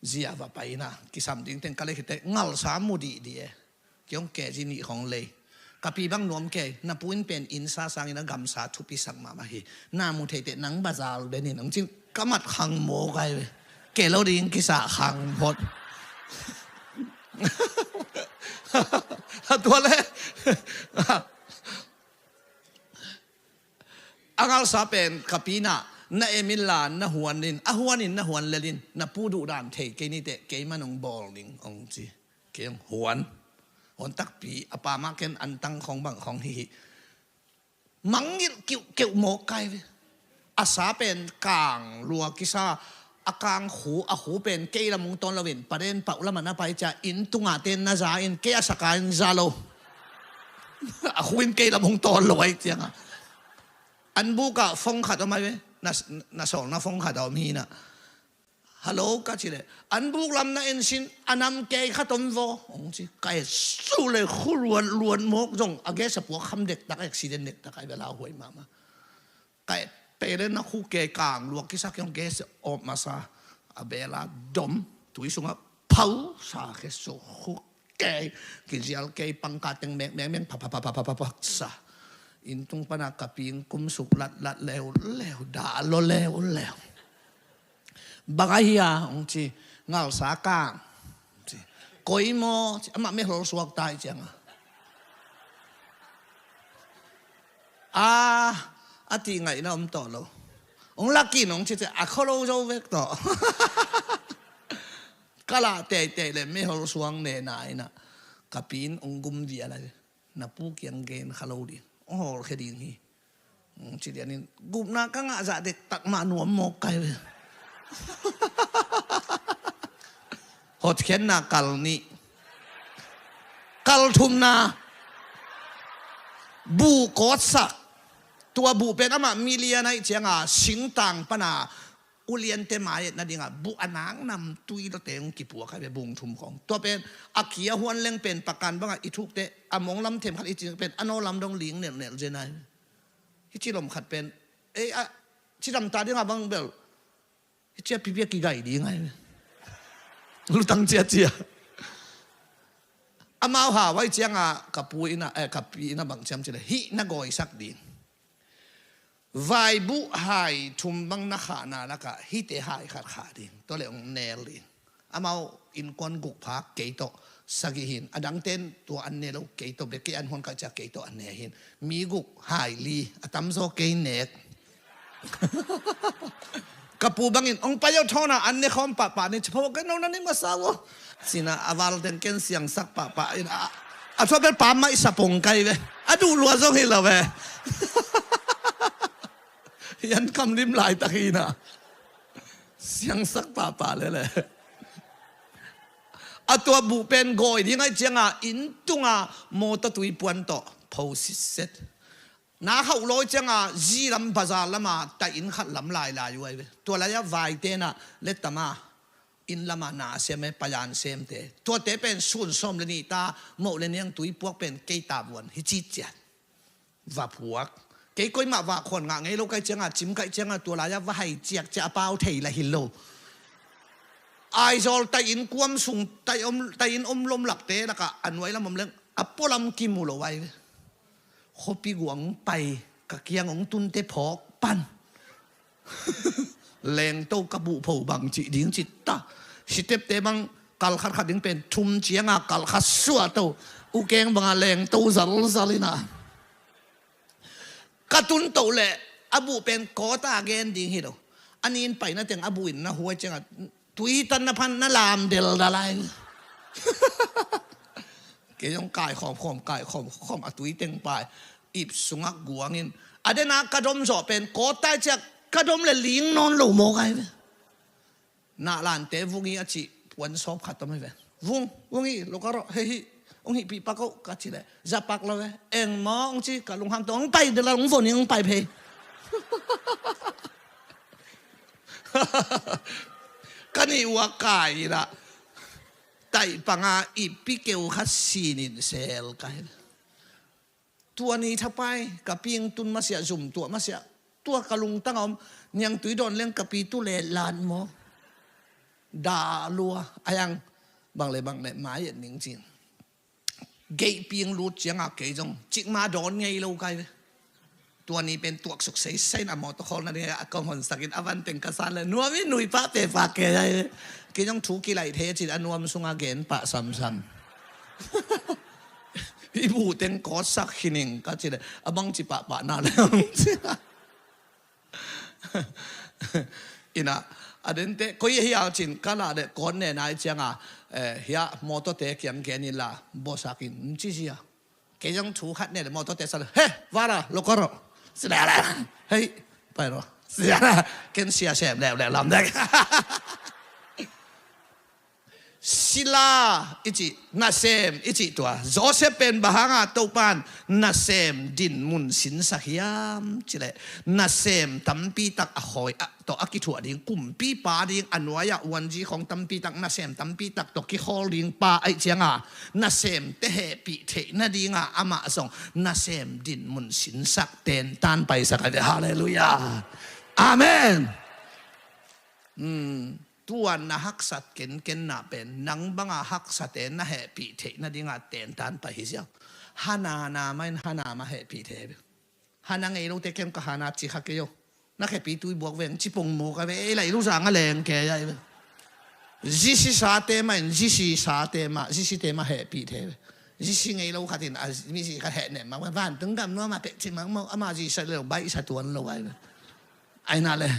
zia va pai ina, kisam ding teng ka lei khit teh ngalsa mu dihdih e. Kei hong kei zi nih khong lei. Ka pi bang nuam kei, na pu in pen inn sa sangin a gamsa thupi sak mahmah hi. Na mu thei teh nang bazar den in, hong cin ka mat khang maw kai ve. Kei lo ding kisa khang phot. A tua le. A ngalsa pen ka pi in ah, na em inla na huan in, a huan in na huan lel in, na pu duh dan thei kei ni teh, kei man hong bawl ning hong ci. Kei hong huan. Huan takpi, a pa mah ken antang khong bang khong hi hi. Mangngilh kiuhkeuh mawk kai ve. A sa pen kang lua kisa, a kang khu, a khu pen kei lam hong tawn lo in, paden pauh lam ah na pai cia, inn tungah ten na za in, kei a saka in za lo. A khu in kei lam hong tawn lo ahi ciangah. An buk ah phone khat om ahi ve, na, na sawl na phone khat a om hi in ah. Hello, ka ci leh, an buk lam na en sin, a nam kei khat om vaw, hong ci. Ka et suh leh khu luat luat mawk zong, a gas a puak kham dektak, accident dektak ahi ve, lauhuai mahmah. Ka et pei leh na khu kei kang luak kisa, kei hong gas op masa, a bel a dom, tui sungah pau sa kei, su khu kei, kizial kei, pangka teng mek mek mek, pha pha pha pha pha pha sa. Inn tung pan a ka pi in kum suk lat lat leuleu, dah lo leuleu. Bang ahi a, hong ci, ngalsa kang. Ci, koi maw, ci, amah mehlol suak ta hi ciangah. A, a ti ngaihna om tawh lo. Hong lak in hong ci, ci, a kholo zo vek tawh. Ka lah teitei leh mehlol suak nena in ah. Ka pi in hong gum vial a, na pu kiang gen kha lo ding. Hong hawlkhia ding hi. Hong ci lian in, gupna ka ngah zah dektak mah nuam mawk kai ve. Hotkhiatna kal nih. Kal thumna. Buh kawtsak. Tua buh pen amah milian ahi ciangah singtang pan a uliante mai-et nadingah buh a nak nam tui lawte hong kipuak ahi ve, bung thum khong. Tua pen a ki a huan leng pen pakan bangah i thuk teh a mong lam them khat i cing pen a naw lam dong ling nelhnelh zen ahi ve. Hih ci lom khat pen, ei, a, ci dam ta dingah bang bel, hih cia pipi a kigai ding ahi ve. Lutang ciacia. Amau hau ahi ciangah ka pu in ah, eh, ka pi in ah bang ci hiam cih leh, hih na gawisak ding. Vaibuh hai thum bang na khahna lakah hihte hai khat khah ding. Tua leh hong nel ding. Amau innkuan guk phak kei tawh sagih hi in, a dangten tua an ne lo, kei tawh bek, kei an huan kah ciah kei tawh an ne hi in. Mi guk hai li, a tamzaw kei nek. Ka pu bangin, hong pai aw, thawn a an ne khawm pahpah ni, ci pha aw, kei no na ni masa aw. Ci-in a val teng ken siangsak pahpah in a, a thuak pen pammaih sapong kai ve. A duh lua zong hi lo ve. Hian kam lim laitak hi in a. Siangsak pahpah lele. A tua buh pen gawi ding ahi ciangah inn tunga mawtaw tui puan tawh pho sitset. Na khauh lawi ciangah zi lam bazar lama tai inn khat lam lailai uh ahi ve. Tua lai-ah vaite in a lettama inn lama na a sem e, payan semte. Tuate pen sun sawm le nih ta, moh le niang tui puak pen kei ta vuan hi citciat. Va phuak. Kei koimah vahkhuan ngah ngei lo ka hih ciangah, cim ka hih ciangah, tua lai-ah va hai ciakciak a pau thei lah hi lo. Aizawl tai inn kuam sung, tai om, tai inn om lom lakte lakah a nuai lam om leng a pualam kimu lo ahi ve. Khuapi guang pai, ka kiang hong tunte phawk pan. Lengto ka buh pho bang cih ding cih ta. Sitepte bang kal khat khat ding pen thum ciangah kal khat suah to. Ukeng bangah lengto zalzal in a. Ka tun to leh a buh pen kawta gen ding hi lo. A nin paina teng a buh in na huai ciangah tui tan na phan na lam deldal ahi. Kei zong kai khawm khawm, kai khawm khawm a tui teng pai. Ip sungah guang in. A dena ka dom zawh pen kawta ciah ka dom le ling nawn lo mawk ahi ve. Nahlante vung hi a cih puan sawp khat om hi ve. Vung, vung hi, lo ka rawh, hei hi, hong hihpih pak oh, ka cih leh za pak lo ve. Eng maw, hong ci, ka lunghamte hong pai deldal, hong von hi, hong pai phei. Ka nih uh a kai in a, taih panga ippi keu khat sin in sel ka hi. Tua ni thapai, ka ping tun masiah, zum tuah masiah, Tua ka lungtang a om, niangtui dawn leng ka pi tu le lan maw? Dah lua, a yang bang le bang le mai et ning cin. Geihping lut cianga kei zong cikma dawn ngei lo kai ve. Tua ni pen tuaksuk seisei in a mawtaw khawlna ding a kong honsakin a vanteng ka san le nuam in nuipa pepa kei ai ve. Kei zong thu kilaih thei cin a nuam sunga gen pah samsam. I bu teng kawtsak khining ka ci le a bang ci pahpah na le ina, a dente koi hi a cin ka la de kon ne nai cianga, eh, hia mawtawte kiang gen in la bawsakin n ci zia. Kei zong thu khat ne le mawtawte sa le, "He, vara, lokoro." Sila la, "Hei, pairo." Sila la, ken sia sem leu leu lam dek. Sila i cih, nasem i cih tua Joseph pen bang hanga Topan nasem dinmun sinsak hiam cileh, nasem tampi tak a hawi a tawh a kithuah ding, kumpipa ding a nuai-ah uanzi khawng tampi tak, nasem tampi tak tawh kikhawl ding pa aih cianga nasem te hehpih theih nadinga amah zong nasem dinmun sinsak tentan paisak aih ve. Halleluiah. Amen. Hmm. Tua na haksat kenkenna pen nang banga haksate na hehpih theih nadinga tentan pai hi ziau. Hana na mah in Hana mah hehpih thei hi. Hana ngei lote kem ka Hana ci kha kei o. Na khepi tui buak veng ci pong mu ka ve ei lai lu zang a leng ke ai ve. Zisi sate mah in zisi sate mah zisite mah hehpih thei ve. Zisi ngei lo khatin a misi kha heh nem mah vantung gam nuam a pek ci mah mah ama zisa lo baih sa tuan lo ai ve. Ai na le.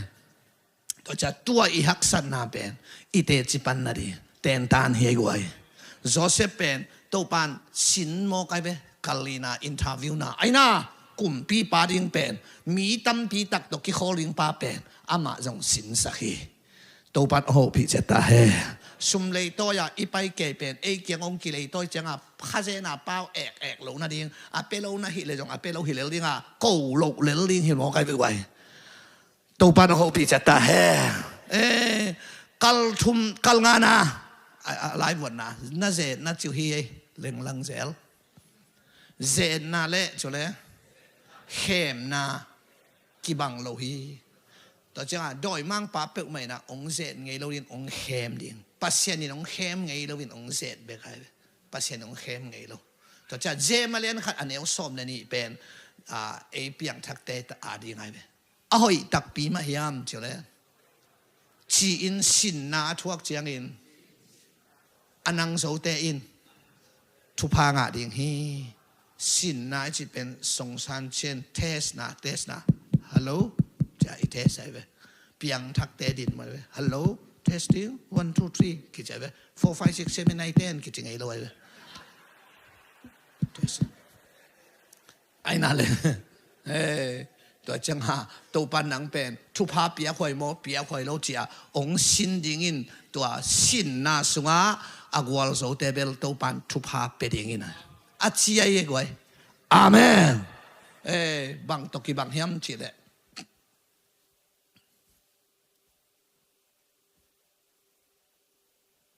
Tua cia tua i haksatna pen i teci panna ding tentan hi ei guai. Joseph pen Topan sin mawk ai ve, kal lina interview na aina kumpipa ding pen mi tampi tak tawh kikhawl ding pa pen amah zong sinsak hi. Topan a hopih ciat ta he. Sum leitawi-a i pai kei pen ei kiang hong kileitawi cianga khazena pau ek ek lo nading a pe lo na hih le zong a pe lo hi lel dinga ko lo lel ding hi mawk ai ve guai. Topan a hopih ciat ta he. Eh, kal thum, kal ngana. A, a, lai vuatna. Na zetna ciu hi ei. Lenglang zel. Zetna le, cu le. Khemna. Kibang lo hi. Tua cianga, dawimangpa peuhmah ina ong zet ngei lo in ong khem ding. Pasian in ong khem ngei lo in ong zet bek ai. Pasian in ong khem ngei lo. Tua cia, Zemalian khat a neu sawm le nih pen, a, ei piangthakte ta a ding ai ve. A hoih takpi mah hiam ci le. Ci-in sinna a thuak ciangin a nang zote in thupha ngah ding hi. Sinna i cih pen songsan cian testna, testna. Hello? Cia i test ai ve. Piangthakte din mah ve. Hello? Testing? One, two, three. Kici ai ve. Four, five, six, seven, nine, ten. Kici ngei lo ai ve. Test. Aina le. Hey, tua ciang ha, Topan nang pen thupha piakhuai maw, piakhuai lo cia ong sin dingin tua sinna sunga a gualzote bel Topan thupha pe dingin a cia i guai. Amen. Hey, bang toki bang hiam ci le.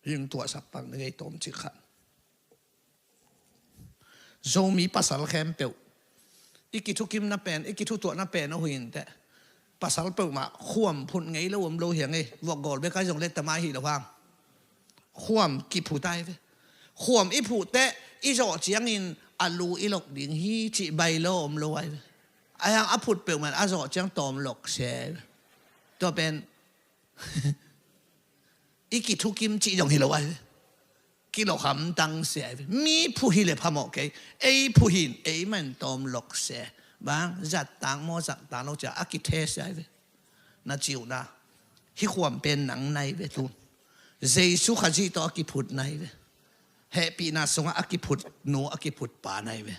Hing tuahsak pang na ngei tawmcik khat. Zomi pasal khempeuh i kithukimna pen, i kithutuahna pen a huinteh. Pasal peuhmah khuam phut ngei lo om lo hiang ei. Vuakgawl bek ai zong letta mai hi lo hang. Khuam kiphut ai ve. Khuam i phuhteh i zawh ciangin a lu i lok ding hi cih bai lo om lo ai ve. A hiang a phut peuhmah a zawh ciang tawm lok se ai ve. Tua pen i kithukim cih zong hi lo ai ve. Kilok hamtang se ai ve. Mi phu hi le phamawh kei. Ei phu hin ei man tawm lok se. Bang zattang maw zattang lo cia a kithe se ai ve. Na ciuhna hi khuam pen nang nai ve tu. Jesu Khazih tawh a kiphut nai ve. Hehpihna sungah a kiphut nu a kiphut pa nai ve.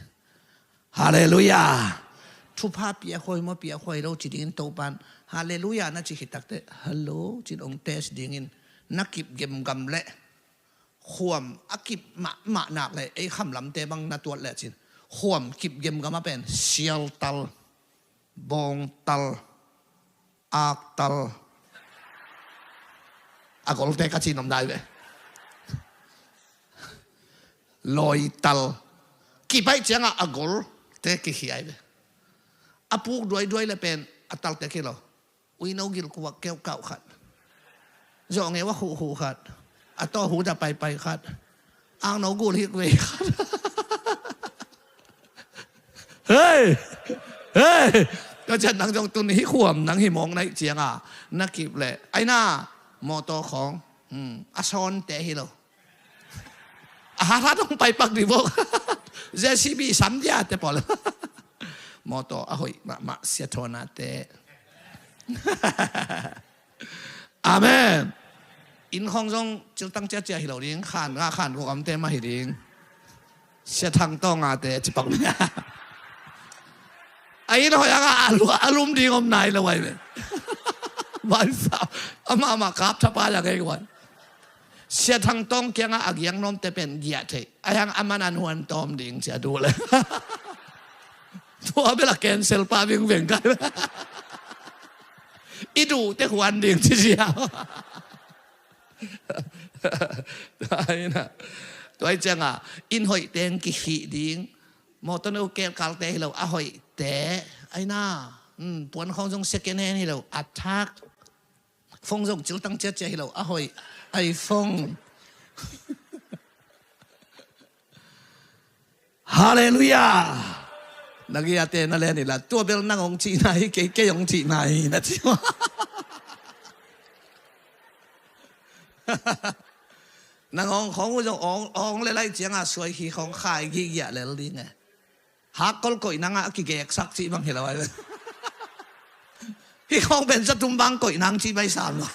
Halleluiah. Thupha piakhuai maw piakhuai lo ci dingin Topan Halleluiah na ci khit takteh hello cin ong test dingin na kip gemgam leh khuam a kip mahmah nak leh ei khamlamte bang na tuat leh cin khuam kip gemgam a pen sialtal, bawngtal, aktal. A golte ka ci nom dai ve. Lawital. Kipaih ciangah a golte kikhia ai ve. A puk duaiduai le pen A taltek hi lo. Uino gil kuak keuhkauh khat. Zawh ngeu a huhhuh khat. A tawh hut a paipai khat. Angno gul hik vei khat. Hei! Hei! Ka cian nang zong tun hi khuam nang hi mawng naih cianga na kip leh. Aina, mawtaw khawng. Hmm, a sawnte hi lo. A hathat hong paipak dih bawk. J C B sam dia te pawl. Mawtaw a hoih mahmah sia thawnate. Amen. Inn khawng zong ciltang ciacia hi lo ding. Khan nga khan guk amte mah hi ding. Sia Thang Tawng a te cipak mia. A inn hoih anga a lu-, a lum ding om nai lo ai ve. Vai sa. Amah amah kap thapa ya kei kuan. Sia Thang Tawng kianga a giang nawmte pen giah theih. A hiang a man an huan tawm ding cia duh le. Tua bel a cancel pa vingveng kai. I duhte huan ding ci cia. Tua hi na. Tua hi cianga inn hoih teng kikhih ding. Mawtaw no kelkalte hi lo a hoihte. Aina. Hmm, puan khawng zong second hand hi lo a thak. Phone zong ciltang ciacia hi lo a hoih. iPhone. Halleluiah. Na giate na len ila tua bel nang hong cihna hi kei, kei hong cihna hi na ci. Nang hong khong u zong hong, hong le lai cianga suai hi khong khai gihgiah lel ding e. Hakkol koih nanga a kigeksak cih bang hi lo ai. Hi khong pen sa tum bang koih nang cih bai sam lo.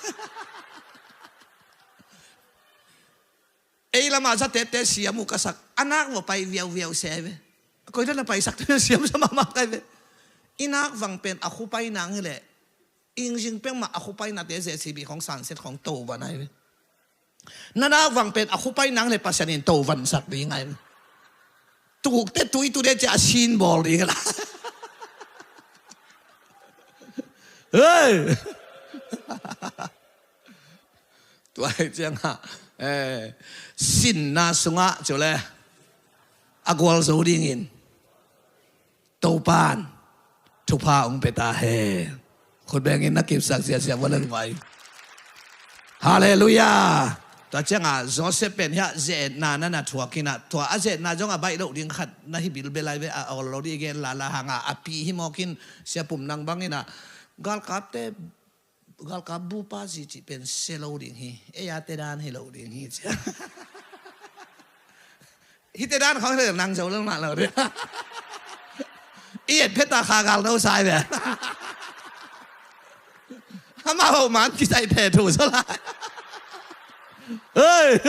Ei lama sa tete siam uh ka sak a nak vua pai viauviau se ve. Koi dana paisak te siam sa mahmah kai ve. I nak vang pen a khupai nang hi leh. Ingzing pengmah a khupai nate J C B khong sanset khong to van ai ve. Na nak vang pen a khupai nang le Pasian in to vansak ding ai ve. Tukte tui tu de cia a sin bawl ding la. Hey! Tua hi cianga, eh, sinna sungah cu le a gualzo dingin Topan thupha hong pia ta hen. Khutbengin na kipsak siasia vua le vai. Halleluiah. Tua cianga Joseph pen hiah zetna na na thuak inah tua a zetna zong a baih loh ding khat na hi bilbelai ve a awl lo dih gen lala hanga a pi hi mawkin sia pum nang bang inah galkapte galkap bupa zi cih pen sia lo ding hi. Ei a tedan hi lo ding hi cia. Hi tedan khawng hi lo nang zo lo mah lo ding. I et pheta kha gal no sai ve. Amah ho man kisai phe thu so lai. Hei.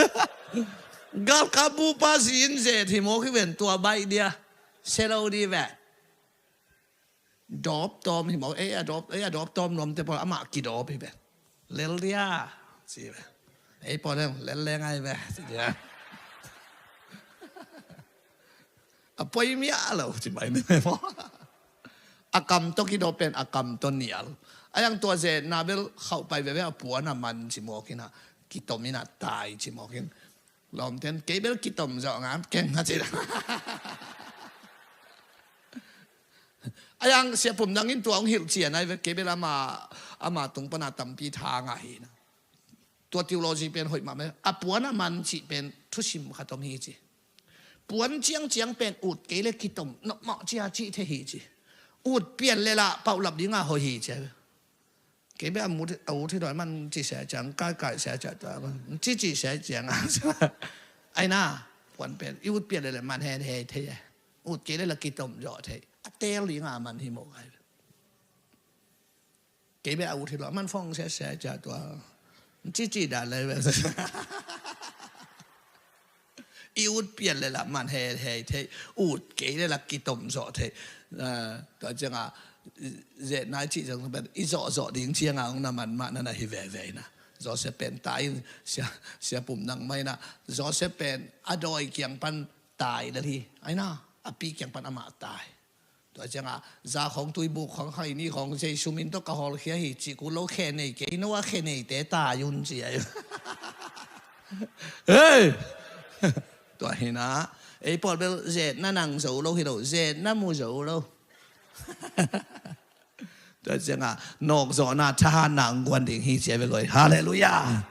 Galkap bupa zi in zet hi mawk hi ven tua baih dia. Sia lo dih ve. Dawp tawm hi mawk, ei a dawp, ei a dawp tawm nuamte pawl amah kidawp hi ve. Lel dia, ci ve. Ei pawl deng lel le ngai ve, ci dia. A poi mia lo, ci bai ni ve maw. A kam tawh kidawp pen a kam tawh nial. A yang tua zetna bel khauh pai veve a puan a man ci mawk inah, kitom inah tai ci mawk in. Lawmten kei bel kitom zawh ngam keng a ci. A yang sia pum nangin tua hong hilh cian ai ve kei bel ama, ama tung pana tampi tha ngah hi na. Tua theology pen hoih mah me. A puan a man cih pen thusim khat om hi ci. Puan ciangciang pen ut kei le kitom nopmawh cia cih the hi ci. Ut pian le lah pauhlap dinga hoih hi ci ai ve. Kei bia a ut hi dawi man ci sia ciang kaikai sia cia tua man ci ci sia ciang a. Aina puan pen i ut pian le le man hen hei thei e. Ut kei le la kitom zawh thei a tel ding a man hi mawk ai. Kei bia a ut hi dawi man fong sia sia cia tua ci ci da le bia. I ut pian le la man hei hei thei, ut kei le la kitom zawh thei. Tua cianga zetna i cih ciang pen i zawh zawh ding cianga hong na man mah na na hi veve ina. Joseph pen tai in sia, sia pum nang mah ina. Joseph pen a dawi kiang pan tai le hi aina, a pi kiang pan amah tai. Tua cianga za khawng tuibuk khawng hai ni khawng Jesu min tawh ka hawlkhia hi cih kul lo khe nei kei no a khe neite tai un ci ai. Hei! Tua hina ei pawl bel zetna nang zo lo hi lo, zetna mu zo lo. Tua ciangah nawkzawhna thahatna hong guan ding hi ci a ve goi. Halleluiah.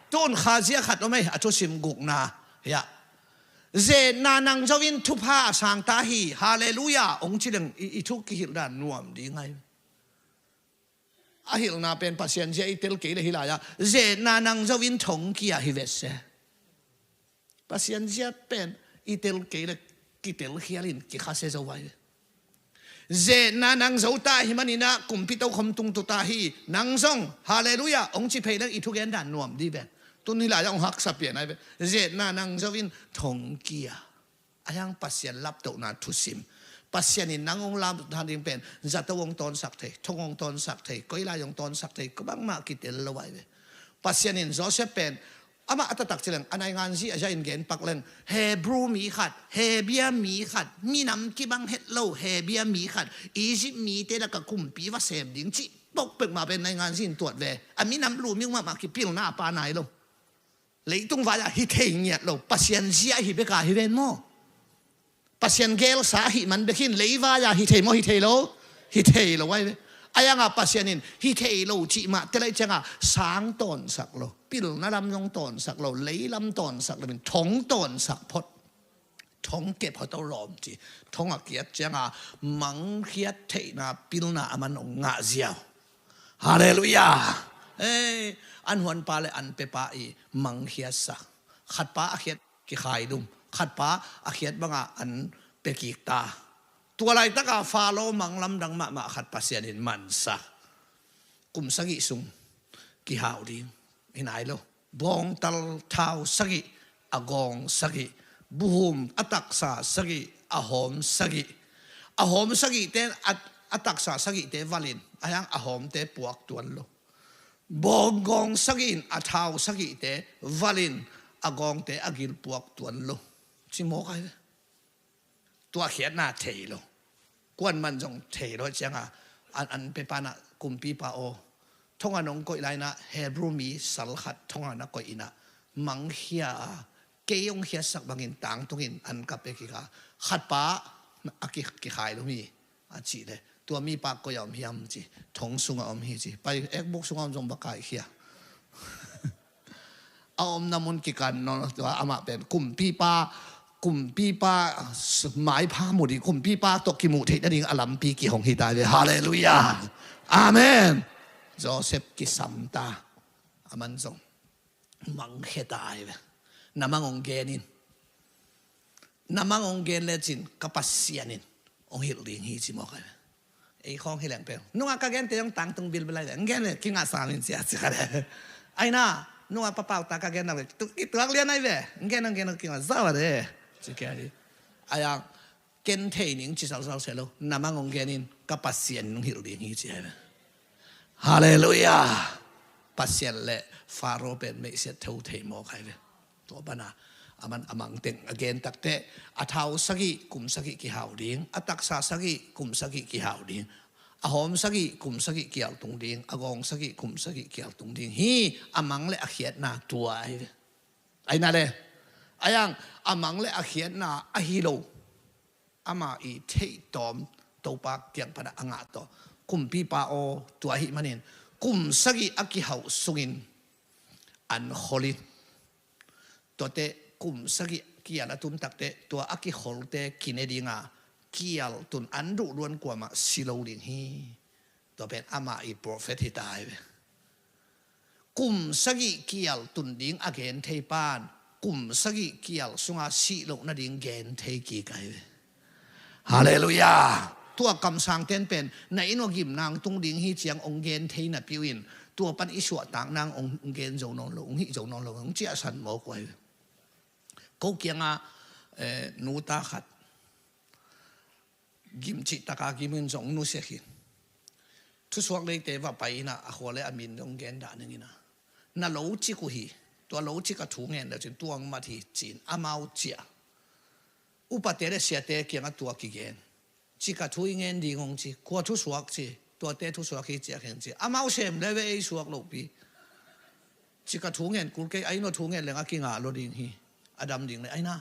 Tun khazia khat om ei, a thusim gukna hiah, zetna nang zo in thupha a sang ta hi. Halleluiah. Hong ci leng i, i thu kihilh dan nuam ding ai. A hilhna pen Pasian zia i tel kei le hi lai-ah zetna nang zo in thongkia hi ve se. Pasian zia pen i tel kei le kitel khial in kikhasia zo vai. Zetna nang zo ta hi maninah kumpi tokhom tungtu ta hi. Nang zong halleluiah hong ci phei leng i thugen dan nuam dih ve. Tun hi lai-ah hong haksa pian ai ve. Zetna nang zo in thongkia. A hiang Pasian laptohna thusim. Pasian in nang hong laptoh ding pen zato hong tawnsak thei, thong hong tawnsak thei, koi lai hong tawnsak thei, ko bangmah kitel lo ai ve. Pasian in Joseph pen amah a taktak ci leng, a naingan zi a zia in gen pak leng, Hebrew mi khat, Hebia mi khat, minam kibang het lo Hebia mi khat, Egypt mite lak a kumpi va sem ding cih pokpek mah pen naingan zi in tuat ve. A minam lu ming mahmah kipilna a pa nai lo. Leitung vai-ah hi thei ngiat lo, Pasian zia hi beka hi ven maw? Pasian gelsa ahi man bekin leivai-ah hi thei maw, hi thei lo? Hi thei lo ai ve. A hiangah Pasian in hi thei lo cih mah te lai ciangah sang tawnsak lo, pilna lam zong tawnsak lo, lei lam tawnsak lo, min thong tawnsak phot. Thong kep hoto lawm ci. Thong a kiat ciangah mangkhiat theihna pilna a man hong ngah ziau. Halleluiah. Ei, an huanpa le an pepa i mangkhiatsak. Khatpa a khiat kikhaidum, khatpa a khiat bangah an pekik ta. Tua laitaka Faro mang lamdang mahmah khat Pasian in mansak. Kum sagih sung kihau ding hi nai lo. Bawngtal thau sagih, a gawng sagih, buhum a taksa sagih, a hawm sagih. A hawm sagihte, a, a taksa sagihte valin, a hiang a hawmte puak tuan lo. Bawng gawng sagih in a thau sagihte valin, a gawngte a gil puak tuan lo. Ci mawk ai ve. Tua khiatna thei lo. Kuan man zong thei lo ciangah an, an pepa nah kumpipa aw, thonga nong koih lai nah Hebrew mi sal khat thonga na koih inah mangkhia a, kei hong khiatsak bangin tangtungin an ka pia kik a, khatpa a ki, kikhai lo mi a cih le, tua mipa koi a om hiam ci, thong sungah om hi ci, pai ekbuk sungah om zong va kaikhia. A omna mun kikan nawn lo, tua amah pen kumpipa, kumpipa maipha mu ding, kumpipa tawh kimuh theih nading a lampi kihong hi ta ve. Halleluiah. Amen. Joseph kisam ta. A man zong mangkhia ta ai ve. Na mang hong gen in. Na mang hong gen lecin ka Pasian in hong hilh ding hi ci mawk ai ve. Ei khawng hi leng peuh. Nungah ka gente zong tangtung bilbil ai ve. Hong gen le kingah sam in cia ci kha le. Ai na, nungah papau ta ka gen na ve. Tu, kituak lian ai ve. Hong gen, hong gen, kingah zau a de. Ci kia hi. Ai ang, ken thei ning ci sausau se lo. Na mang hong gen in ka Pasian in hong hilh ding hi ci ai ve. Halleluiah. Pasian le Faro pen meihsiat tho thei mawk ai ve. Tua pana a man a mangteng a gen takteh, a thau sagih kum sagih kihau ding, a taksa sagih kum sagih kihau ding, a hawm sagih kum sagih kialtung ding, a gawng sagih kum sagih kialtung ding hi. A mang le a khiatna tua ai ve. Ai na le, ai ang, a mang le a khiatna ahi lo. Ama i theihtawm Topa kiang pana a ngah tawh. Kumpipa aw, tua ahi manin kum sagih a kihauh sungin an kholin. Tuate kum sagih kial a tun takte tua a kikholte kine dinga kial tun an duh luan kuamah si lo ding hi. Tua pen ama i prophet hi ta ai ve. Kum sagih kial tun ding a gen thei pan kum sagih kial sunga sih loh nading gen thei kik ai ve. Halleluiah. Tua kamsang ten pen na inn ua gim nang tung ding hi ciang ong gen thei napi uh in tua pan i suahtak nang ong gen zo nawn lo, ong hih zo nawn lo, ong ciahsan mawk uh ai ve. Ko kianga eh, nuta khat gim cih taka gim in zong nusia khin. Thusuak leite va pai inah a khua le a min zong gen dah ning inah na lo cik uh hi. Tua lo cik a thu ngen dah cin tuang mat hi cin amau ciah. Upate le siate kiangah tua kigen. Cik a thu i ngen ding hong ci, khua thusuak ci, tuate thusuak hi ciah khin ci. Amau sem le ve ei suak lohpi. Cik a thu ngen kul kei, ai nua thu ngen leng a kingah lo ding hi. A dam ding le ai na.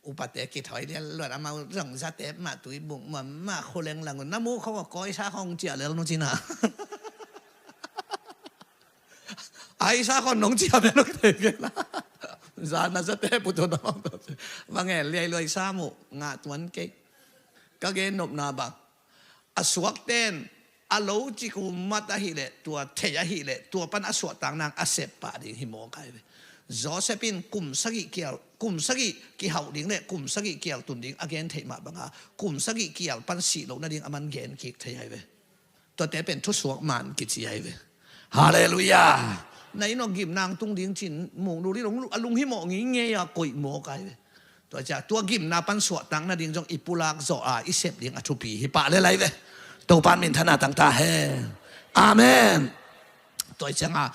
Upate kithawi lian luat, amau zong zate mah tuibuk mah, mah khuleng lang un, na mu khong a kawisa khong ciah lel nu cina. Aisa khong nong ciah bia nuk thei kei la. Zana zate putu na mong to. Bang e liai luai sa mu ngah tuan kei. Ka gen nopna bang, a suakten a lo cik uh mat ahih leh, tua thei ahih leh, tua pan a suahtak nang a sep pah ding hi mawk ai ve. Joseph in kum sagih kial, kum sagih kihauh ding le kum sagih kial tun ding a gen theih mah banga, kum sagih kial pan sih loh nading a man gen kik thei ai ve. Tuate pen thusuak man kici ai ve. Halleluiah. Na inn awk gimna ang tung ding cin mung lul i lung, a lung hi mawh ngeingei a koih mawk ai ve. Tua ciah tua gimna pan suahtak nading zong i pulak zawh a i sep ding a thupi hi pah le lai ve. Topan minthana tangta hen. Amen. Tua cianga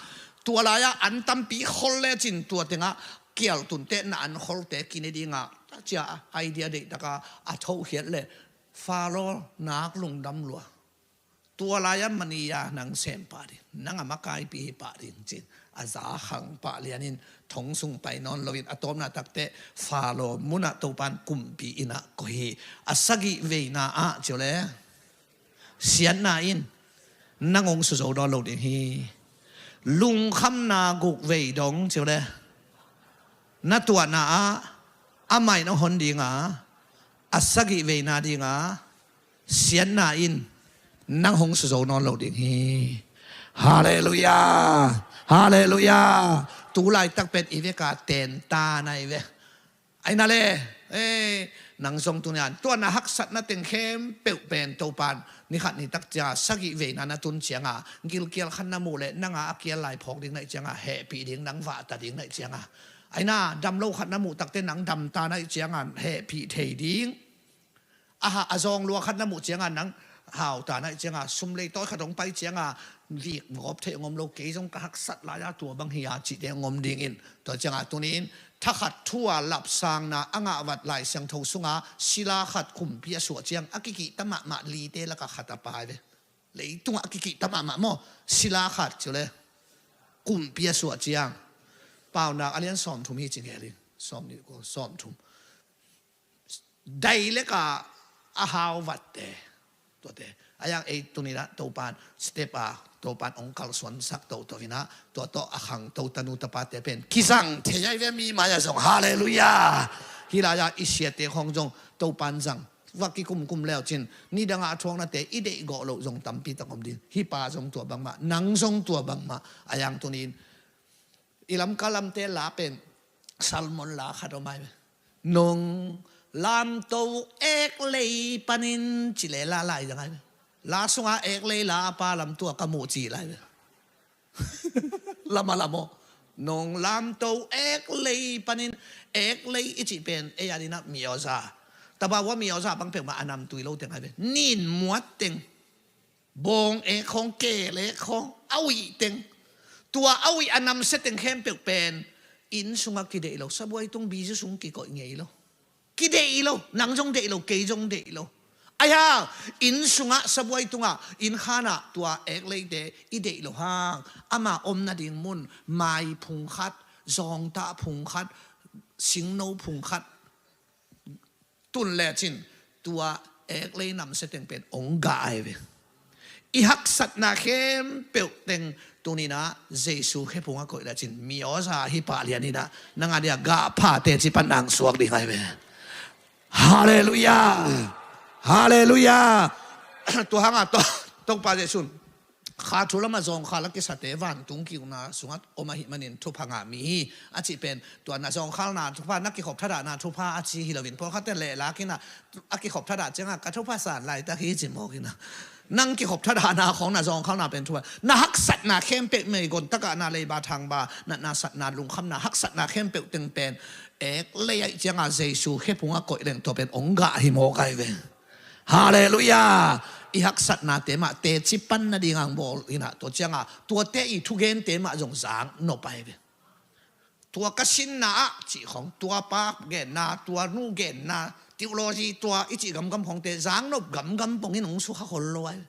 tua lai-a an tampi khol lecin tua tengah kialtunte na an kholte kine dinga cia idea deihtaka a thohkhiat le Faro nak lungdam lua. Tua lai-a mania nang sem pah ding, nang a makaipi hi pah ding cin a za khang pah lianin thong sung pai nawn loin a tawpna takte Faro munah Topan kumpi innah koih hi. A sagih veina ah cio le siatna in nang hong suzo nawn lo ding hi. Lungkhamna guk vei dong cio le na tuahna ah amah in hong hon dinga a sagih veina dinga siatna in nang hong suzo nawn lo ding hi. Halleluiah. Halleluiah. Tu laitak pen i veka tenta na i ve. Aina le, eh, nang zong tunian tua na haksatna teng khempeuh pen Topan ni khat ni tak cia sagih veina na tun cianga gilkial khat na muh le nanga a kial lai phawk ding naih cianga hehpih ding nang vahta ding naih cianga aina damlo khat na muh takte nang damta naih cianga hehpih thei ding. Aha, a zawng lua khat na muh cianga nang hauta naih cianga sum lei tawi khat hong pai cianga vik ngawp theih hong om lo. Kei zong ka haksat lai-a tua bang hi-a cihte hong om dingin tua cianga tunin thakhat thu-a lapsangna a ngahvat Lai Siangtho sunga sila khat kumpi a suah ciang a kikihta mahmah lite laka khat a pai ve. Leitungah a kikihta mahmah maw? Sila khat cio le kumpi a suah ciang. Paunak a lian sawmthum hi ci ngel in sawmnih ko sawmthum. Daileka a hau vatte tuate a yang ei tuninah Topan step a Topan ong kalsuansak tohtohinah tua tawh a khangto tanu tapate pen kizang thei ai ve mi mai-a zong. Halleluiah. Hilai-a i siate khawng zong Topan zang va kikumkum leucin nidangah a thuaknate i deihgawh loh zong tampi tak om ding. Hih pa zong tua bangmah, nang zong tua bangmah. A yang tunin i lamka lamte la pen Salmon la khat om ai ve. Nong lamto ek lei panin ci le la lai zang ai ve. La sunga ek lei la a pa lam tua ka muh ci lai ve. Lama lamo nong lamto ek lei panin ek lei i cih pen ei a dinah mioza. Tabawa mioza bang peuhmah a namtui lo teng ai ve. Nin muat teng bawng ek khawng keel ek khawng a uih teng tua a uih a namsia teng khempeuh pen inn sungah kideih lo. Sabuai tung bizu sung kikoih ngei lo. Kideih lo, nang zong deih lo, kei zong deih lo. Aihang inn sungah sabuai tungah inn khanah tua ek leite i deih lo hang ama om nading mun mai phung khat, zawngtah phung khat, singno phung khat tun lecin tua ek lei namsia teng pen ong gah ai ve. I haksatna khempeuh teng tuninah Jesu khephung a koih lecin mioza hi pah lianinah nang a dia gah phate ci pan nang suak ding ai ve. Halleluiah. Halleluiah. Tua hanga Topa Jesu in kha thu lamah zawngkhal a kisate vantung kiukna sungah om ahih manin thupha ngah mi hi a cih pen tua na zawngkhalna thupha, na kikhop thadahna thupha a ci hi loin pawlkhatte lehlak inah a kikhop thadah cianga ka thupha san laitak hi ci mawk inah nang kikhop thadahna khawng na zawngkhalna pen thupha. Na haksatna khempeuh meigon takah na leiba thangba natna satna lungkhamna haksatna khempeuh teng pen ek lei aih cianga Jesu khephung a koih leng tua pen ong gah hi mawk ai ve. Halleluiah. I haksatnate mah teci pan nadinga ang bawl inah tua cianga tuate i thugente mah zong zang nop ai ve. Tua ka sinna ah cih khong tua pa genna tua nu genna theology tua i cih gamgam khongte zang nop gamgam pongin hong sukha khol lo ai ve.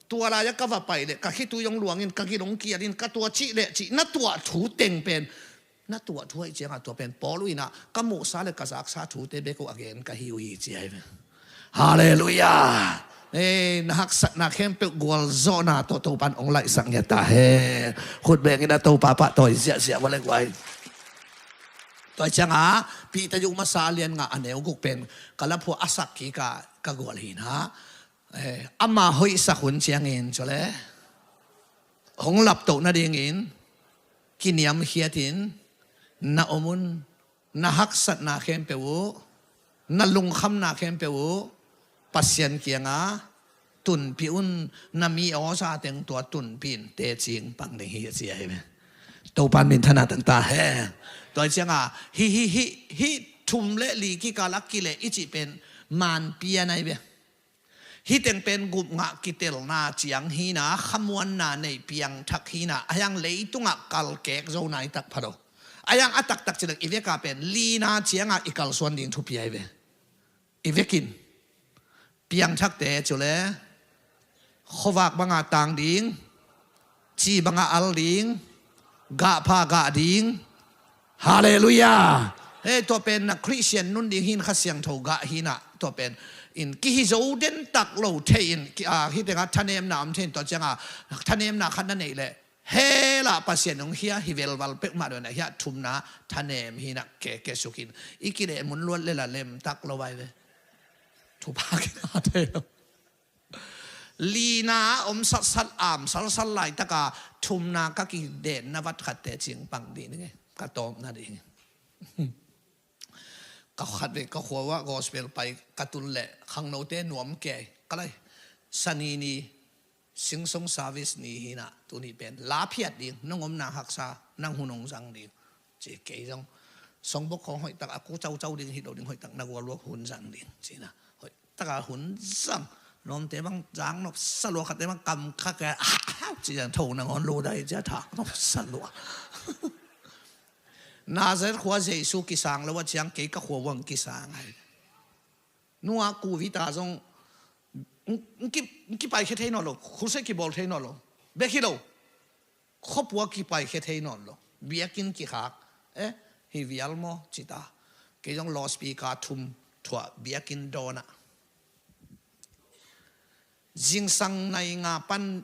Tua lai-a ka va pai leh ka khitui hong luangin ka gil hong kialin ka tua cih leh cih na tuah thu teng pen na tuah thu ahih ciangah tua pen Paul uh inah ka muhsa le ka zaksa thute bek uh a gen ka hi uh hi ci ahi ve. Halleluiah. Ei, na haksatna khempeuh gualzawhna tawh Topan hong laihsak ngiat ta hen. Khut bengin a Topa pahtawi ziahziah vua le guai. Tua ciangah Peter yu masa a lian nga a neu guk pen ka laphua a sak kik a ka gual hi na. Eh, ama hoihsak hun ciangin cule hong laptoh nadingin kiniamkhiatin na om un. Na haksatna khempeuh uh, na lungkhamna khempeuh uh Pasian kiangah tunpih un. Na mi awsa teng tua tunpih in teci pang ding hi a ci ahi ve. Topan minthanna tang ta hen. Tua ciangah hih hih hih hih thum le li kikal a kileh i cih pen manpian ahi ve. Hih teng pen gupngah kitelna ciang hi na, khamuanna nei piangthak hi na, a hiang leitungah kalkek zo naitak pha lo. A hiang a taktak cileng i veka pen lina ciangah i kalsuan ding thupi ahi ve. I vekin piangthakte cule khuavak banga tang ding, ci banga al ding, gahpha gah ding. Halleluiah. Hei, tua pen na Khristian nun ding hin Kha Siangtho gah hinah tua pen in kihi zo dentak lo thei in, ki, a, hih tengah thanemna om thei in tua ciangah thanemna khat na neih leh hela Pasian hong hia hi velval peuhmah dona hiah thumna thanem hinah keke sukin i kileh mun luat lela lemtak lo vai ve. Thupha kina thei lo. Lina om satsat am salsal laitaka thumna ka kidenna vat khatte cing pang dih ning e, ka tawpna ding. Ka khat ve ka khua uah gospel pai ka tun leh khangnote nuam kei ka lai. Sani ni singsong service ni hinah tuni pen la phiat ding, nong omna haksa nang hun hong zang ding ci kei zong. Songbok khong hoihtak a ku caucau ding hi lo ding, hoihtak na gualuak hun zang ding cina. Hoihtaka hun zang. Lawmte bang zang nop salua, khatte bang kam khak e, ah, ci zang tho nangawn lo dai cia thak nop salua. Nazareth khua Jesu kisang lo a ciang kei ka khua uang kisang ai. Nua kuvita zong ng, ng ki, ng kipai khe thei nawn lo, khusai kibawl thei nawn lo. Bek hi lo. Khuapua kipai khe thei nawn lo. Biakinn kikhak. Eh, hi vial maw cita. Kei zong loudspeaker thum thuah biakinn dawnah. Zingsang nai nga pan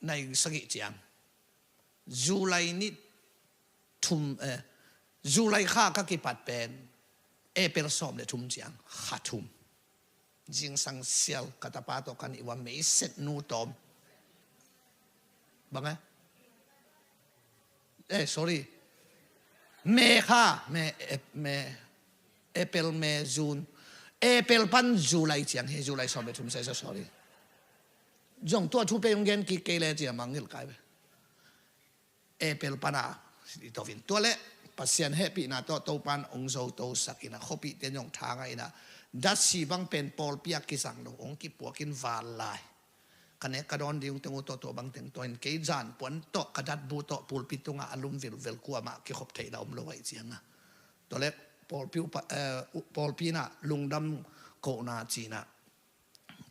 nai sagih ciang. July ni thum, eh, July kha ka kipat pen April sawm le thum ciang kha thum. Zingsang sial ka tapa tawh ka nih ua meiset nu tawm. Bang e? Eh, sorry. May kha, May, eh, May, April, May, June. April pan July ciang hi, July sawm le thum sai, so sorry. Zong tua thu pe ung gen kik kei le ciang mangngilh kai ve. April pana i tovin tua le Pasian hehpihna tawh Topan ong zo tosak ina, khuapihte zong thanga ina, datsi bang pen pawlpi a kisang lo ong kipuakin val lai. Ka nek ka dawn ding teng uh tawh tua bang teng tua in kei zan puan tawh ka datbu tawh pulpit tungah a lum vilvel kuamah kikhop theih la om lo aih cianga. Tua le pawlpi upa, eh, u-, pawlpi na lungdam kohna cina.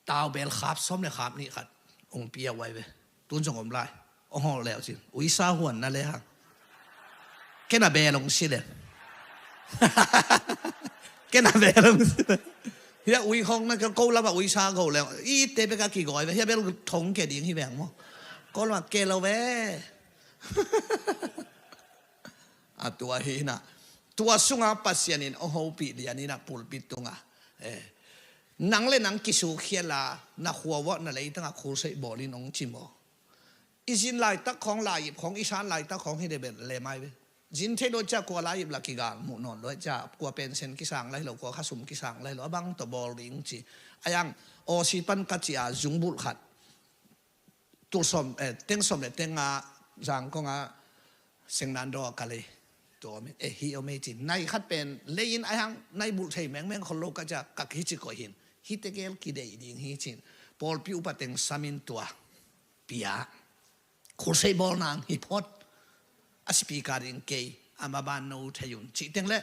Taubel khap sawm le khap nih khat ong pia uai ve. Tun zong om lai. Ong hawh leu cin uisa huan na le hang. Kena bel ong si le. Kena bel ong si le. Hia ui khong na ko lama uisa go leu. I te beka kigawi ve. Hia bel thong ke ding hi veng maw. Ko lama ke lo ve. A tua hi na. Tua sunga Pasian in ong hopih lian ina pulpit tunga. Eh. Nang le nang kisukhiat la, na khua uah na leitanga khulseih bawlin ong ci maw. I zin laitak khawng, lai-ip khawng, i san laitak khawng hi de bel le mai ve. Zin thei lo cia kua lai-ip la kigal muh nawn lo cia, kua pensen kisang lai lo, kua khasum kisang lai lo, a bang tawh bawl ding ci. A yang, Aussie pan ka cia, zungbulh khat. Tul sawm, eh, teng sawm le teng nga, zang kong a, sengnan daw a ka lei. Tua om e, eh, hi om e cin. Nai khat pen, lei in a hang, nai bulh thei mengmeng khol lo ka cia, ka hi ci koih hin. Hi tegel kidei ding hi cin. Pawlpi upa teng samin tua. Pia. Khulsei bawl nang hi phot. A speaker ding kei. A maban no thei un. Ci teng le.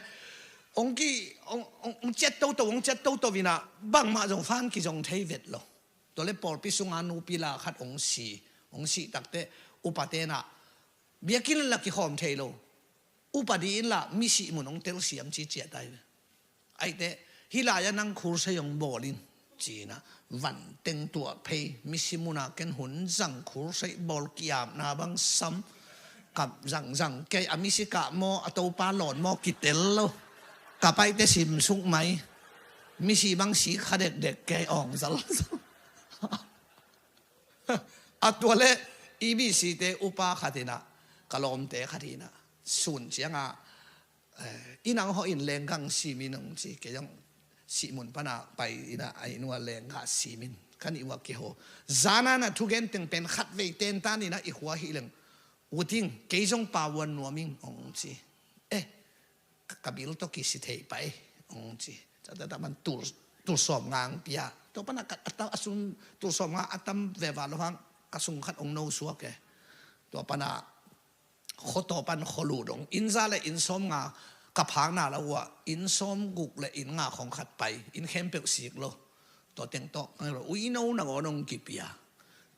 Ong ki, ong, ong, ong ciat toto, ong ciat toto vina. Bangmah zong fan ki zong thei vet lo. Tua le pawlpi sunga nupi la khat ong si, ong si takte upa tena biakinn la kikhawm thei lo. Upadi in lah misi mun hong telsiam ci ciat ai ve. Aite, hih lai-ah nang khulsei hong bawl in, ci-in ah, van teng tuah phei, misi mun ah ken hun zang khulsei bawl kiamna bang sam, kap zangzang kei, a misi kah maw, a topa lawn maw, kitel lo. Ka paite simsuk mai, misi bang si kha dekdek kei awng zalzal. A tua le, E B C te upa khat in ah, ka lawmte khat in ah, sun ciangah, eh, i nang hawh in lenggang simin hong ci, kei zong sihmun pana pai in ah, a inn ua lenggang simin, ka nih ua kiho. Zana na thugen teng pen khat vei tentan in ah i khua hi leng, uting, kei zong pa ua nuam ing hong ci. Eh, ka, ka bil tawh kisi thei pai hong ci. Cata ta man tul, tul sawm ngang pia. Tua pana ka, a ta, a sum tul sawm nga a tam veva lo hang, ka sung khat hong no suak e. Tua pana khuataw pan khualut dong, inn za le inn sawm nga ka phakna la ua, inn sawm guk le inn nga khawng khat pai, inn khempeuh sik lo. Tua teng tawh, uino nangawn hong kipia.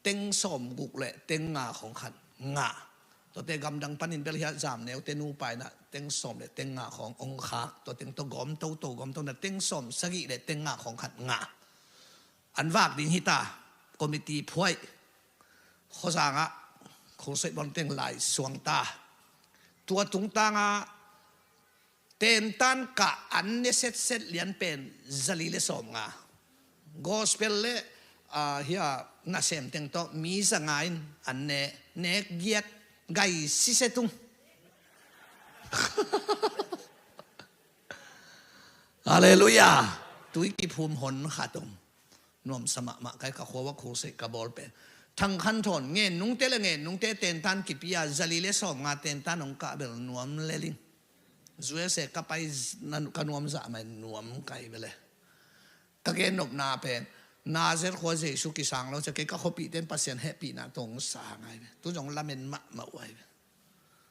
Teng sawm guk le teng nga khawng khat ngah. Tuate gamdang panin bel hiah zam neute nupa in ah teng sawm le teng nga khawng hong khak. Tua teng tawh gawm toto, gawm toto na teng sawm sagih le teng nga khawng khat ngah. An vak ding hita, committee phuaih. Khuazangah khulsei bawl teng lai suang ta. Tua tungtangah tentan kah an ne setset lian pen zali le sawm nga. Gospel le, ah, hia nasem teng tawh mi za nga in an ne, nek giat gai sise tung. Halleluiah. Tui kiphum hon khat om. Nuamsa mahmah kai, ka khua ua khulsei ka bawl pen. Thang Khan Thawn, ngen nungte le ngen nungte tentan kipia, zali le sawm nga tentan hong kah bel nuam lel ing. U S A ka pai z-, na, ka nuam zah mai, nuam kai bel e. Ka gen nopna pen, Nazareth khua Jesu kisang lo cia, kei ka khuapihte in Pasian hehpihna tawh hong sang ai ve. Tu zong lamen mahmah uh ai ve.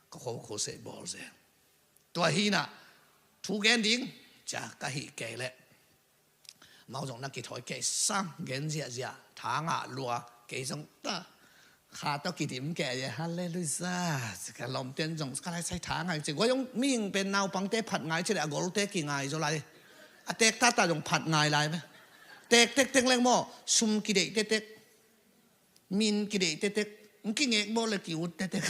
Ka khua ua khulsei bawl zel. Tua hi in ah, thu gen ding, cia ka hih kei leh. Amau zong na kithawi kei sang, gen ziahziah, tha ngah lua, kei zong ta, kha tawh kidim kei e, halleluiah. Ka lawmten zong ka lai sai tha ngai ci, guai zong mihing pen naupangte phat ngai ci leh a golte kingai zaw lai. A teek tata zong phat ngai lai ve. Teek tektek leng maw, sum kideih tektek. Min kideih tektek, kingek bawl le ki-ut tektek.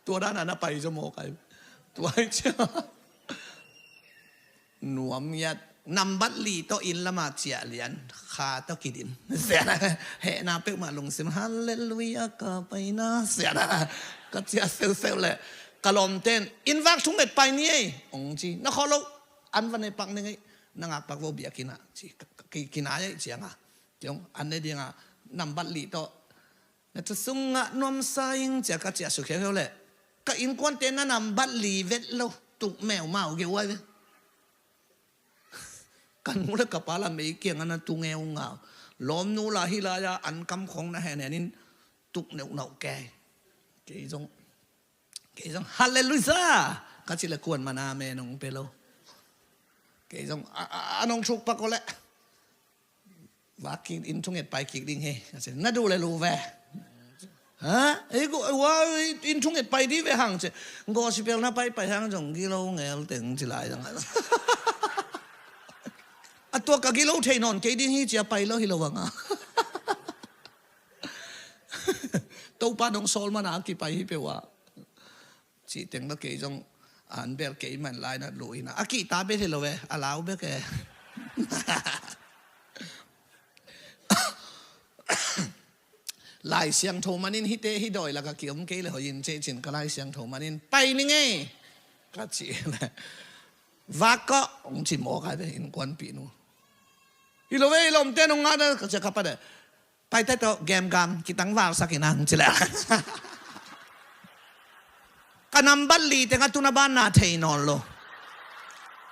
Tua dan a na pai zaw maw kai. Tua hi cia. Nuam iat, nambat li tawh inn lama ciah lian, kha tawh kidim. Sian a, hehna peuhmah lungsim, halleluiah, ka paina, sian a, ka ciah seuseu le. Ka lawmten, inn vak thunget pai ni ei, hong ci, na khawh loh, an va ne pak ning ei, na ngak pak vo biakinn ah, ci, ka, ka, ki, kinai ei ciang a. Ciang, an ne ding a, nambat li tawh, na thu sungah nuamsa ing cia ka ciah suk hiauhiau leh, ka innkuante na nambat li vet lo, tuk meumau geu ai ve. Ka nu le ka pa la mei kiangah na tu ngeungau. Lawmnu la hih lai-ah an kam khawng na henhen in tuk neuhnauh kei. Kei zong, kei zong halleluiah ka cih leh kuan man amen hong pe lo. Kei zong a, a, a nong thuk pak aw leh. Vak kik, inn thunget pai kik ding hi. Ka ci, na duh le lu ve. Ha? Ei, gu, wa, inn thunget pai di ve hang ci. Gospel na pai pai hang zong gilo ngel teng ci lai zong. A tua ka gilo thei nawn kei ding hi cia pai lo hi lo vang a. Topa nong sawl man a kipai hi peuh a. Cih teng lo kei zong an bel kei man lai na luh hi na. A kihta bek hi lo ve, a lau bek e. Lai Siangtho manin hihte hih dawi lakah kiom kei le hoih in ceh cin ka Lai Siangtho manin pai ning ei. Ka cih le. Vak kawh, hong ci mawk ai ve, innkuanpih nu. Hi lo ve, i lawmte nong ngah na, ka cia ka pa de. Paite tawh gemgam kitangvalsak in hong ci leh. Ka nambat li tengah tu na banna thei nawn lo.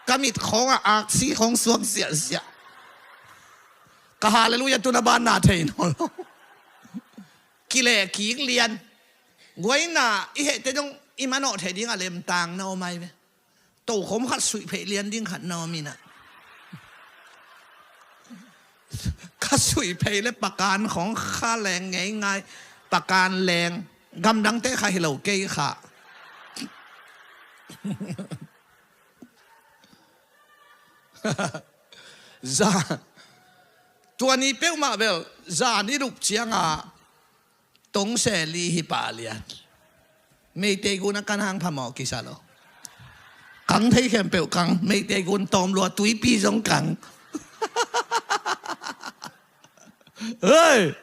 Ka mit khawngah aksi khawng suak ziahziah. Ka halleluiah tu na banna thei nawn lo. Kileh kik lian. Guaina i hehte dong i manawh thei dingah lemtang na om ai ve. Tokhom khat suih phei lian ding khat na om inah. Ka suih phei le pakan khawng kha leng ngei ngai. Pakan leng. Gamdangte kha hi lo kei kha. Za. Tua ni peuhmah bel zan i lup cianga tongse li hi pah lian. Meitei gun a kan hang phamawh kisa lo. Kang thei khempeuh kang, Meitei gun tawm lua, tuipi zong kang. Hei!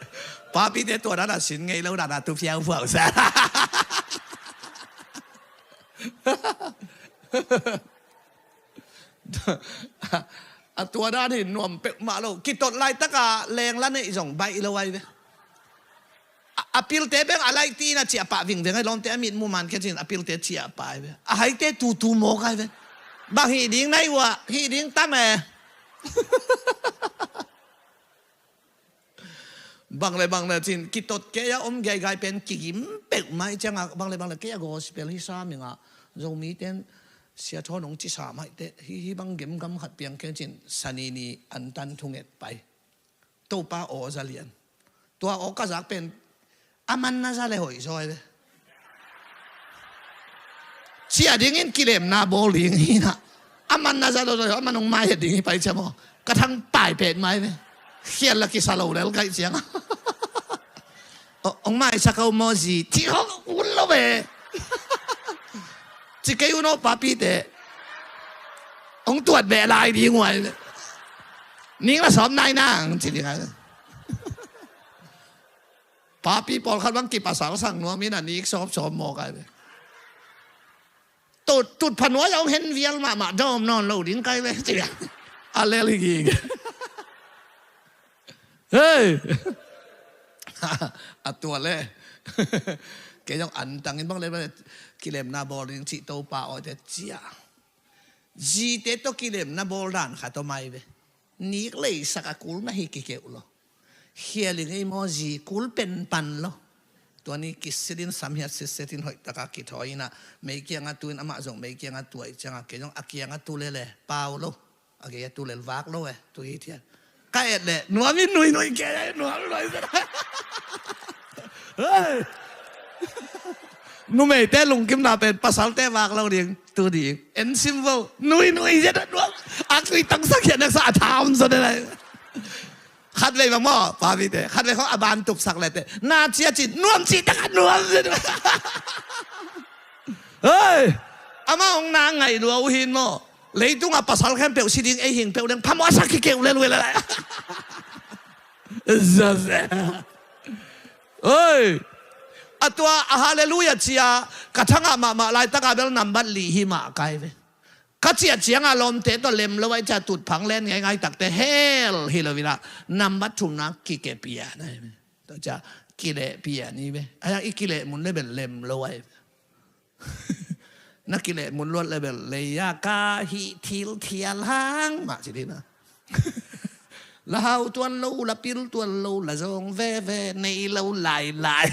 Papite tua dana sin ngei lo dana tu phiaupuau sa. A tua dan hi nuam peuhmah lo. Kitot laitaka leng la neih zong baih lo ai ve. A, a pilte beng a laih tina ciah pah vingveng ai, lawmte a mit muman kei cin a pilte ciah pah ai ve. A haite tutu mawk ai ve. Bang hih ding nai uh ah, hih ding tam e. Bang le bang le cin kitot kei a om gaigai pen kigim peuhmah i cianga bang le bang le kei a gospel hi sa mingah Zomite in sia thawn hong cisa maihte hi, hi bang gemgam khat piang kei cin sanini antan thunget pai. Topa aw za lian. Tua aw ka zak pen a man na za le hoih zaw ai ve. Ciah dingin kilemna bawl ding hinah a man na za lo zaw, a man hong maihet ding hi pai cia maw? Ka thang pai pet mai ve. Khial la kisa lo lel kaih ciang. Hong maisak ho maw zi? Ci hong un lo ve. Ci kei un aw papite. Hong tuat beh lai ding uai ve. Ning la sawm nai nang ci ding ai. Papi pawlkhat bang kipasal sang nuam in a nik sawpsawp mawk ai ve. Tut, tut phanuai a hong hen vial mahmah dawm nawn lo ding kai ve ci a lel hi gige. Hei. A tua le. Kei zong antangin bang le bang le kilemna bawl ding cih Topa awite cia. Zite tawh kilemna bawl dan khat om ai ve. Nik leisak a kul na hi kikeuh lo. Khial i ngei maw zi kul pen pan lo. Tua ni kisilin samhiat sitsetin hoihtaka kithawi inah meikianga tuin amah zong meikianga tuai cianga kei zong a kianga tu lele pau lo. A kei a tu lel vak lo e tu hi thian. Ka et le nuam in nuinui kei nuam lo. Hei. Numeite lungkimna pen pasalte vak lo ding tu ding en sim vo nuinui zia da nuam. A kui tangsak hian naksa a tham zaw de lai. Khatvei bang maw papite khatvei khawng a ban tupsak lete na cia cin nuam cih taka nuam zia. Hei. Amah hong na ngaih lua uh hin maw? Leitungah pasal khempeuh si ding ei hing peuh leng phamawhsak kikeuh lel uh hi lai. Zaze. Oi. A tua a halleluia cia ka thangah mahmah laitaka bel nambat lih hi mah kai ve. Ka ciah cianga lawmte tawh lem lo ai cia tutphang len ngaingai takte hel hi lo inah nambat thumna kikepia na hi ve. Tua cia kilehpia ni ve. Ai i kileh mun le bel lem lo ai ve. Na kileh mun luat le bel leia ka hih thil thial hang mah ci dina. La hau tuan lo la pil tuan lo la zong veve nei lo lailai.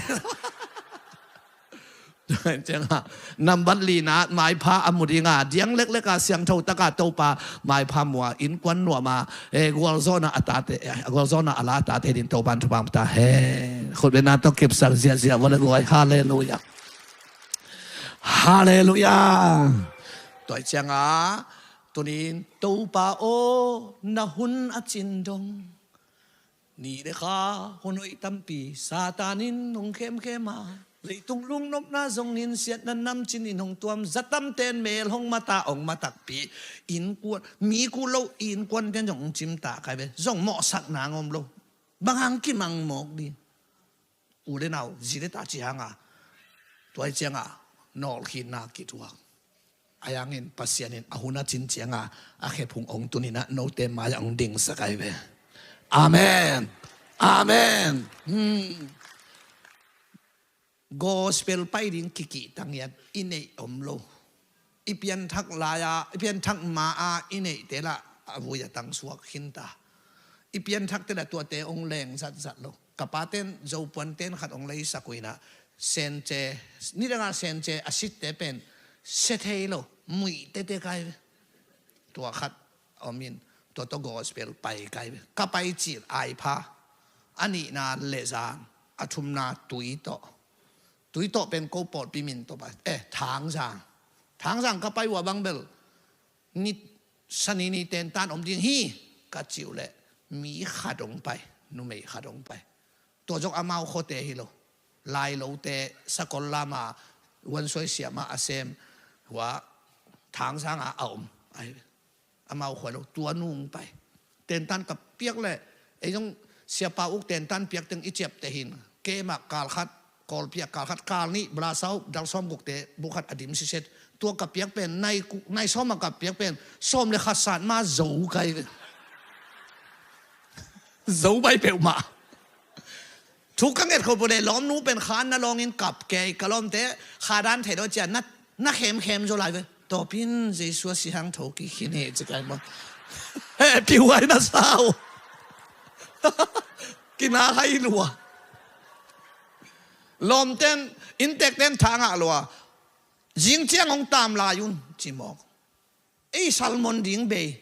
Cianga nambat lina maipha a mu dinga diang lekleka siangtho taka Topa maipha mua innkuan nuama gualzawhna a tate gualzawhna a la a tate din Topa an thupha ta he. Khutbena tawh kipsak ziahziah vua le guai. Halleluia. Halleluia. Tua cianga tunin Topa aw na hun a cin dong. Ni le kha hun hoih tampi Satan in hong khemkhem a leitung lungnopna zongin siatna namcin in hong tuam zatamten mel hong mata hong matakpi innkuan mi kuh lo innkuanten zong hong cimta kai ve zong mawhsakna hong om lo. Bang hang kimang mawk ding. U le nau zi le ta ci hanga tuai cianga nawlkhinna kituak. A yangin Pasian in a hun a cin cianga a khephung ong tuninah note mai-ah ong dingsak ai ve. Amen. Amen. Hmm. Gospel pai ding kikih tangiat i neih om lo. I pianthak lai-a i pianthak ma-a i neihte lah a vui a tangsuak khinta. I pianthakte lah tuate ong leng zatzat lo. Ka paten zopuanten khat ong leisak uh inah sence nidanga sence a sitte pen se thei lo muihtete kai ve. Tua khat omin tua tawh gospel pai kai ve. Ka pai cil aipha a nihna lehzan a thumna tui tawh Tui tawh pen ko pawlpi min tawh pai. Eh, Thangzang. Thangzang ka pai uh a bang bel ni, Sani ni tentan om ding hi, ka cih uh leh mi khat hong pai, numei khat hong pai. Tua zong amau khuate hi lo. Lailote sakol lama Vuansuai siamah a sem hua Thangzang a a om. Ai, amau khua lo, tua nu hong pai. Tentan ka piak leh, ei zong Siapa uk tentan piak teng i ciapteh hi. Keimah kal khat, Kawlpi ah kal khat, kal nih, blasau dal sawm gukte bu khat a dim siset. Tua ka piak pen, nai ku-, nai sawm a ka piak pen, sawm le khat sat ma zo kai ve. Zo bai peuhmah. Thu ka nget khol pule, lawmnu pen khan na lawngin kap kei, ka lawmte kha dan thei lo cia, na, na khemkhem zo lai ve. Tawpin Jesu a si hang tho kikhin hi ci kai maw. He, piu ai na sau. Kina hai lua. Lawmten, inntekten tha ngah lua. Zing ciang hong tam lai un, ci mawk. Ei, salmon ding bei.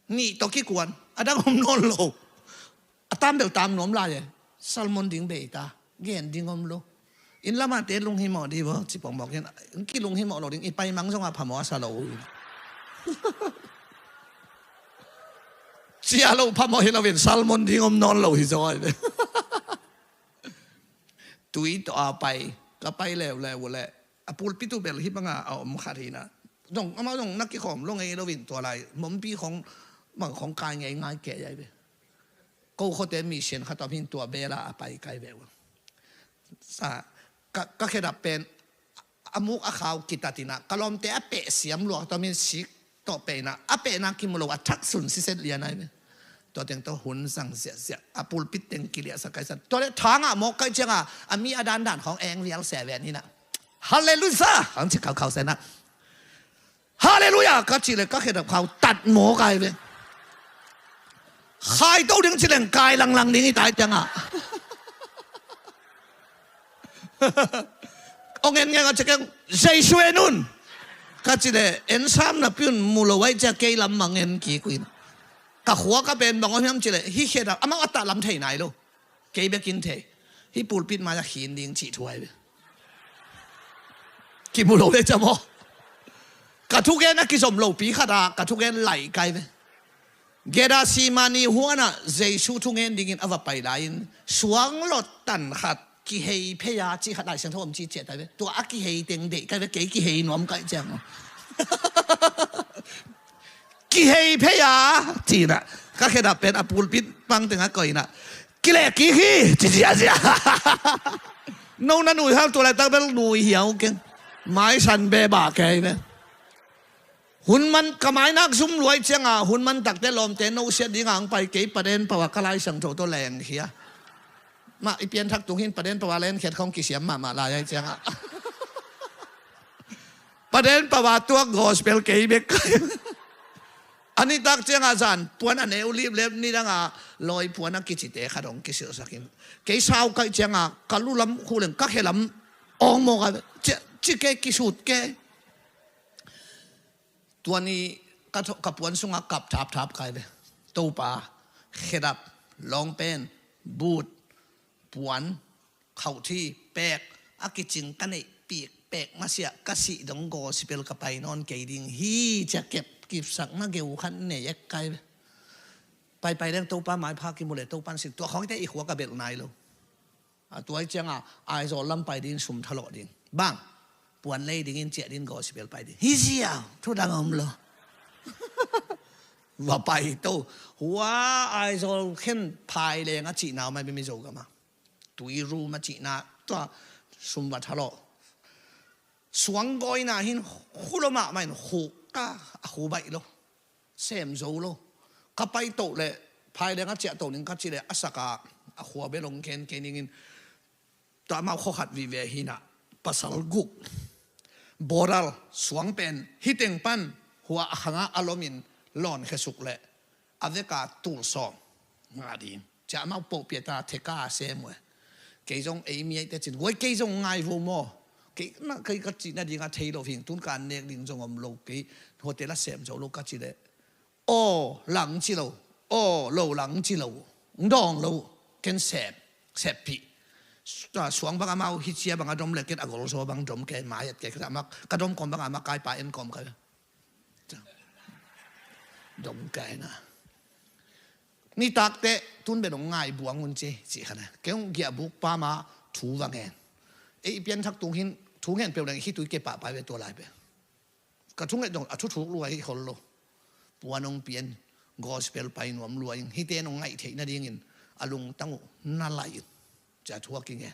Nih tawh kikuan. A dang om nawn lo. A tam bel tam nuam lai e. Salmon ding bei ta. Gen ding om lo. Inn lamate lunghimawh dih bo, ci pongmawk in. Kilunghimawh lo ding. I pai mang zongah phamawh a sa lo. Cia lo phamawh hi lo in salmon ding om nawn lo hi zaw. Tui tawh a pai, ka pai leuleu uh leh, a pulpit uh bel hih banga a om khat hi na. Zong, amau zong na kikhawm lo ngei lo in tua lai, mompi khong, bang khong kai ngei ngai kei ai ve. Ko khuate mi sian khat om hin tua bela a pai kai ve uh. Sa, ka, ka khedap pen, a muk a khau kitatina, ka lawmte a peh siam lua, ka tawmin sik tawh pehna, a pehna kimu lo, a thak sun siset lian ai ve. Tua teng tawh hun sang ziahziah, a pulpit teng kiliahsak kai san. Tua le thangah mawk kai cianga, a mi a dandan khawng eng vial se ven hina. Halleluia! Ang ci khaukhau sena. Halleluia! Ka cih le ka khedap khau tat mawk ai ve. Khai to ding ci leng kai langlang ding i tai cianga. Ong en ngeng a cekeng, Jesu en un. Ka ci le, en sam na piun mu lo ai cia kei lam mang en kik uin. Ka khua ka pen bang om hiam ci le, hi khedap, amau a tah lam thei nai lo. Kei bekin thei. Hi pulpit mai a khin ding cih thu ai ve. Kimu lo ve cia maw. Ka thugen a kizom lo pi khat a, ka thugen lai kai ve. Gethsemane huanah Jesu thungen dingin a va pai lai-in suang lawt tan khat kihei phei a cih khat Lai Siangtho om ci ciah tai ve. Tua a kihei teng deih kai ve, kei kihei nuam kai ciang. Kihei phei a cinah ka khedap pen a pulpit pang tengah koinah kileh kik hi ci ziahziah. No na nui hal tua laitak bel nui hiau keng. Maisan beba kei ve. Hun man ka mainak zum luai cianga hun man takte lawmte no siat dinga ang pai kei paden pawa ka Lai Siangtho tawh leng hia. Mah i pianthak tung hin paden pawa len khiat khong kisiam mahmah lai ai cianga. Paden pawa tuak gospel kei bek kai. A nitak cianga zan puan a neu liplep nidanga lawi puan a kicite khat hong kisilhsakin. Kei sau kaih cianga ka lulam khuleng ka khelam awng mawk a ci kei kisut kei. Tuani ka, ka puan sungah kap thapthap kai ve. Topa, khedap, lawngpen, but, puan, khauhthi, pek, a kicing ka neih pik, pek masiah, ka sih dong gospel ka pai nawn kei ding hi cia kep kipsak na geu khat nei ek kai ve. Paipai leng Topa maipha kimu le Topan sin tua khawngte i khua ka belh nai lo. A tuai cianga Aizawl lam pai ding sum thalawh ding. Bang, puan lei dingin ciah ding gospel pai ding. Hi ziau, thu dang om lo. Va pai to. Hua Aizawl khen phai leng a cihna mai bimi zo gama. Tui rum a cihna tua sum va thalawh. Suang gawina hin khu lo mahmah in khu ka a khu baih lo. Sem zo lo. Ka pai toh le phai leng a ciah toh ning ka ci le a saka a khua bel hong khen kei ningin tua amau khuakhat vive hinah pasal guk. Boral suang pen hiteng pan hua a khangah a lomin lawn khesuk le a veka tul sawm ngah ding. Cia amau pohpiata theka a sem uh e. Kei zong ei mi aihte cin guai kei zong ngai vo maw. Kei na kei ka cih nadinga thei lo hing tunka nek ding zong om lo kei. Hotel a sem zo lo ka ci le aw lang ci lo, aw lo lang ci lo, dawng lo, ken sep, seppih. Suang bang amau hi cia bang a dom le ken a golzaw bang dom kei, mai et kei, ka dom kawm bang a makai pa en kawm kai. Dom kai na. Nitakte tun bel hong ngai buang un ci, ci kha na. Kei hong giah buk pa ma thu va ngen. Ei i pianthak tung hin thu ngen peuh leng hi tui ke pah pai ve tua lai pe. Ka thunget dong a thuthuk lua hi hol lo. Puan hong pian, gospel pai nuam lua in, hite nong ngaih theih nadingin a lungtang uh na lai in. Cia thuak i nge.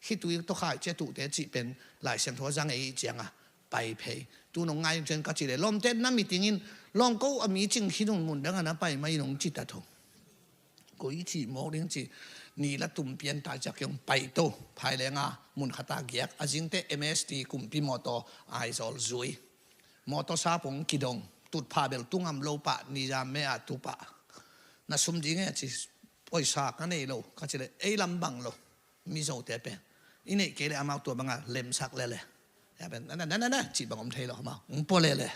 Hi tui tawkhai cia tuhte cih pen Lai Siangtho a zang ei cianga pai phei. Tu nong ngai cian ka cih le lawmte na meeting in lawng ko a meeting hi nong mun dang a na pai mai nong ci ta tho. Koi cih mawk ding ci ni la tum pian ta ciak kiong pai to. Phai lenga mun khata giak a zingte M S T kumpi mawtaw Aizawl zui. Mawtaw sapung kidong tutpha bel tungam lo pah nizam me a tupah. Na sum ding e a ci poisa ka nei lo ka ci le ei lam bang lo. Mizote pen i neih kei le amau tua banga lemsak lele. Ya pen na na na na na cih bang om thei lo amau hong pua lele.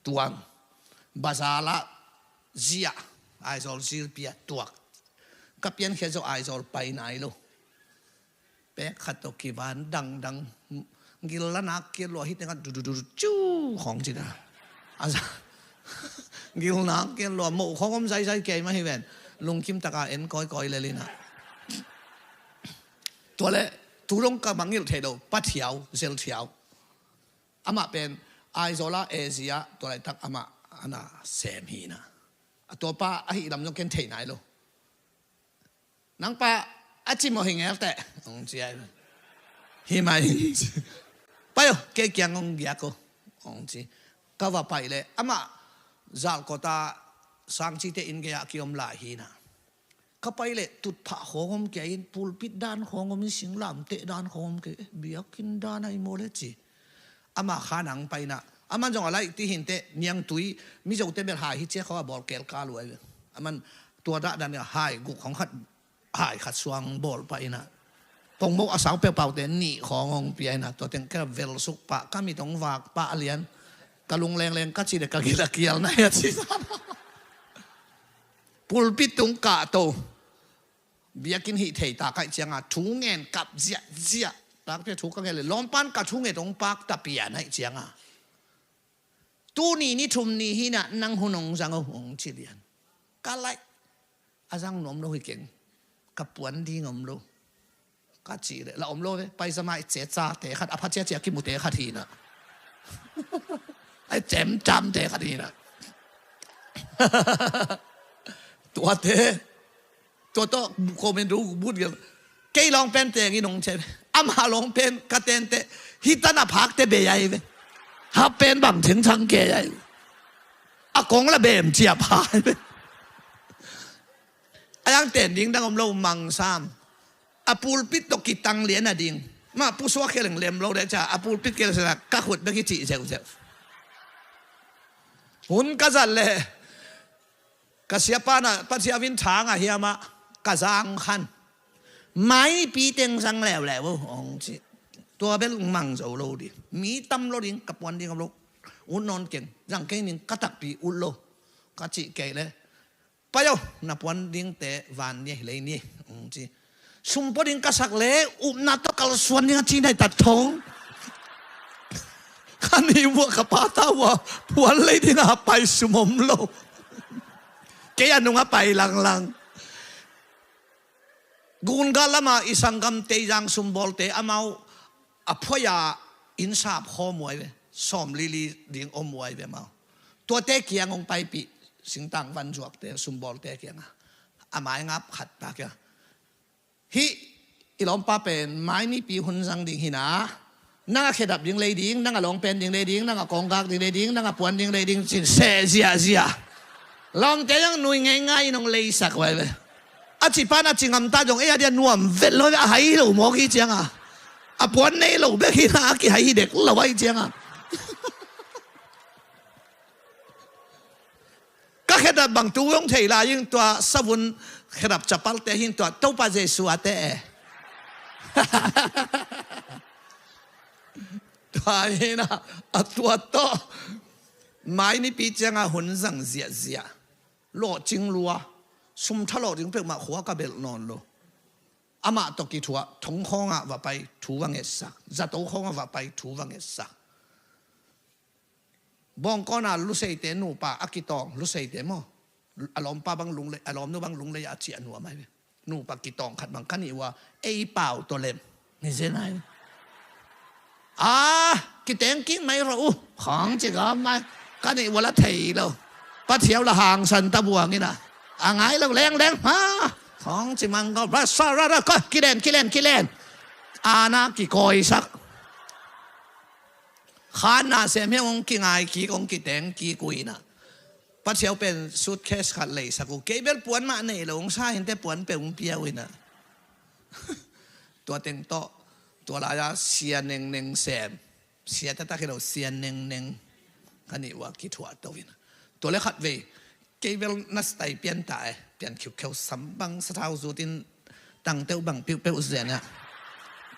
Tuang bazala zia Aizawl zilpia tuak. Ka piankhia zo Aizawl pai nai lo. Pek khat tawh kivan dangdang gil la nak kiat lua hi tengah dudududu cu khawng cina. Gil nak kiat lua moh khawng om zaizai kei mah hi ven. Lungkim taka en kawikawi lelinah. Tua le tu dong ka mangngilh thei lo, Pa Thiau, Zel Thiau. Amah pen Aizawl a Asia tua laitak amah ana sem hina. A tuapa ahi lam zong ken thei nai lo. Nangpa a cimawh hi ngel teh hong ci ai. Hi mai hong ci. Pai o kei kiang hong giak o hong ci. Ka va pai le amah zalkota sangcite inn gei-ah kiom lai hina. Ka pai le tutphah khawng om kia in pulpit dan khawng om in singlamteh dan khawng om kia biakinn dan ahi maw le ci. Ama kha nang paina aman zong a laih ti hinte niangtui Mizote bel hai hi cia khaw a bawl kelkal uh ahi ve. Aman tua dah dan hai guk khawng khat hai khat suang bawl pah ina pongmok a sau peupaute nih khawng hong pia ina tua teng kei a vel suk pah ka mit hong vak pah a lian ka lunglengleng ka ci le ka gil a kial na hi a ci. Pulpit tung kah to. Biakinn hih thei ta kaih cianga thu ngen kap ziahziah. Takte thu ka ngen le lawmpan ka thu nget hong pak ta pian aih cianga. Tuni ni thum ni hinah nang hun hong zang o hong ci lian. Ka laih a zang nuam lo hi keng. Ka puan ding om lo. Ka cih le la om lo ve paisama i ce cate khat a pha ciacia kimute khat hinah. Ai cemcamte khat hinah. Tuate Tua tawh komen ru but gel. Kei lawng pen teng in hong cem. Ama lawng pen ka tente. Hi tan a phakte bei ai ve. Ha pen bang thengthang kei ai ve. A kong la bem cia phai ve. A yang ten ding dang om lo mangsam. A pulpit tawh kitang lian a ding. Ma pusuak khe leng lem lo de ca a pulpit khe leng ka khut bek hi cih zeuhzeuh. Hun ka zat le. Ka siapa na Pathian in thang a hiamah ka zang khan mainipi teng zang leuleu uh hong ci. Tua bel mang zo lo ding mi tam lo ding ka puan ding a lo. Ut nawn keng zang keng ding ka takpi ut lo. Ka cih kei le pai o na puan dingte van ni lei ni hong ci. Sum pua ding ka sak le upna tawh kalsuan ding a ci nai tat thong. Ka ni vua ka pata vua puan lei ding a pai sum om lo. Kei a nung a pai langlang. Gunga lama i sanggam teizang sumbawlte amau a phoia innsap khawm uai ve. Sawm lili ding om uai ve amau. Tuate kiang hong paipih singtang van zuakte sumbawlte kianga a maingap khat pa kia. Hih i lawmpa pen mainipi hun zang ding hina. Nang a khedap ding lei ding, nang a lawngpen ding lei ding, nang a kawnggak ding lei ding, nang a puan ding lei ding cin seh ziahziah. Lawmte zong nui ngeingai in hong leisak uai ve. A cipan a ci ngamta zong ei a dia nuam vet lo ve a hai lo mawk hi cianga. A puan nei lo bek hina a kihai hi dek lo ahi cianga. Ka khedap bang tu hong thei lai in tua savun khedap capalte hin tua Topa Jesu a te e. Tua hina a tua tawh mainipi cianga hun zang ziahziah. Lawhcing lua sum thalawh ding peuhmah khua ka belh nawn lo. Amah tawh kithuah, thong khawngah va pai, thu va ngetsak. Zato khawngah va pai, thu va ngetsak. Bawngkawn a luseite nupa a kitawng, luseite maw, a lawmpa bang lunglei, a lawmnu bang lunglei a ciah nuam ai ve. Nupa kitawng khat bang ka nih uh a, ei pau tawh lem. Ni zen ai. A, kiteng kik mai ro uh. Khawng ci gawm mai. Ka nih uh a la thei lo. Pathiau la hangsan ta buang in a. A ngai lo leng leng. Ha. Khawng ci mang gawm. Ra sa ra ra. Ka kilen, kilen, kilen. A na kikawisak. Khan na sem hiang hong kingai kik, hong kiteng kik uh in a. Pathiau pen suitcase khat leisak uh. Kei bel puan mah nei lo, hong sa hinte puan peuh hong pia uh in a. Tua teng tawh, tua lai-a sia nengneng sem. Sia taktak hi lo, sia nengneng. Ka nih uh a kithuah to in a. Tua le khat vei, kei bel na style pian ta e. Pian khiukheu sam bang sathau zutin tangteuh bang piuhpeuh zen a.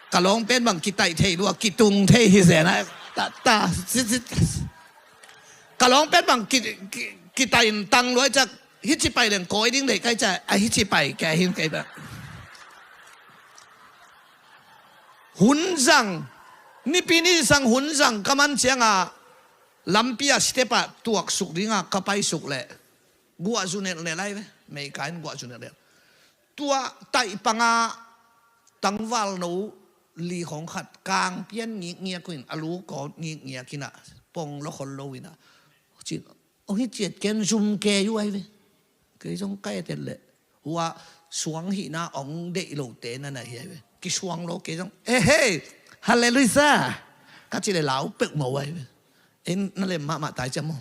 Ka lawng pen bang kitaih thei lua, kitung thei hi zen a. Ta, ta, zit, zit. Ka lawng pen bang ki, ki, kitaih in tang lua i ciak, hici pai leng kawi ding deih kai ciak, a hici pai kei hin kei bang. Hun zang, nipi ni zang hun zang ka man ciang a, lampi a step ah tuaksuk ding a ka paisuk leh. Guah zu nelnel ai ve, meika in guah zu nelnel. Tua taih panga tangval no li khawng khat kang pian ngikngiak uh in, a lu kawt ngikngiak in a, pong lo khol lo in a. Cin, ong hi ciat ken zum ke uh ai ve. Kei zong kai tet leh. Hua suang hihna ong deih lote na na hi ai ve. Kisuang lo kei zong, eh, hei, hallelujah. Ka ci le lau peuh mo ai ve. En na lem mahmah tai ciam mo.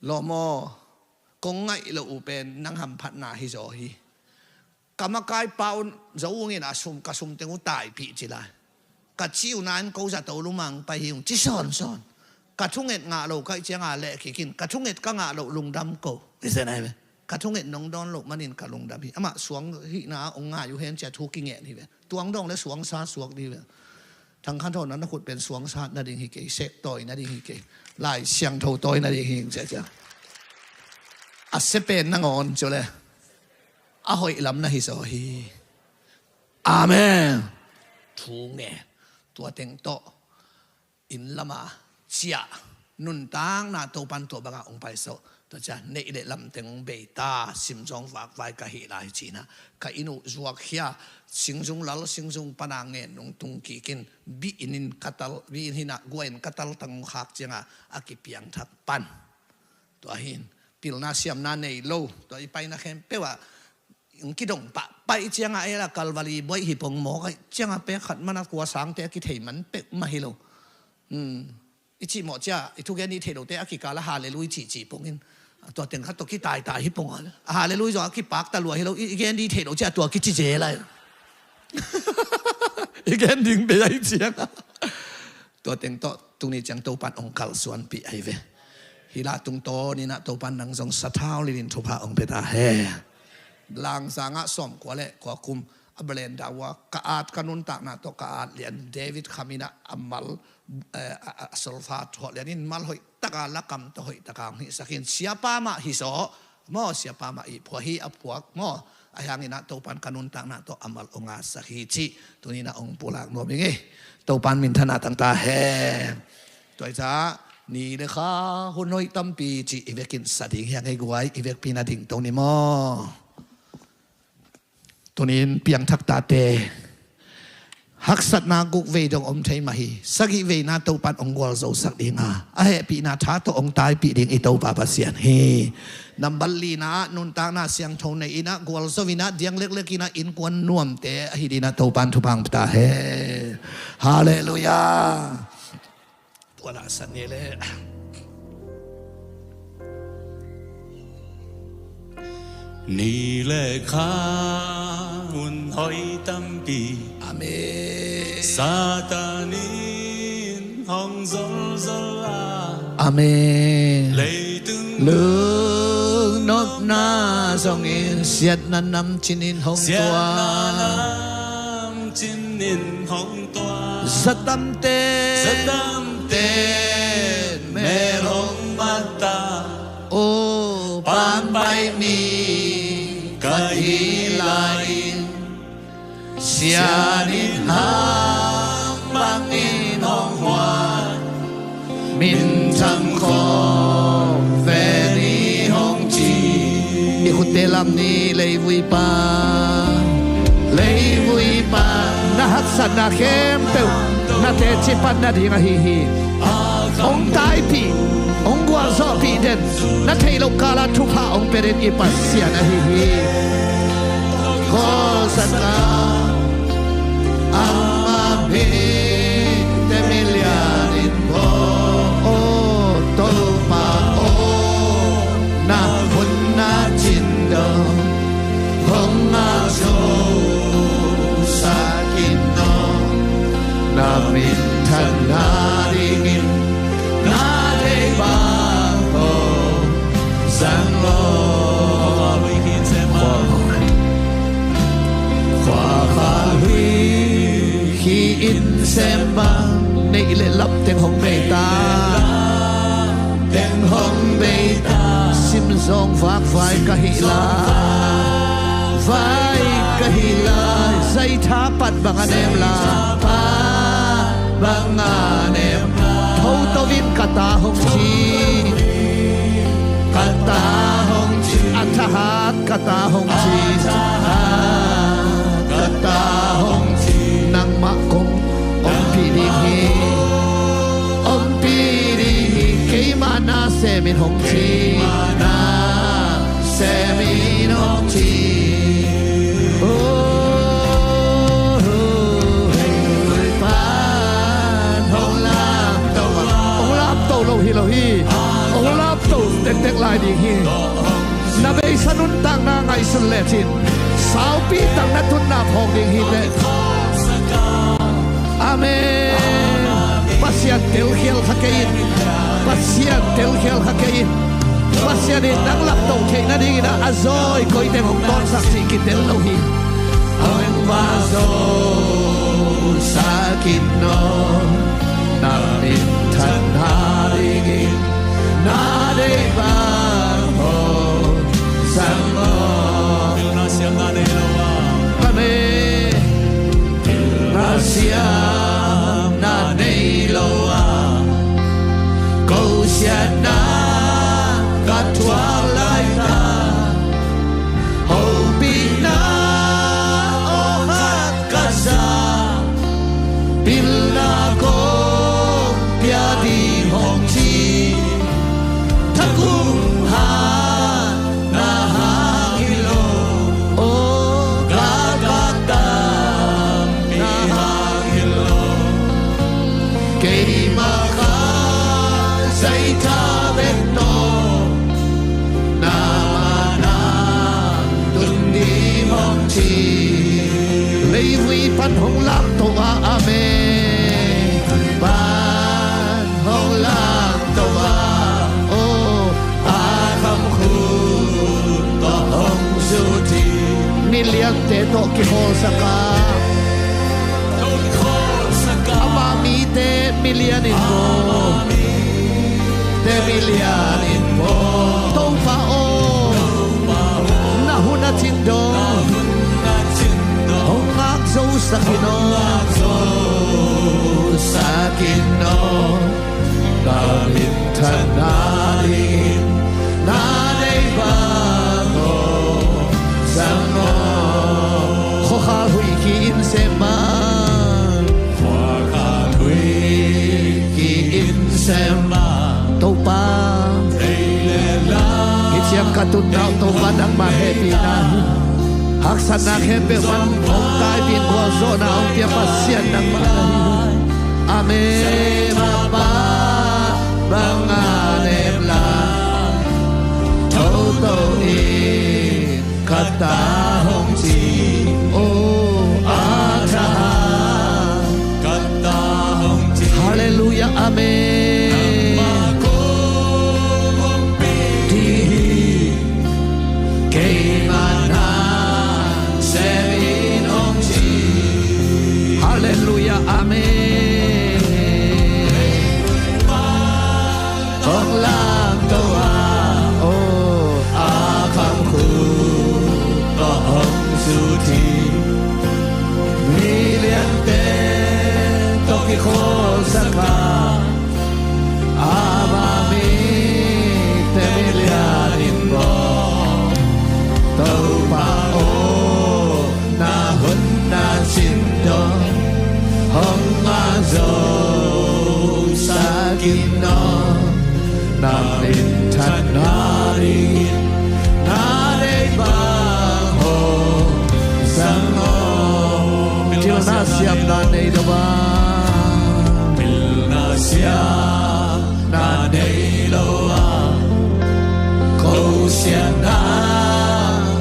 Lawm aw, kong ngaih loh uh pen nang hamphatna hi zaw hi. Ka makai pa un zo ungin a sum, ka sum teng uh taipih ci lai. Ka ci uh nain ko zato lumang pai hi ung ci sawnsawn. Ka thunget ngah lo kaih cianga leh kikin, ka thunget ka ngah loh lungdam ko. Ka thunget nong dawn loh manin ka lungdam hi. Amah suang hihna ong ngai uh hen cia thu kingen hi ve. Tuang dong le suangsa suak dih ve. Thangkhan thawn na khut pen suangsa nading hi kei, sek tawi nading hi kei, Lai Siangtho tawi nading hi ciacia. A sia pen nangawn cio le a hoih lam na hi zaw hi. Amen. Thu nge tua teng tawh inn lama ciah nuntakna Topan tua banga ong paiso. Tua cia neih le lamteng ong bei ta, simzawng vakvai ka hih lai cina ka inn uh zuak khia, singzung lal singzung pana ngen nung tung kikin, bi inn in ka tal, bi inn hinah gua in ka tal tang ong khak cianga a kipiangthak pan. Tua hin pilna siamna nei lo, tua i paina khempeuh ah ong kidong pahpaih cianga ela Kalvari buaih hi pong mawk aih cianga pek khat mana kua sangte a kithei man pek mah hi lo. I cihmawh cia i thugen dih theih lote a kikala hallelujah cihcih pongin, tua teng khat tawh kitaitai hi pong a, hallelujah zong a kipakta lua hi lo, i gen dih theih lo cia tua kici zel ai. I gen ding bei ai cianga. Tua teng tawh tuni ciang Topan ong kalsuanpih ai ve. Hila tungtawn inah Topan nang zong sathau lilin thupha ong pia ta he. Langsangah sawm kua le kua kum a belenda ua ka at ka nuntakna tawh ka at lian David Kham inah a mal, eh, a, a, a solfa thuah lianin mal hoih taka lakam tawh hoih taka hong hihsakin siapa mah hi sawh maw, siapa mah i phuah hi a phuak maw. A hianginah Topan ka nuntakna tawh a mal ong atsak hi cih tuninah ong pulak nuam ing ei. Topan minthanna tangta he. Tua i ca ni le kha hun hoih tampi cih i vekin sa ding hiang ei guai, i vekpi na ding to ni maw. Tunin piangthak tate haksatna guk vei dong om thei mah hi. Sagih veina Topan ong gualzosak dinga a hehpihna tha tawh ong taipih ding i Topa Pasian hi. Nambat lina ah nuntakna siangtho nei inah gualzo inah diang leklek inah innkuan nuamte ahi dinah Topan thupha ong pia ta he. Halleluiah. Tua lah sa ni le ni le kha hun hoih tampi. Amen. Satan in hong zolzol a. Amen. Leitung lungnopna zongin siatna nam cinin hong tua. Siatna nam cinin hong tua. Zatamte. Zatamte mel hong matta. Oh. mi ka hi lai-in, Sian in hang bangin hong huan, minthang khawm ven i hong ci. I khutte lam ni. Leivui pa, leivui pa, na haksatna khempeuh na teci pan nading ahi hi. Hong taipih, hong gualzawhpih den, na theih loh kala thupha hong pia den i Pasian ahi hi. Khualzakah, ama mite milian in bawl. Aw Topa aw, na hun na cin dong hong ngak zo sak in aw, na minthanna dingin na deih bang hong zang aw. Khua kha lui khi in sem bang, neih le lap teng hong bei ta, teng hong bei ta. Sim zawng vak vai ka hih lai, vai ka hih lai. Zaitha pat bang a nem lai, pat bang a nem lai. Thoto in ka ta hong ci, ka ta hong ci. A thahat ka ta hong ci, a thahat ka ta hong ci. Nangmah kong ompih ding hi, ompih ding hi. Keimah na sem in hong ci, na sem in hong ci. Oh, hei pan hong lamto, hong lamto lo hi lo hi. Hong lamto tektek lai ding hi. Na beisa nuntakna ngaihsun lecin saupi tang na tunna phawk ding hi teh. Amen. Pasian telkhial kha kei in, Pasian telkhial kha kei in. Pasian in nang lamto theih nadingin a zawi koi teng hong tawnsak cih kitel lo hi. Hong va zo sak in aw, na minthanna dingin na deih bang hong zang aw. Pilna siamna nei lo a, pilna siamna nei lo a, ko siatna ka thuak lai ta. Hopihna aw khat ka za, pilna kong pia ding hong ci. Thakum hat na hang hi lo, aw galkap tampi hang hi lo. Keimah kha zaitha bek tawh na mana tun ding hong ci. Leivui pan hong lamto a, amen. Pan hong lamto a, oh, a kham khut tawh hong zut hi. Miliante tawh kikhawlsak a, ama mite milian in bawl, te milian in bawl. Topa aw, na hun a cin dong hong ngak zo sak in aw, zo sak in aw. Na minthanna dingin na deih bang hong zang aw. Khuakha huih khi in sem bang, khuakha huih khi in sem bang. Topa, hih ciang ka tunna uh Topa nangmah hehpihna hi. Haksatna khempeuh pan hong taipih in, gualzawhna hong pia Pasian nangmah na hi. Amen. Mapa bang a nem lai, toto in ka ta hong ci. Oh, a thahat ka ta hong ci. Halleluiah, amen. Nangmah kong ompih ding hi, keimah na sem in hong ci. Halleluiah, amen. kikholsak a, ama mite milian in maw, Topa aw, na hun na cin dong hong ngah zo sak in aw. Na minthanna dingin na deih bang hong zang aw. Pilna siamna nei lo a, pilna siamna nei lo a, kosiatna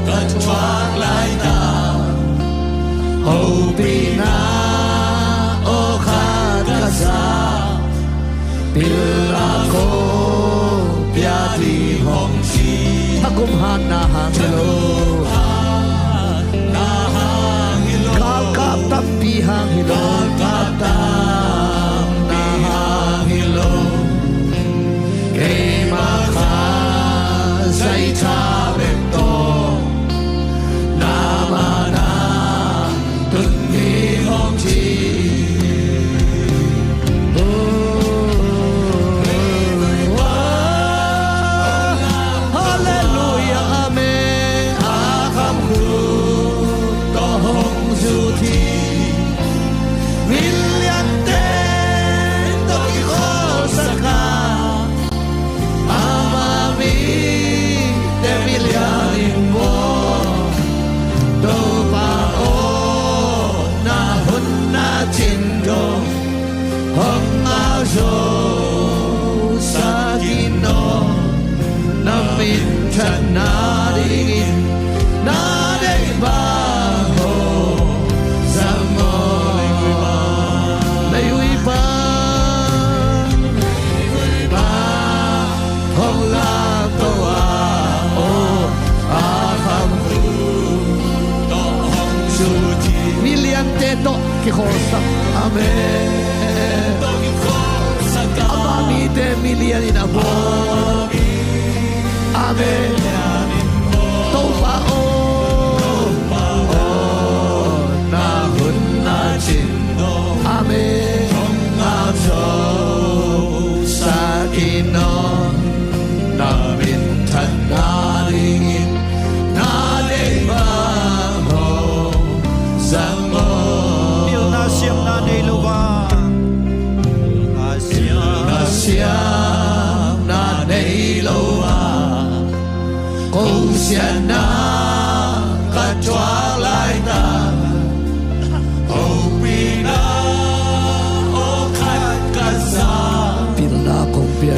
ka thuak laitak, hopihna aw khat ka za, pilna kong pia ding hong ci. Thagum hatna hang hi lo, galkap tampi hang hi lo, keima kha zaitha bek tawh na mana tun ding hong ci. Halleluia, amen. A kham khut tawh hong zut hi. Milian te tawh kikholsak a, ama mite milian in maw, Topa aw, na hun na cin dong hong ngah zo sak in aw. Na minthanna dingin na deih bang hong zang aw. Leivui pan, leivui pan hong lamto a, aw, a kham khut tawh hong zut hi. Milian te tawh kikholsak. Amen. Ama mite milian in a bawl. Amen. Topa aw, na hun na cin, amen, hong ngah zo sak in aw. Na minthanna dingin na deih bang hong zang aw. Pilna siamna nei lo a, pilna siamna nei lo a, kosiatna ka thuak laitak, hopihna aw khat ka za, pilna kong pia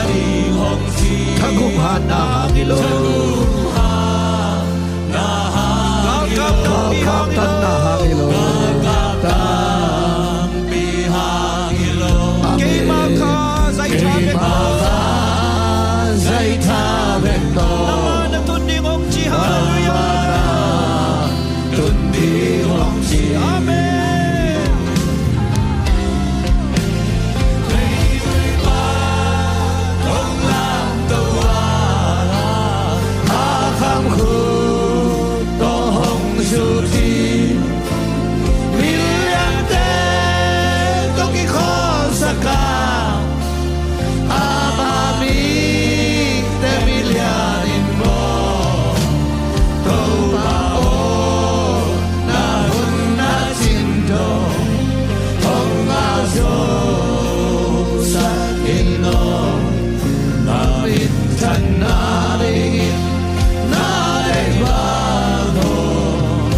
ding hong ci. Thagum hatna hang hi lo, galkap tampi hang hi lo, galkap tampi hang hi lo. Keima kha zaitha bek tawh, keima kha zaitha bek tawh, nangmah na tun ding hong ci. Halleluia. Nangmah na tun ding hong ci. Amen. Leivui pan hong lamto a, a kham khut tawh hong zut hi. Milian te tawh kikholsak a, ama mite milian in maw, Topa aw, na hun na cin dong hong ngah zo sak in aw. Na minthanna dingin na deih bang hong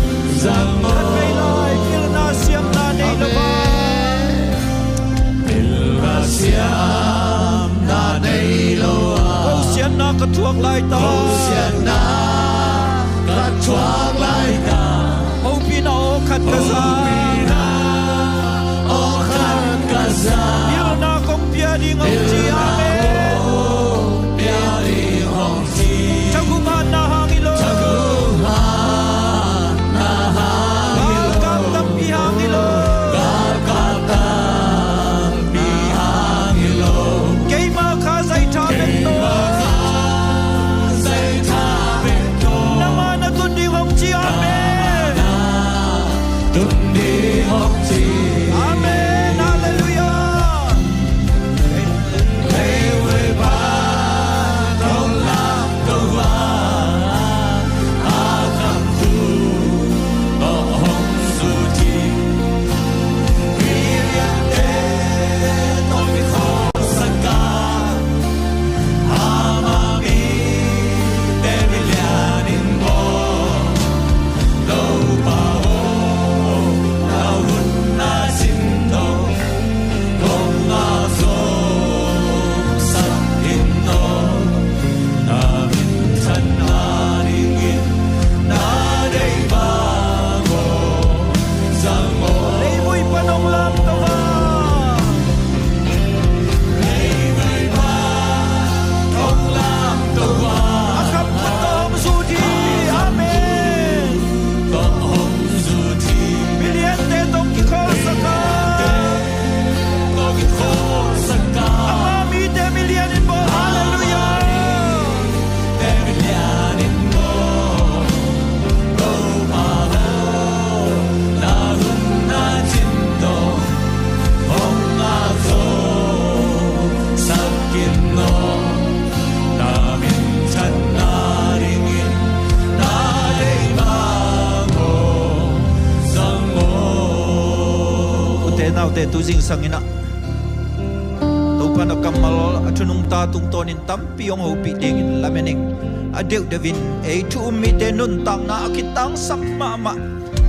zang aw. Khat vei lai, pilna siamna nei lo a, pilna siamna nei lo a, kosiatna ka thuak laitak, kosiatna ka thuak laitak, hopihna aw khat ka za, hopihna aw khat ka za, pilna kong pia ding hong ci. Amen. Pilna kong pia ding hong ci. Thagum hatna hang hi lo, thagum hatna hang hi lo, galkap tampi hang hi lo, galkap tampi hang hi lo. Keima kha zaitha bek tawh, keima kha zaitha bek tawh, nangmah na tun ding hong ci. Amen. Nangmah na tun ding hong Tu zingsang in ah Topa na kammal a thu nungta tungtawnin tampi hong hopih dingin lamen ing. A deuhdeuh in ei thu um mite nuntakna a kitangsam mahmah,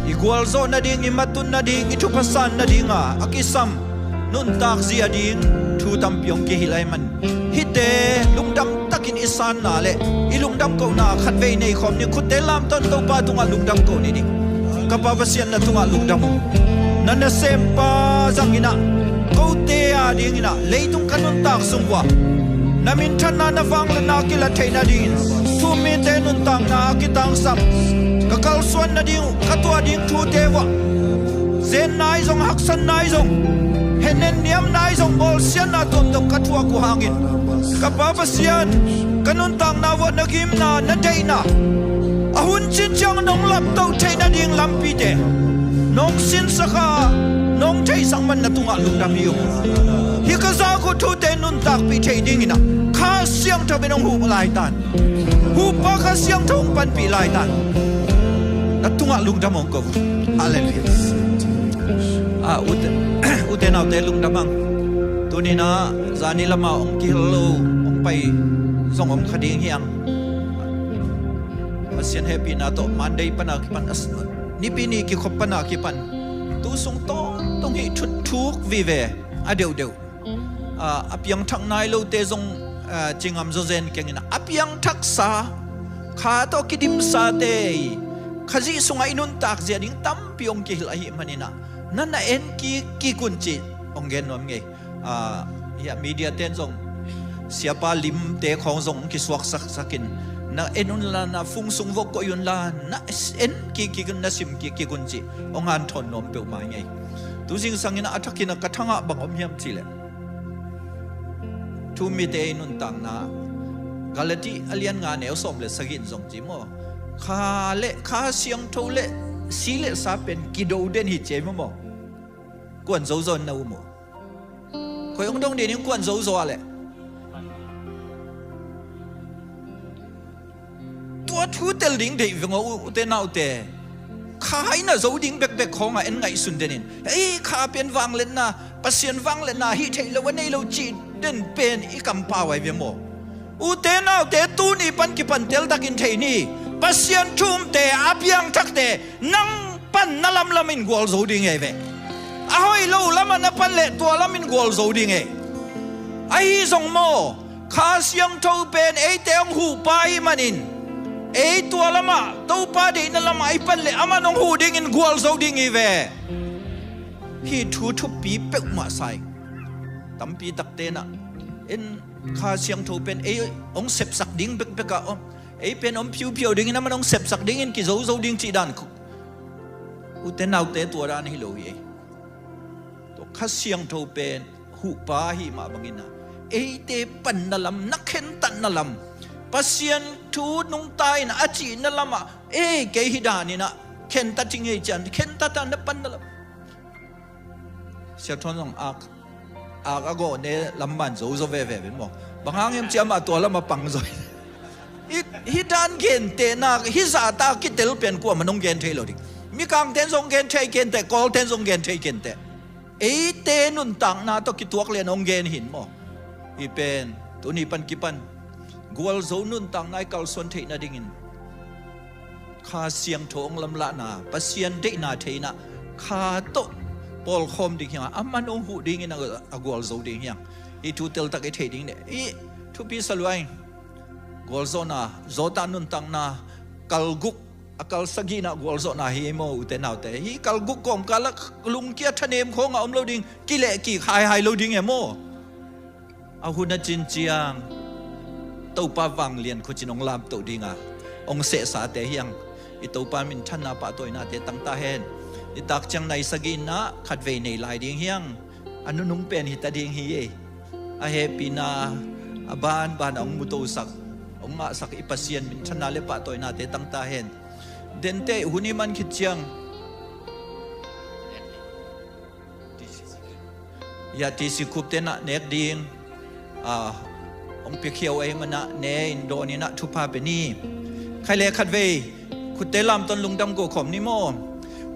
i gualzawh nading, i matut nading, i thupha san nadinga a kisam nuntak zia ding thu tampi hong kihilh ahih man, hihte lungdam takin i sanna le i lungdam kohna khatvei nei khawm ni. Khutte lamtawn, Topa tungah lungdam ko ni ding. Ka Pa Pasian, na tungah lungdam ung. Na nasempa zangin ah kote a dingin ah leitung ka nuntak sung uah na minthanna, na vangliatna kilat theih nadingin thu um mite nuntakna a kitangsam, ka kalsuan nading uh, ka tuah ding thute uah zen nai zong, haksan nai zong, hehnem niam nai zong, bawlsiatna tuamtuam ka thuak uh hangin, ka Pa Pasian, ka nuntakna uah na gimna, na deihna, a hun cin ciang nong laptoh theih nading lampite nong sinsak a, nong theihsak man na tungah lungdam hi ung. Hih ka zak uh thute nuntakpih theih dingin ah Kha Siangtho in hong huh lai tan. Huhpa Kha Siangtho hong panpih lai tan. Na tungah lungdam hong ko. Halleluiah. Ah, ute, ute naute lungdam ang. Tuni-in ah zani lama hong kihel lo, hong pai zong om kha ding hi ang. Pasian hehpihna tawh Monday pana kipan, as, Nipi ni kikhop pana kipan tu sung tawntung hih thutthuk vive a deuhdeuh. Ah, a piangthak nai lote zong, ah, cingam zawzen kengin a piangthaksa, kha tawh kidimsate, Khazih sungah i nuntak zia ding tampi hong kihilh ahih manin ah, na na en kik kik un cih hong gen nuam ngei. Ah, hih a media ten zong siapa limte khawng zong hong kisuaksaksakin, na en unla, na phone sung vok koih unla, na en kik kik un, na sim kik kik un cih hong hanthawn nuam peuhmah ngei. Tu zingsangin ah a thakin ah ka thangah bang om hiam cihleh, thu um mite i nuntakna, Galati a lian nga neu sawm le sagih in zong ci maw, Kha le Kha Siangtho le si le sa pen kido den hi ci ei maw. Kuan zozo in na um uh. Koi hong dong dinin kuan zozo a leh. Tua thu tel ding deih veng aw, u, ute naute. Kha i na zo ding bekbek khawngah en ngaihsun denin, ei, kha pen vangliatna, Pasian vangliatna hih theih loh a nei lo cih den pen i kampau ai ve maw? Ute naute, tuni pan kipan teltakin thei ni. Pasian thu umte a piangthakte nang panna lamlam in gualzo ding ei ve. A hoih lo lamah na pan leh tua lam in gualzo ding ei. Ahi zong maw, Kha Siangtho pen eite hong huhpa ahih manin, ei tua lamah, Topa deihna lamah i pan leh aman hong huh dingin gualzo ding hi ve. Hih thu thupi peuhmah sa ing. Tampi takte nah, en, Kha Siangtho pen ei hong sepsak ding bekbek ah om, ei pen om phiuphiau dingin aman hong sepsak dingin kizozo ding cih dan khu, ute naute, tua dan hi lo hi ei. Tua Kha Siangtho pen huhpa ahih mah bangin ah, eite panna lam, na khentatna lam, Pasian thu nungta in a cihna lamah, ei, kei hih danin ah khentat hi ngei cian, khentat a na panna lam. Sia Thuan zong ak, ak a gawh ne lam man zozo veve ven maw. Bang hang hiam cia mah tua lamah pang zo hi. Hih dan gentehna, hih zahta kitel pen kuamah nong gen thei lo ding. Mikangten zong gen thei kenteh, Kawlten zong gen thei kenteh. Eite nuntakna tawh kituak lian hong gen hin maw. Hih pen tuni pan kipan gualzo nuntakna i kalsuan theih nadingin Kha Siangtho hong lamlahna, Pasian deihna thei in ah, kha tawh pawlkhawm ding hi hang, aman hong huh dingin a, a gualzo ding hi hang. Hih thu teltak i theih ding leh hih thupi sa lua ing. Gualzawhna, zawta nuntakna, kal guk, a kal sagihna gualzawhna hi ei maw, ute naute. Hih kal guk kawmkal ah lungkia thanem khawngah om lo ding, kilehkik haihai lo ding ei maw. A hun a cin ciang Topa vanglian khucin hong lamtoh dinga hong sehsate hi hang. I Topa minthanna pahtawinate tangta hen. I tak ciang nai sagih in ah khatvei nei lai ding hi hang. A nunung pen hita ding hi ei. A hehpihna a banban a hong mutosak, hong ngahsak i Pasian minthanna le pahtawinate tangta hen. Dente hun i man khit ciang, ya, T C Group te nah nek ding, ah, hong piakhiau ei manah ne in dawn in ah thupha pe ni. Khai le khatvei khutte lamtawn lungdam ko khawm ni maw.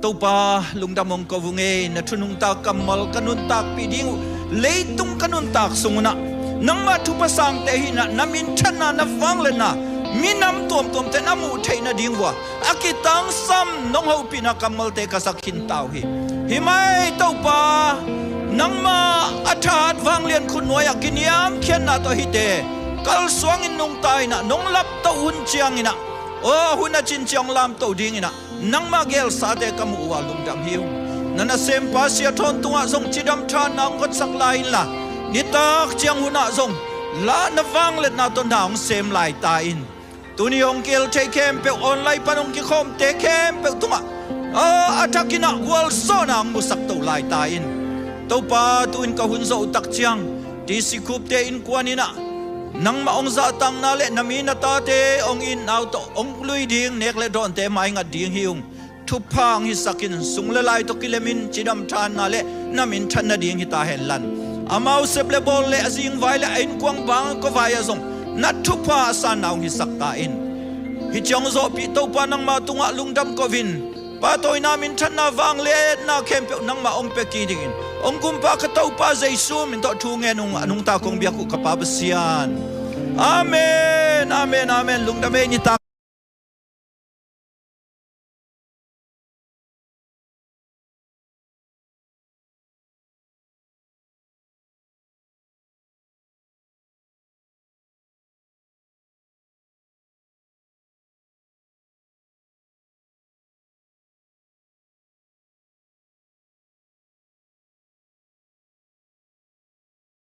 Topa, lungdam hong ko vung ei, na thu nungta kammal ka nuntakpih ding uh, leitung ka nuntak sung unah nangmah thupha sangte hinah na minthanna, na vangliatna minam tuamtuamte na muh theih nading uh a, a kitangsam nong hopihna kammalte ka sak khinta uh hi. Hi mai Topa, nangmah a thahat vanglian khutnuai-ah kiniamkhiatna tawh hihte kalsuangin nungta inah nong laptoh hun cianginah, aw, hun a cinciang lamtoh dinginah nangmah gelsate ka muh uh a lungdam hi ung. Na nasempa Sia Thawn tungah zong cidam thahatna hong kotsak lai inla, nitak ciang hunah zong la na vangliatna tawh na hong sem lai ta in. Tuni hong kihel thei khempeuh, online pan hong kikhawmte khempeuh tungah, aw, a thakinah gualzawhna hong musak to lai ta in. Topa, tu-in ka hun zawh uh tak ciang T C Khupte innkuan inah nangmah hong zahtakna le na mi na tate hong itna uh tawh hong lui ding nek le dawnte maingat ding hi ung. Thupha hong hisakin, sung le lai tawh kilemin cidam thahatna le na minthan nading hita henlan, amau sep le bawl le a zingvai le a innkuang bang kawvai ah zong na thupha a sanna hong hisak ta in. Hih ciang zawhpih Topa, nangmah tungah lungdam kohin, pahtawina, minthanna, vangliatna khempeuh nangmah hong pia kik dingin hong kumpa ka Topa Jesu min tawh thu ngen ung. A nungta kong biak uh ka Pa Pasian. Amen, amen, amen. Lungdam ei, nitak